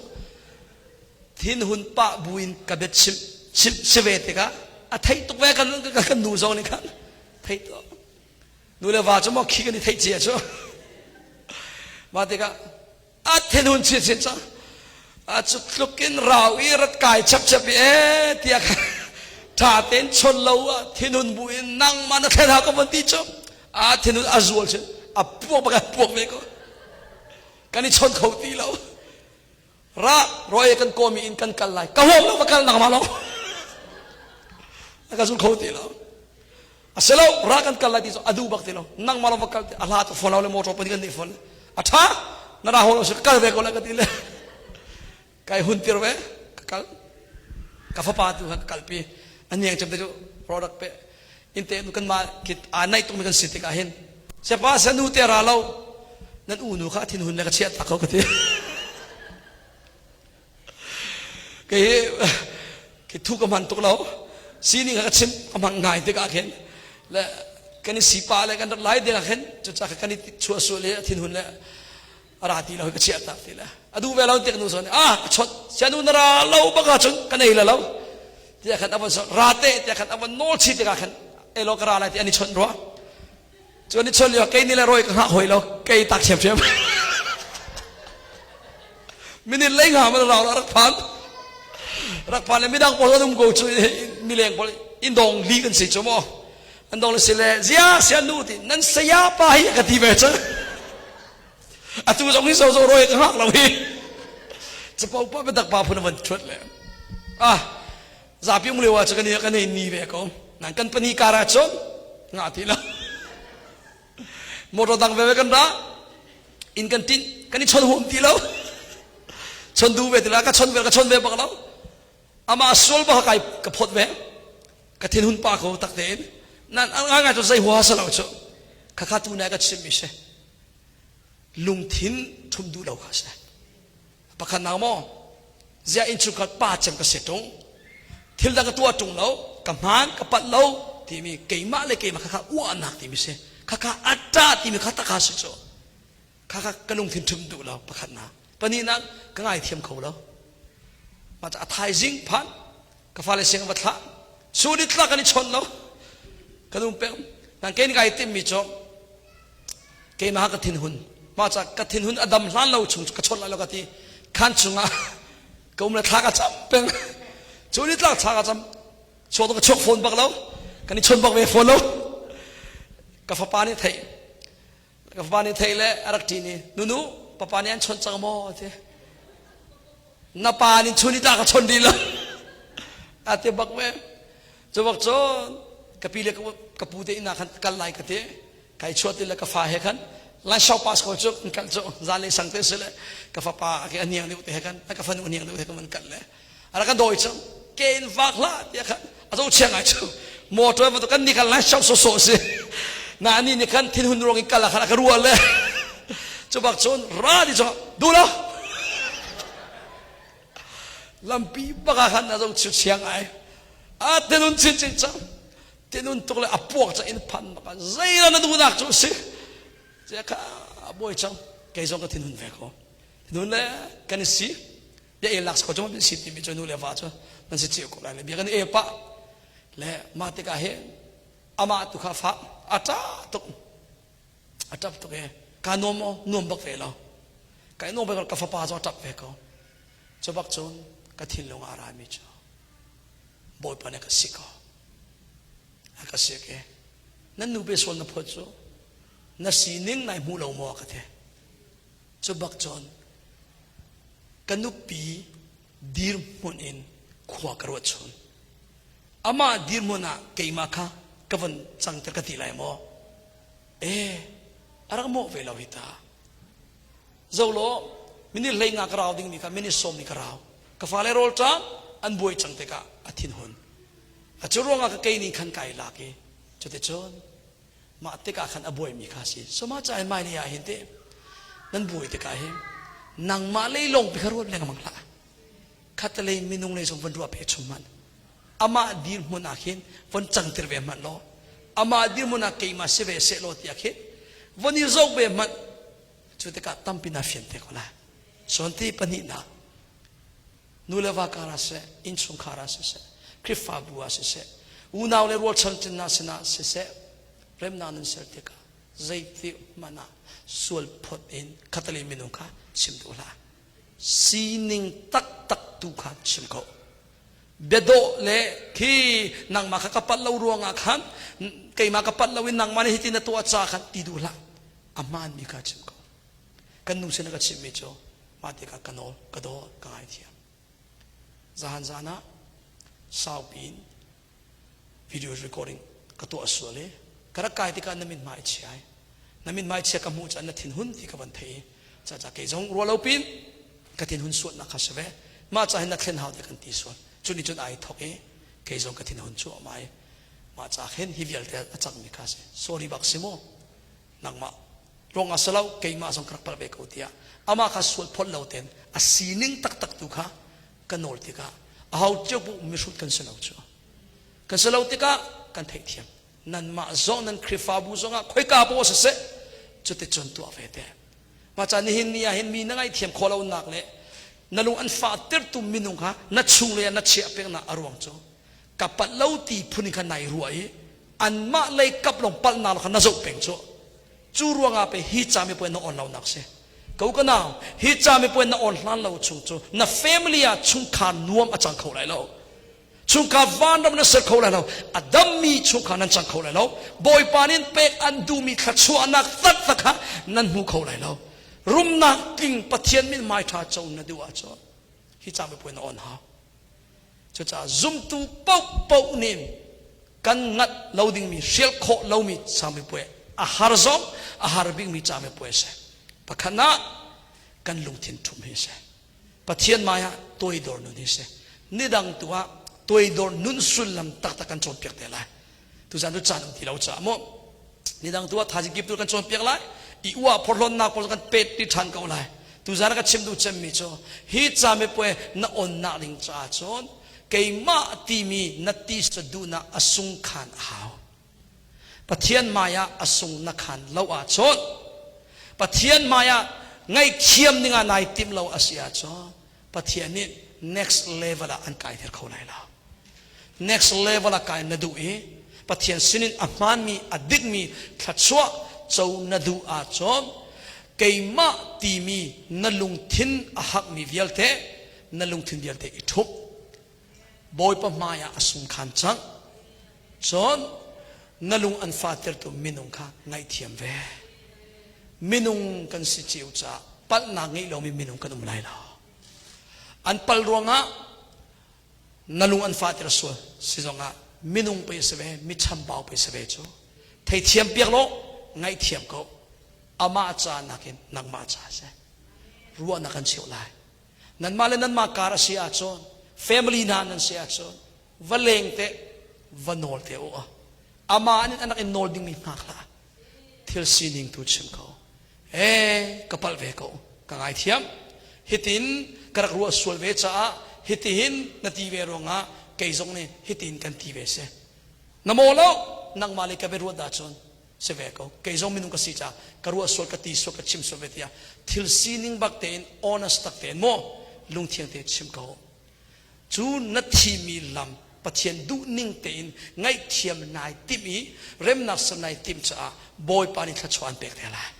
Thinhun pah buin ka bia chim chim si ve tikah a theih tuk ve kan kan nu zong nih khan theih tuk. Nu le va cu maw khi kan i theih cia cu. Mah tikah a thinhun chinchin cang a cu tluk in rau i rat kai chapchap i e tiah tha tein chon lo ah thinhun bu in nangmah na thlen ha ka von ti cu a thinhun a zual chin a puak bak a puak ve ko kan i chon kho ti lo ra roi kan komi in kan kal lai ka huam lo va kal nangmah lo a ka zul kho ti lo A si lo, ra kan kal lai ti cu a duh bak ti lo. Nangmah lo va kal ti a hla tu phone lo le motor pahnih kan nih phone. A tha, na ra ho lo si kal ve ko lai ka ti le. Kai hun tir ve, ka kal. Ka fapa tu ka kalpi. A niang cem te cu product pe. In te nu kan ma kit a naih tuk mi kan si tikah hin. Sepa sa nu te ra lo. Nan u nu kha thin hun le ka chiah tak ko ka ti. Kei hi khi thu ka hman tuk lo sining ka chim ka hmang ngai tikah khin le kan i sipa le kan rat lai ding ah khin cucaah kan i chuah sual i a thinhun le a ra ti lo ka chiah tak ti le a duh ve lo tik nu zawn ah ka chawt sianu na ra lo bak ahcun kan ei la lo tiah khan a von ra te tiah khan a von nawl chi tikah khan elo ka ra lai ti an i chawnh rua Cu ni chon lio kei ni le roi ka hngak hoi lo kei tak thiam Minute lei nga man rau rak phan. Rak phan le midang pawl an um ko cu mileng pawl in dong li kan si chu mo. An dong le si le zia sia nu ti nan saya pa hi ka ti ve chu. Atu zong hi zo zo roi ka hngak lo hi. Capo pa biatak pa phun van thuat le. Ah zapi um lio ah cu kan i kan ni ve ko nan kan pani kar ah cun nga ti lo motor dang ve kan ra in kan tin kan i chon huam ti lo chon du ve ti la ka chon ve ka chon ve bak lo ama sual ba kai ka phot ve ka thin hun pa ko tak tein nan nga nga cu zei hua sa lo chu kha kha tu na ka chim mi se lungthin thum du lo kha se Pakhat nak maw ziah innchungkhar pa cem ka si ṭung thil dang ka tuah ṭung lo ka hmaan ka palh lo timi keimah le keimah khakha uahnak timi si khakha atta timi kha taka si cu khakha ka lungthin ṭhum duh lo pakhatnak pahnihnak ka ngaithiam kho lo mah a thaizing phan ka fale sing va thlah chun i tlak an i chawnh lo kan um peng nan kein kai timmi cu keimah ka thinhun mah ca ka thinhun a dam hlan lo chung ka chawnh lai lo ka ti khan chungah ka um le thla ka cam peng cu ni tlak thla ka cam chuak ka chuak phone bak lo kan i chon bak ve phone lo ka fapa nih theih ka fapa nih theih le a rak ṭin i nunu papa nih an chawnh cang maw ti na pa nih chun i ta ka chon dih lo a ti bak ve cu bak cun ka pi le ka pu te inn ah khan kal lai ka ti kai chuah ti le ka fa he khan lai shau pas ko cu kan kal cu zan le sang te si le ka fapa ke aniang deuh te he khan ka fanu aniang deuh he kan kal le ara kan dawi cang ke in vak hlah tiah khan a zo chia ngai cu motor va kan ni kan lai shau so so si na ani ni khan thin hun ruang in kal khan ka rual le cu bak cun ra di cu du lo lampi baka khan a zo chu chia ngai a tinun chin chin cang tinun tuk le a puak ca in phan baka zei na du nak cu si tia kha bawi cang kei zong ka thinhun ve ko thinhun le kan i si bia el nak ko cu si timi cu nu le va cu nan si cio ko lai le bia kan e pah le mah tikah he amah tu kha fa a ṭa tuk a ṭap tuk e ka nuam maw nuam bak ve lo ka nuam bak ka fapa cu a ṭap ve ko cu bak cun ka thinlung a rami cu bawipa nih ka si ko a ka si ke nan nu pe sual na phot cu na sining nai hmu lo maw ka ti Cu bak cun ka nupi dirhmun in khua ka ruat chun. Amah dirhmun ah keimah kha ka von cangter ka ti lai maw? Eh, a rak mawh ve lo hi ta. Zolo, minute hlei nga ka rau dingmi kha minute sawm ni ka rau. Ka fale rawl ṭam an buai cang tikah a thinhun. A cu ruangah ka kei ning khan kai lak i cuticun mah tikah khan a buaimi kha si so mah ca in mailei ah hin te nan buai tikah hin nangmah lei lawng pi kha ruat lengmang hlah khatalei minung lei zong van ruah pe chung man. Amah dirhmun ah khin von cangtir ve hmanh law amah dirhmun ah keimah si ve seh law tiah khin von i zoh ve hmanh. Cu tikah tampi na fian te ko lai. Cun ti pahnihnak, nu le va kar ah siseh, innchungkhar ah siseh, Khrihfabu ah siseh, unau le rualchan sinah sinah siseh, remnak nan ser tikah zeitik hmanh ah sual phot in khatali minung kha chim duh hlah. Sining taktak tu kha chim ko. Biadawh le khi nangmah kha ka palh lo ruangah khan keimah ka palh lo in nangmah nih hitin na tuah ca khan ti duh hlah. A hmaanmi kha chim ko. Kan nu sin a ka chimhmi cu mah tikah ka nawl, ka daw, ka ngaithiam. Zahan zan ah saupi in video recording ka tuah sual i ka rak kai tikah na mithmai chia i na mithmai chia ka hmuh caan na thinhun ti ka van thei i caca kei zong ruah lo pin ka thinhun suatnak kha si ve mah ca hin na thlen hau te kan ti sual cu nih cun ai thok i kei zong ka thinhun cu ama i mah ca khin hi vialte a cangmi kha si sorry bak si mu nangmah ruang ah si lo keimah zong ka rak palh ve ko tiah amah kha sual phot lo ten a sining taktak tu kha ka nawl tikah aho cio bu mihrut kan si lo cu kan si lo tikah kan theihthiam nanmah zong nan Khrihfabu zongah khoika paoh siseh cuticun tuah ve te mah ca nihin ni ah hin mi na ngaihthiam khawh lonak le na lung an fah tirtu minung kha na chung le na chiah peknak a ruang cu ka palh lo ti phun in kha nai ruah i anmah lei kap lawng palhnak kha na zoh peng cu cu ruangah pe hi ca mi puai na on lo nak si ko ka nau hi ca mi puai na on hlan lo chung cu na family ah chungkhar nuam a cang kho lai lo chungkhar vanram na ser kho lai lo a dammi chungkhar nan cang kho lai lo bawipa nin pek an duhmi thluachuahnak taktak kha nan hmu kho lai lo rumnak tling pathian min mai tha co na duh ahcun hi ca mi puai na on hau Cucaah zumtu paohpaoh nih kan ngat lo dingmi, hrial khawh lomi camipuai a har zong a har bikmi camipuai a si. Pakhat ah kan lungthin ṭhum hi a si. Pathian hmai ah toidor nun hi a si. Nidang tu ah toidor nun sullam taktak kan cawnpiak te lai. Tuzan cu caan um ti lo caah mu. Nidang tu ah thaizing kip tu kan cawnpiak lai. I uah phorhlawnnak pawl kan pet ti ṭhan ko lai. Tuzan ka chim duh cemmi cu hi camipuai na onnak ding caah cun keimah timi na ti duhnak a sung khan a hau. Pathian hmai ah a sung na khan lo ahcun Pathian hmai ah ngaihthiam ding ah nai timh lo a si ahcun Pathian nih next level ah an kaiter kho lai lo. Next level ah kai na duh i Pathian sinin a hmaanmi a dikmi thluachuah co na duh ahcun keimah timi na lungthin a hakmi vialte na lungthin vialte i ṭhup. Bawipa hmai ah a sungkhan cang. Cun na lung an fahtertu minung kha ngaihthiam ve. Minung kan si cio caah palhnak ngeih lomi minung kan um lai lo. An pal ruangah na lung an fahter sual si zongah minung pei si ve, mi chambau pei si ve cu. Theithiam piak law ngaihthiam ko. Amah ca nakin nangmah ca a si. Ruahnak kan cheuh lai. Nanmah le nanmah kar a si ahcun, family hna nan si ahcun, va leng te va nawl te u amah nih anak in nawl dingmi hngak hlah thil sining tu chim ko e ka palh ve ko ka ngaithiam hitin ka rak ruah sual ve caah hitihin na ti ve ruangah kei zong nih hitin kan ti ve si na maw lo nangmah le ka be ruat ahcun si ve ko kei zong minung ka si caah ka ruah sual ka ti sual ka chim sual ve tiah thil sining bak tein honest tak tein maw lungthiang tein chim ko Cu na thimi lam Pathian duhning tein ngaihthiam nai timh i remnak ser nai timh caah Bawipa nih thluachuah an pek te lai.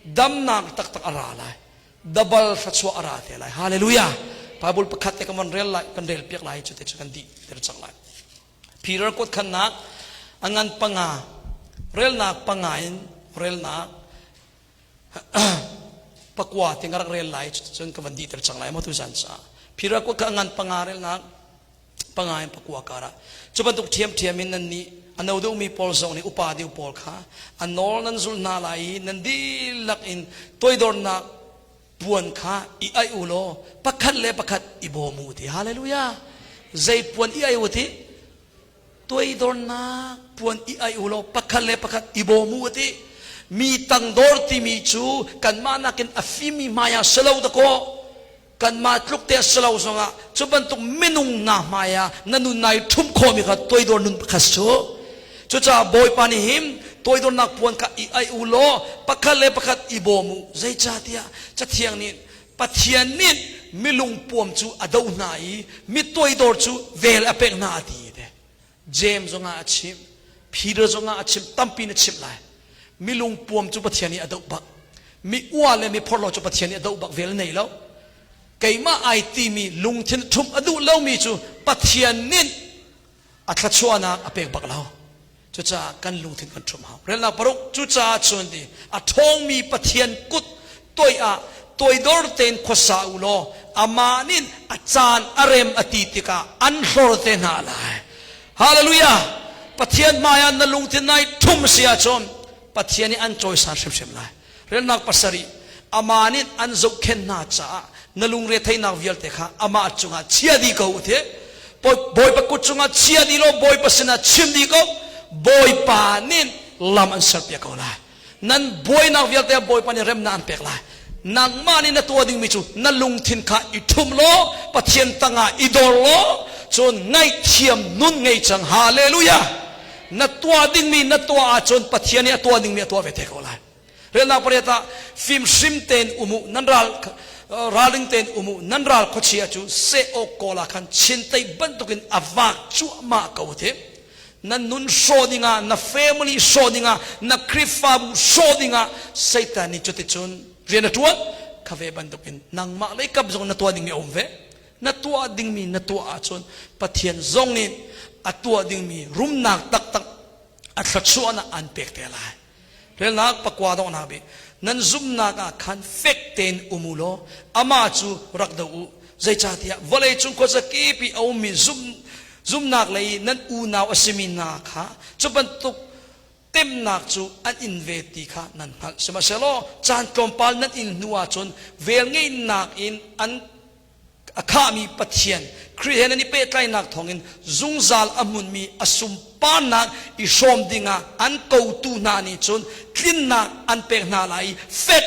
Damnak taktak a ra lai. Dabal thluachuah a ra te lai. Hallelujah. Bible pakhat te kan van rel lai, kan rel piak lai cu te cu kan dih ter cang lai. Peter kuat khannak a ngan panga relnak panga in relnak pakua te ka rak rel lai cun ka van dihter cang lai maw tuzan caah phira kut kha ngan panga relnak panga in pakua karah cu bantuk ṭhiamṭhiam in nan nih a no deuhmi pawl zong nih upa deuh pawl kha a nawl nan zul hna lai i nan dihlak in toidornak puan kha i aih u law pakhat le pakhat i bawm u ti hallelujah zei puan i aih u ti Toidornak puan i aih u law pakhat le pakhat i bawm u a ti. Mi tangdor timi cu kanmah nakin a fimmi hmai ah si lo dakaw. Kanmah tluk te a si lo zongah cu bantuk minung hna hmai ah na nun nai ṭhumh khawhmi kha toidor nun pakhat cu. Cucaah Bawipa nih hin toidornak puan kha i aih u law pakhat le pakhat i bawm u. Zeicahtiah Cathiang nih Pathian nih milung puam cu a doh hna i mi toidor cu vel a pek hna a ti te. James zongah a chimh, Peter zongah a chimh, tampi in a chimh lai. Milung puam cu Pathian nih a doh bak. Mi ua le mi phorhlaw cu Pathian nih a doh bak vel nei lo. Keimah ai timi lungthin ṭhumh a duh lomi cu Pathian nih a thluachuahnak a pek bak lo. Cucaah kan lungthin kan ṭhumh hau. Relnak paruk cucaah cun ti a ṭhawngmi Pathian kut toi ah toidor tein khuasa u law amah nih a caan a rem a ti tikah an hlor te hna lai. Hallelujah! Pathian hmai ah na lungthin nai ṭhum si ahcun Pathian nih an cawisan hrimhrim lai. Relnak pasarih amah nih an zohkhenh hna caah na lungre theihnak vialte kha amah cungah chia dih ko u ti. Bawipa kut cungah chia dih law Bawipa sinah chim dih ko. Bawipa nih lam an serpiak ko lai. Nan buainak vialte ah Bawipa nih remnak an pek lai. Nangmah nih na tuah dingmi cu na lungthin kha i ṭhum law Pathian tangah i dor law cun ngaihthiam nun ngei cang. Hallelujah! Na tuah dingmi na tuah ahcun Pathian nih a tuah dingmi a tuah ve te ko lai. Relnak pariat ah fimhrim tein um u nan ral ralring tein um u nan ral khuachia cu seh awk kawl ah khan chinteih bantukin a vak cuahmah ko ti. Na nun hrawh dingah, na family hrawh dingah, na Khrihfabu hrawh dingah Satan nih cuticun rian a ṭuan. Kha ve bantukin nangmah lei kap zong na tuah dingmi a um ve. Na tuah dingmi na tuah ahcun Pathian zong nih a tuah dingmi rumnak taktak a thluachuahnak an pek te lai. Relnak pakua donghnak bik nan zumhnak ah khan fek tein um u law amah cu rak do u. Zeicahtiah vawlei cung khuazakip i a ummi zumhnak lei i nan unau a simi hna kha cu bantuk temnak cu an in ve ti kha nan hngalh. Sihmanhsehlaw caan tlawmpal nan in hnu ahcun velngeihnak in an a khahmi Pathian Khrih he nan i pehtlaihnak thawngin zungzal a hmunmi a sunparnak i hrawm dingah an kotu hna nih cun tlinnak an pek hna lai i fek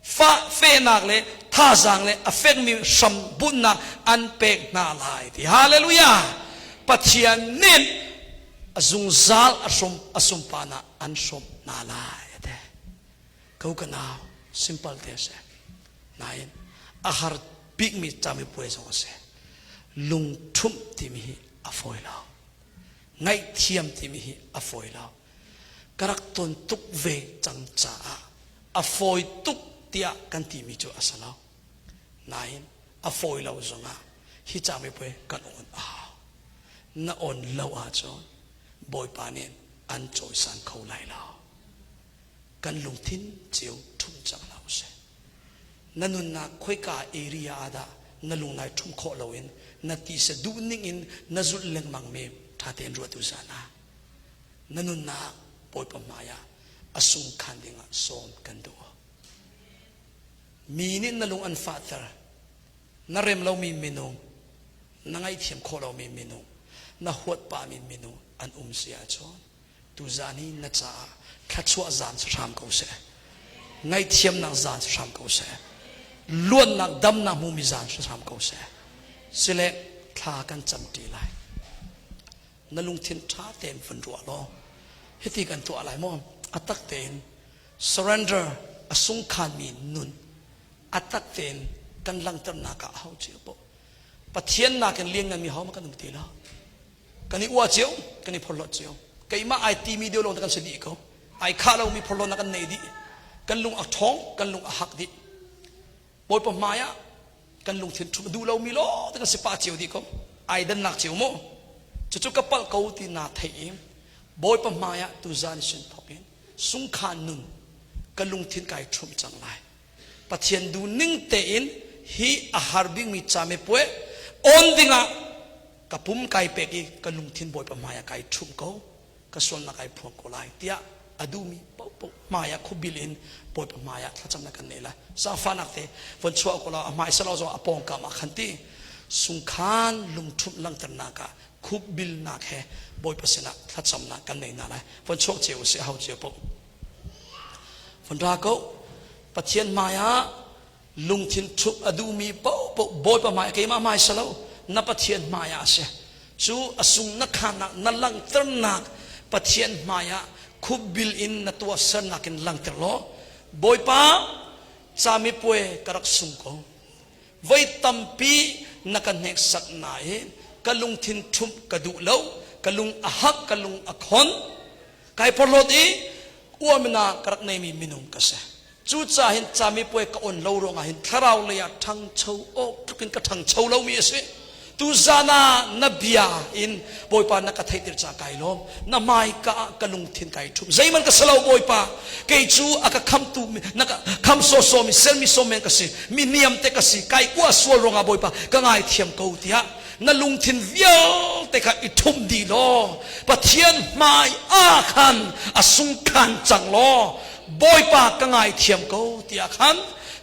fa fehnak le thazaang le a fekmi hram bunhnak an pek hna lai ti hallelujah Pathian nih a zungzal a hrum a sunparnak an hrawmh hna lai ate ko ka nau simple te a si Nain a har bikmi camipuai zong a si. Lungṭhumh timi hi a fawi lo. Ngaihthiam timi hi a fawi lo. Ka rak ton tuk ve cang caah a fawi tuk tiah kan timi cu a si lo. Nain a fawi lo zongah hi camipuai kan awn a hau. Na awn lo ahcun Bawipa nih an cawisan kho lai lo. Kan lungthin cio ṭhumh cang hna usih. Na nunnak khoika area ah dah na lung nai ṭhumh khawh loin na tisa duh ning in na zulh lengmang mi ṭha tein ruat u zan ah na nunnak Bawipa hmai ah a sung khan dingah sawm kan duh. Mi nih na lung an fahter, na rem lomi minung, na ngaihthiam khawh lomi minung, na huat pahmi minung an um si ahcun Tuzaan hi na caah thluachuah zaan si hram ko seh. Ngaihthiamnak zaan si hram ko seh. Luatnak damnak hmumi zaan si hram ko seh. Sile thla kan camṭi lai. Na lungthin ṭha tein vun ruah law hiti kan tuah lai maw? A tak tein surrender a sungkhanmi nun a tak tein kan langhternak ah ho cio poh Pathian nakin liannganmi ho kan um ti lo. Kan i uah cio, kan i phorhlawt cio. Keimah ai timi deuh lawng kan si dih ko. Ai khah lomi phorhlawtnak kan nei dih. Kan lung a ṭhawng, kan lung a hak dih. Bawipa hmai ah kan lungthin ṭhum a duh lomi lawng te kan si pah cio dih ko. Ai dannak cio mu. Cucu ka palh ko ti naa theih i Bawipa hmai ah tuzan sin thawk in sungkhan nun ka lungthin kai ṭhumh cang lai. Pathian duh ning tein hi a har bikmi camepuai on dingah ka pum kai pek i ka lungthin Bawipa hmai ah kai ṭhumh ko ka sualnak ai phuang ko lai tiah a duhmi paohpaoh hmai ah khubil in Bawipa hmai ah thlacamnak kan nei lai zaangfahnak te von chuah ko la a hmai salo zong a pawngkam ah khan ti sungkhan lungṭhumh langhternak ah khupbilnak he Bawipa sinah thlacamnak kan nei hna lai von chuak cio usih hau cio paoh von ra ko Pathian hmai ah lungthin ṭhumh a duhmi paohpaoh. paohpaoh Bawipa hmai keimah hmai si lo na Pathian hmai ah a si. Cu a sung na khannak na langhternak Pathian hmai ah khupbil in na tuahsernak in langhter law Bawipa camipuai ka rak sung ko. Voi tampi na ka hneksak nain ka lungthin ṭhumh ka duh lo, ka lung a hak, ka lung a khon. Kai porhlawt i uamnak ka rak neimi minung ka si. Cucaah hin camipuai ka on lo ruangah hin thlarau lei ah ṭhangcho awk tluk in ka ṭhangcho lomi a si. Tuzan ah na bia in Bawipa na ka theihter caah kai lawm. Na hmaika ah ka lungthin kai ṭhum. Zeihmanh ka si lo Bawipa. Kei cu a ka khamtu na ka kham sawsawmi sermi sawm men ka si. Mi niam te ka si. Kai uah sual ruangah Bawipa ka ngaithiam ko tiah na lungthin vialte kha i ṭhum dih law Pathian hmai ah khan a sungkhan cang law Bawipa ka ngaithiam ko tiah khan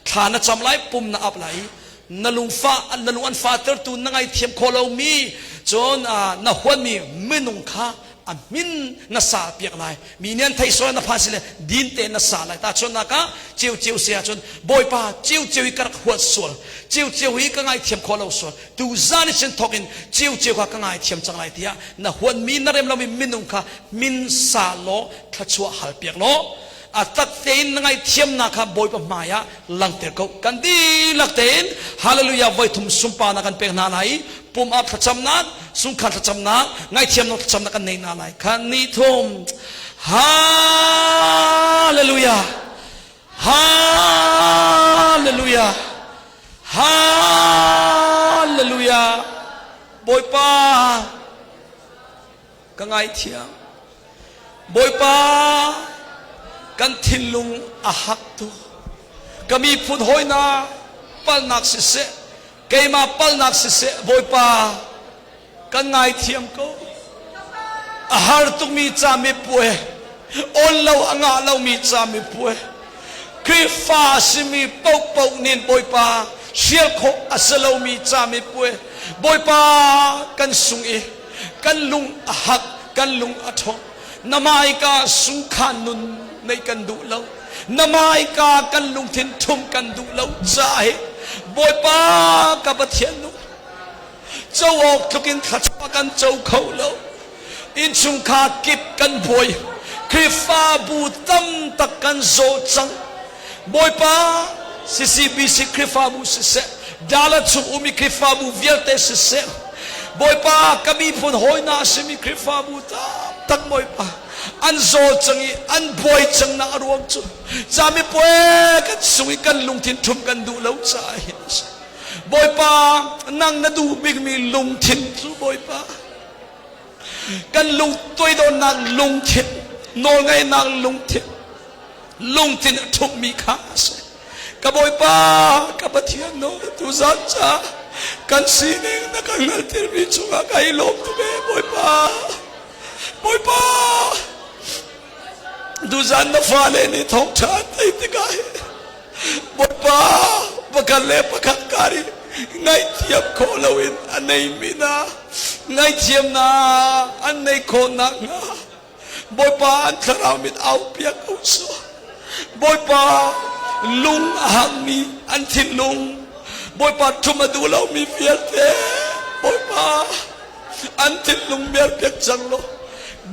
thla na cam lai pum na ap lai na lungfah na lung an fahtertu na ngaithiam khawh lomi cun na huanmi minung kha a min na sa piak lai mi nih an theih sual na phan si le din te na sa lai ta chuan ah ceu ceu se ahcun bawipa ceu ceu i ka rak huat sual ceu ceu hi ka ngaithiam khawh lo sual tu zan i sin thawk in ceu ceu kha ka ngaithiam cang lai tiah na huanmi na rem lomi minung kha min sa law thluachuah hal piak law a tak tein na ngaihthiamnak kha Bawipa hmai ah langhter ko. Kan dihlak tein hallelujah voi thum sunparnak kan pek hna lai i pum up thlacamnak, sungkhan thlacamnak, ngaihthiamnak thlacamnak kan nei hna lai. Khan ni thum hallelujah hallelujah hallelujah Bawipa ka ngaithiam Bawipa kan thinlung a hak tuk ka miphun hawina palnak siseh keimah palnak siseh Bawipa kan ngaithiam ko a har tukmi ca mipuai on lo a ngah lomi ca mipuai Khrihfa a simi paohpaoh nih Bawipa hrial khawh a si lomi ca mipuai Bawipa kan sung i kan lung a hak kan lung a ṭhawng na hmaika sungkhan nun neih kan duh lo na hmaika kan lungthin ṭhum kan duh lo ca hi Bawipa ka Pathian nu co awk tluk in thluachuah kan co kho lo innchungkhar kip kan buai Khrihfabu tam tak kan zaw cang Bawipa CCBC Khrihfabu siseh Dallas chung umi Khrihfabu vialte siseh Bawipa ka miphun hawina a simi Khrihfabu tam tak Bawipa an zaw cang i an buai cang nak a ruang cu cami puai kan sung i kan lungthin ṭhum kan duh lo caah hin a si Bawipa nang na duh bikmi lungthin cu Bawipa kan lung toidornak lungthin nawlngaihnak lungthin lungthin a ṭhumhmi kha a si ka Bawipa ka Pathian no tuzan ca kan sining na kan hngalhtermi cungah ka i lawm tuk ee Bawipa Bawipa tuzan na fale nih thawngṭha an theih tikah Bawipa pakhat le pakhat kar i ngaihthiam khawh loin a neimi hna ngaihthiamnak an neih khawh nakhnga Bawipa an thlarau mit au piak ko sawh. Bawipa lung a hangmi an thinlung Bawipa ṭhum a duh lomi vialte Bawipa an thinlung mer piak cang law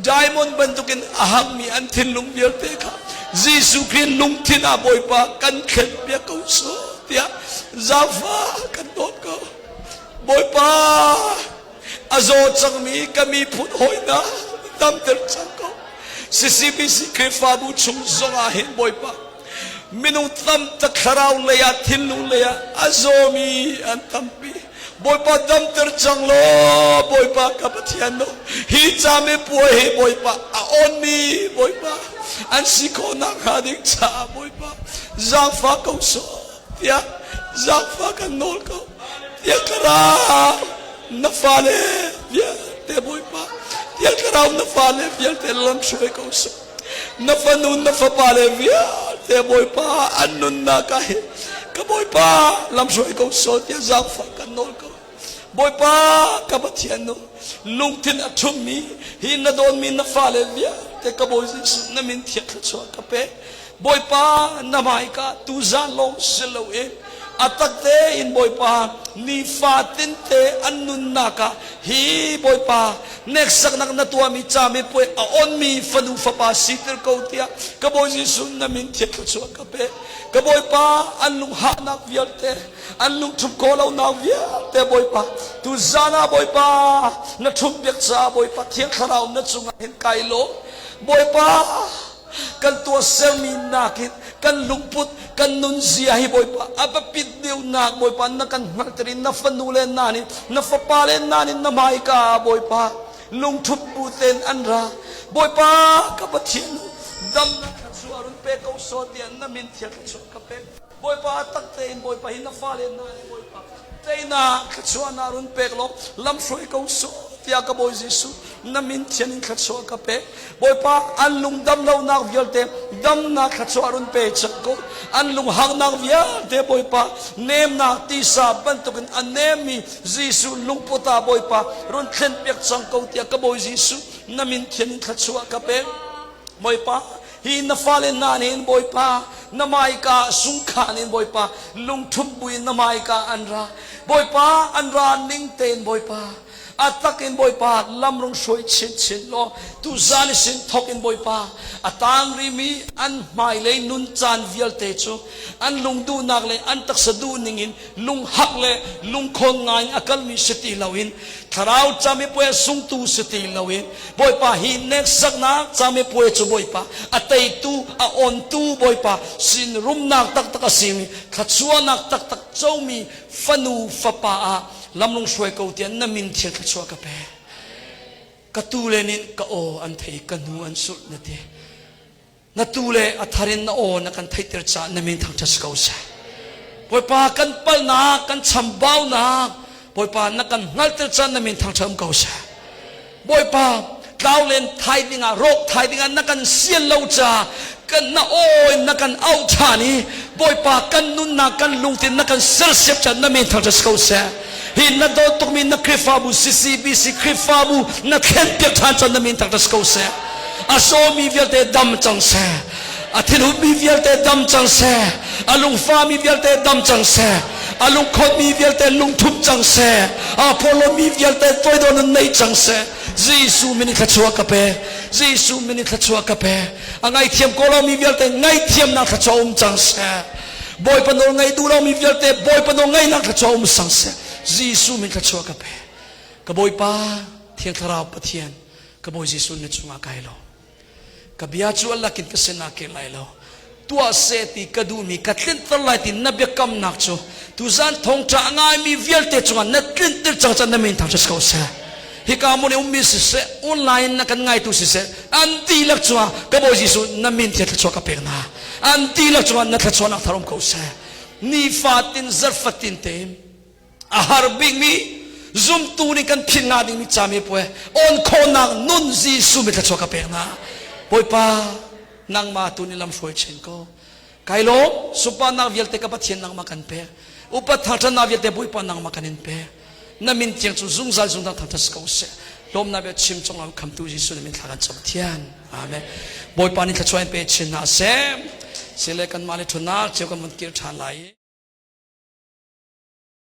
diamond bantukin a hangmi an thinlung vialte kha Jesuh Khrih lungthin ah Bawipa kan thlen piak ko sawh tiah zaangfa kan dawt ko. Bawipa a zaw cangmi ka miphun hawi hna damter cang ko. CCBC Khrihfabu chung zong ah hin Bawipa minung tam tak thlarau lei ah thinlung lei ah a zawmi an tampi. Bawipa damter cang law Bawipa ka Pathian no hi cami puai hi Bawipa a onmi Bawipa an si khawh nakhnga ding caah Bawipa zaangfah ko sawh tiah zaangfah kan nawl ko tiah thlarau na fale vialte Bawipa tiah thlarau na fale vialte lam hruai ko seh na fanu na fapale vialte Bawipa an nunnak ah hin ka Bawipa lam hruai ko seh tiah zaangfah kan nawl ko Bawipa ka Pathian nu lungthin a ṭhummi hi na dawnmi na fale vialte ka Bawi Jesuh na min thiang thluachuah ka pek Bawipa na hmaika tuzan lawng si loin. A tak tein Bawipa nifatin te an nunnak ah hi Bawipa hneksaknak na tuahmi camipuai a onmi fanu fapa siter ko tiah ka Bawi Jesuh na min thiang thluachuah ka pe. Ka Bawipa an lunghahnak vialte an lungṭhumh khawh lonak vialte Bawipa tu zan ah Bawipa na ṭhumh piak caah Bawipa Thiang Thlarau na cungah hin kai lawm. Bawipa kan tuahsermi nakin kan lungput kan nunzia hi Bawipa a biapit deuhnak Bawipa na kan hngalhter in na fanu le na nih na fapa le na nih na hmaika Bawipa lungthup bu tein an ra. Bawipa ka Pathian damnak thluachuah run pe ko sawh tiah na min thiang thluachuah ka pek. Bawipa tak tein Bawipa hi na fale hna nih Bawipa teinak thluachuahnak run pek law lamhruai ko sawh tiah ka Bawi Jesuh na min thian in thluachuah ka pek. Bawipa an lung dam lonak vialte damnak thluachuah run pe cang ko. An lung haknak vialte Bawipa nemnak tisa bantukin a nemmi Jesuh lungput ah Bawipa run thlen piak cang ko tiah ka Bawi Jesuh na min thian in thluachuah ka pek. Bawipa hi na fale hna nih Bawipa na hmaika sungkhan in Bawipa lungthup buin na hmaika an ra. Bawipa an ra ning tein Bawipa a tak in Bawipa lam rung hruai chinchin law tuzan i sin thok in Bawipa a tang rimi an hmailei nun caan vialte cu an lungduhnak le an taksa duh ning in lunghak le lungkhawn ngai in a kalmi si ti loin thlarau camipuai sungtu si ti loin Bawipa hi neksaknak camipuai cu Bawipa a teitu a ontu Bawipa sin rumnak taktak a simi thluachuahnak taktak comi fanu fapa ah lamlung hruai ko tiah na min thil thluachuah ka pe. Ka tu le nih ka aw an thei ka hnu an sulh na ti. Na tu le a thar in na aw na kan theihter caah na min thangṭhat si ko seh. Bawipa kan palhnak kan chambaunak Bawipa na kan hngalhter caah na min thangṭhat um ko seh. Bawipa tlau len thai dingah rawk thai dingah na kan sian lo caah kan na aw in na kan auh ṭhan i Bawipa kan nunnak kan lungthin na kan sersiam caah na min thangṭhat si ko seh. Hi na dawt tukmi na Khrihfabu CCBC Khrihfabu na thlenpiak ṭhan cang na min thangṭhat si ko seh. A sawmi vialte dam cang seh. A thinhunmi vialte dam cang seh. A lungfami vialte dam cang seh. A lungkhonmi vialte lungthum cang seh. A phawlomi vialte toidor nun nei cang seh. Jesuh min in thluachuah ka pe. Jesuh min in thluachuah ka pe. A ngaithiam ko lomi vialte ngaithiamnak thluachuah um cang seh. Bawipa nawl ngaih duh lomi vialte Bawipa nawl ngaihnak thluachuah um sang seh. Jesuh min thluachuah ka pe. Ka Bawipa Thiang Thlarau Pathian ka Bawi Jesuh na cungah kai lo. Ka bia cu Allah kin ka sinah ke lai lo. Tuah seh ti ka duhmi ka tlinter lai ti na biakamnak cu tuzan thawngṭha a ngaimi vialte cungah na tlinter cang can na min thangṭhat si ko seh. Hika hmun i ummi siseh, online na kan ngaitu siseh, an dihlak cungah ka Bawi Jesuh na min thiang thluachuah ka pek hna. An dihlak cungah na thluachuahnak thar um ko seh. Nifatin zarhfatin te a har bikmi zumtu nih kan philh nga dingmi cami puai on khawhnak nun Jesuh mi thluachuah ka pek hna. Bawipa nangmah tu nih lam hruai chin ko. Kai lawm sunparnak vialte ka Pathian nangmah kan pek. Upat thangṭhatnak vialte Bawipa nangmah kan in pek. Na min thiang cu zungzal zungzal thangṭhat si ko seh. Lawmnak bia chim cung ah khamtu Jesuh na min thla kan cam Pathian. Amen. Bawipa nih thluachuah in pe chin hna seh. Sile kanmah le ṭhutnak cio kan vun kir ṭhan lai.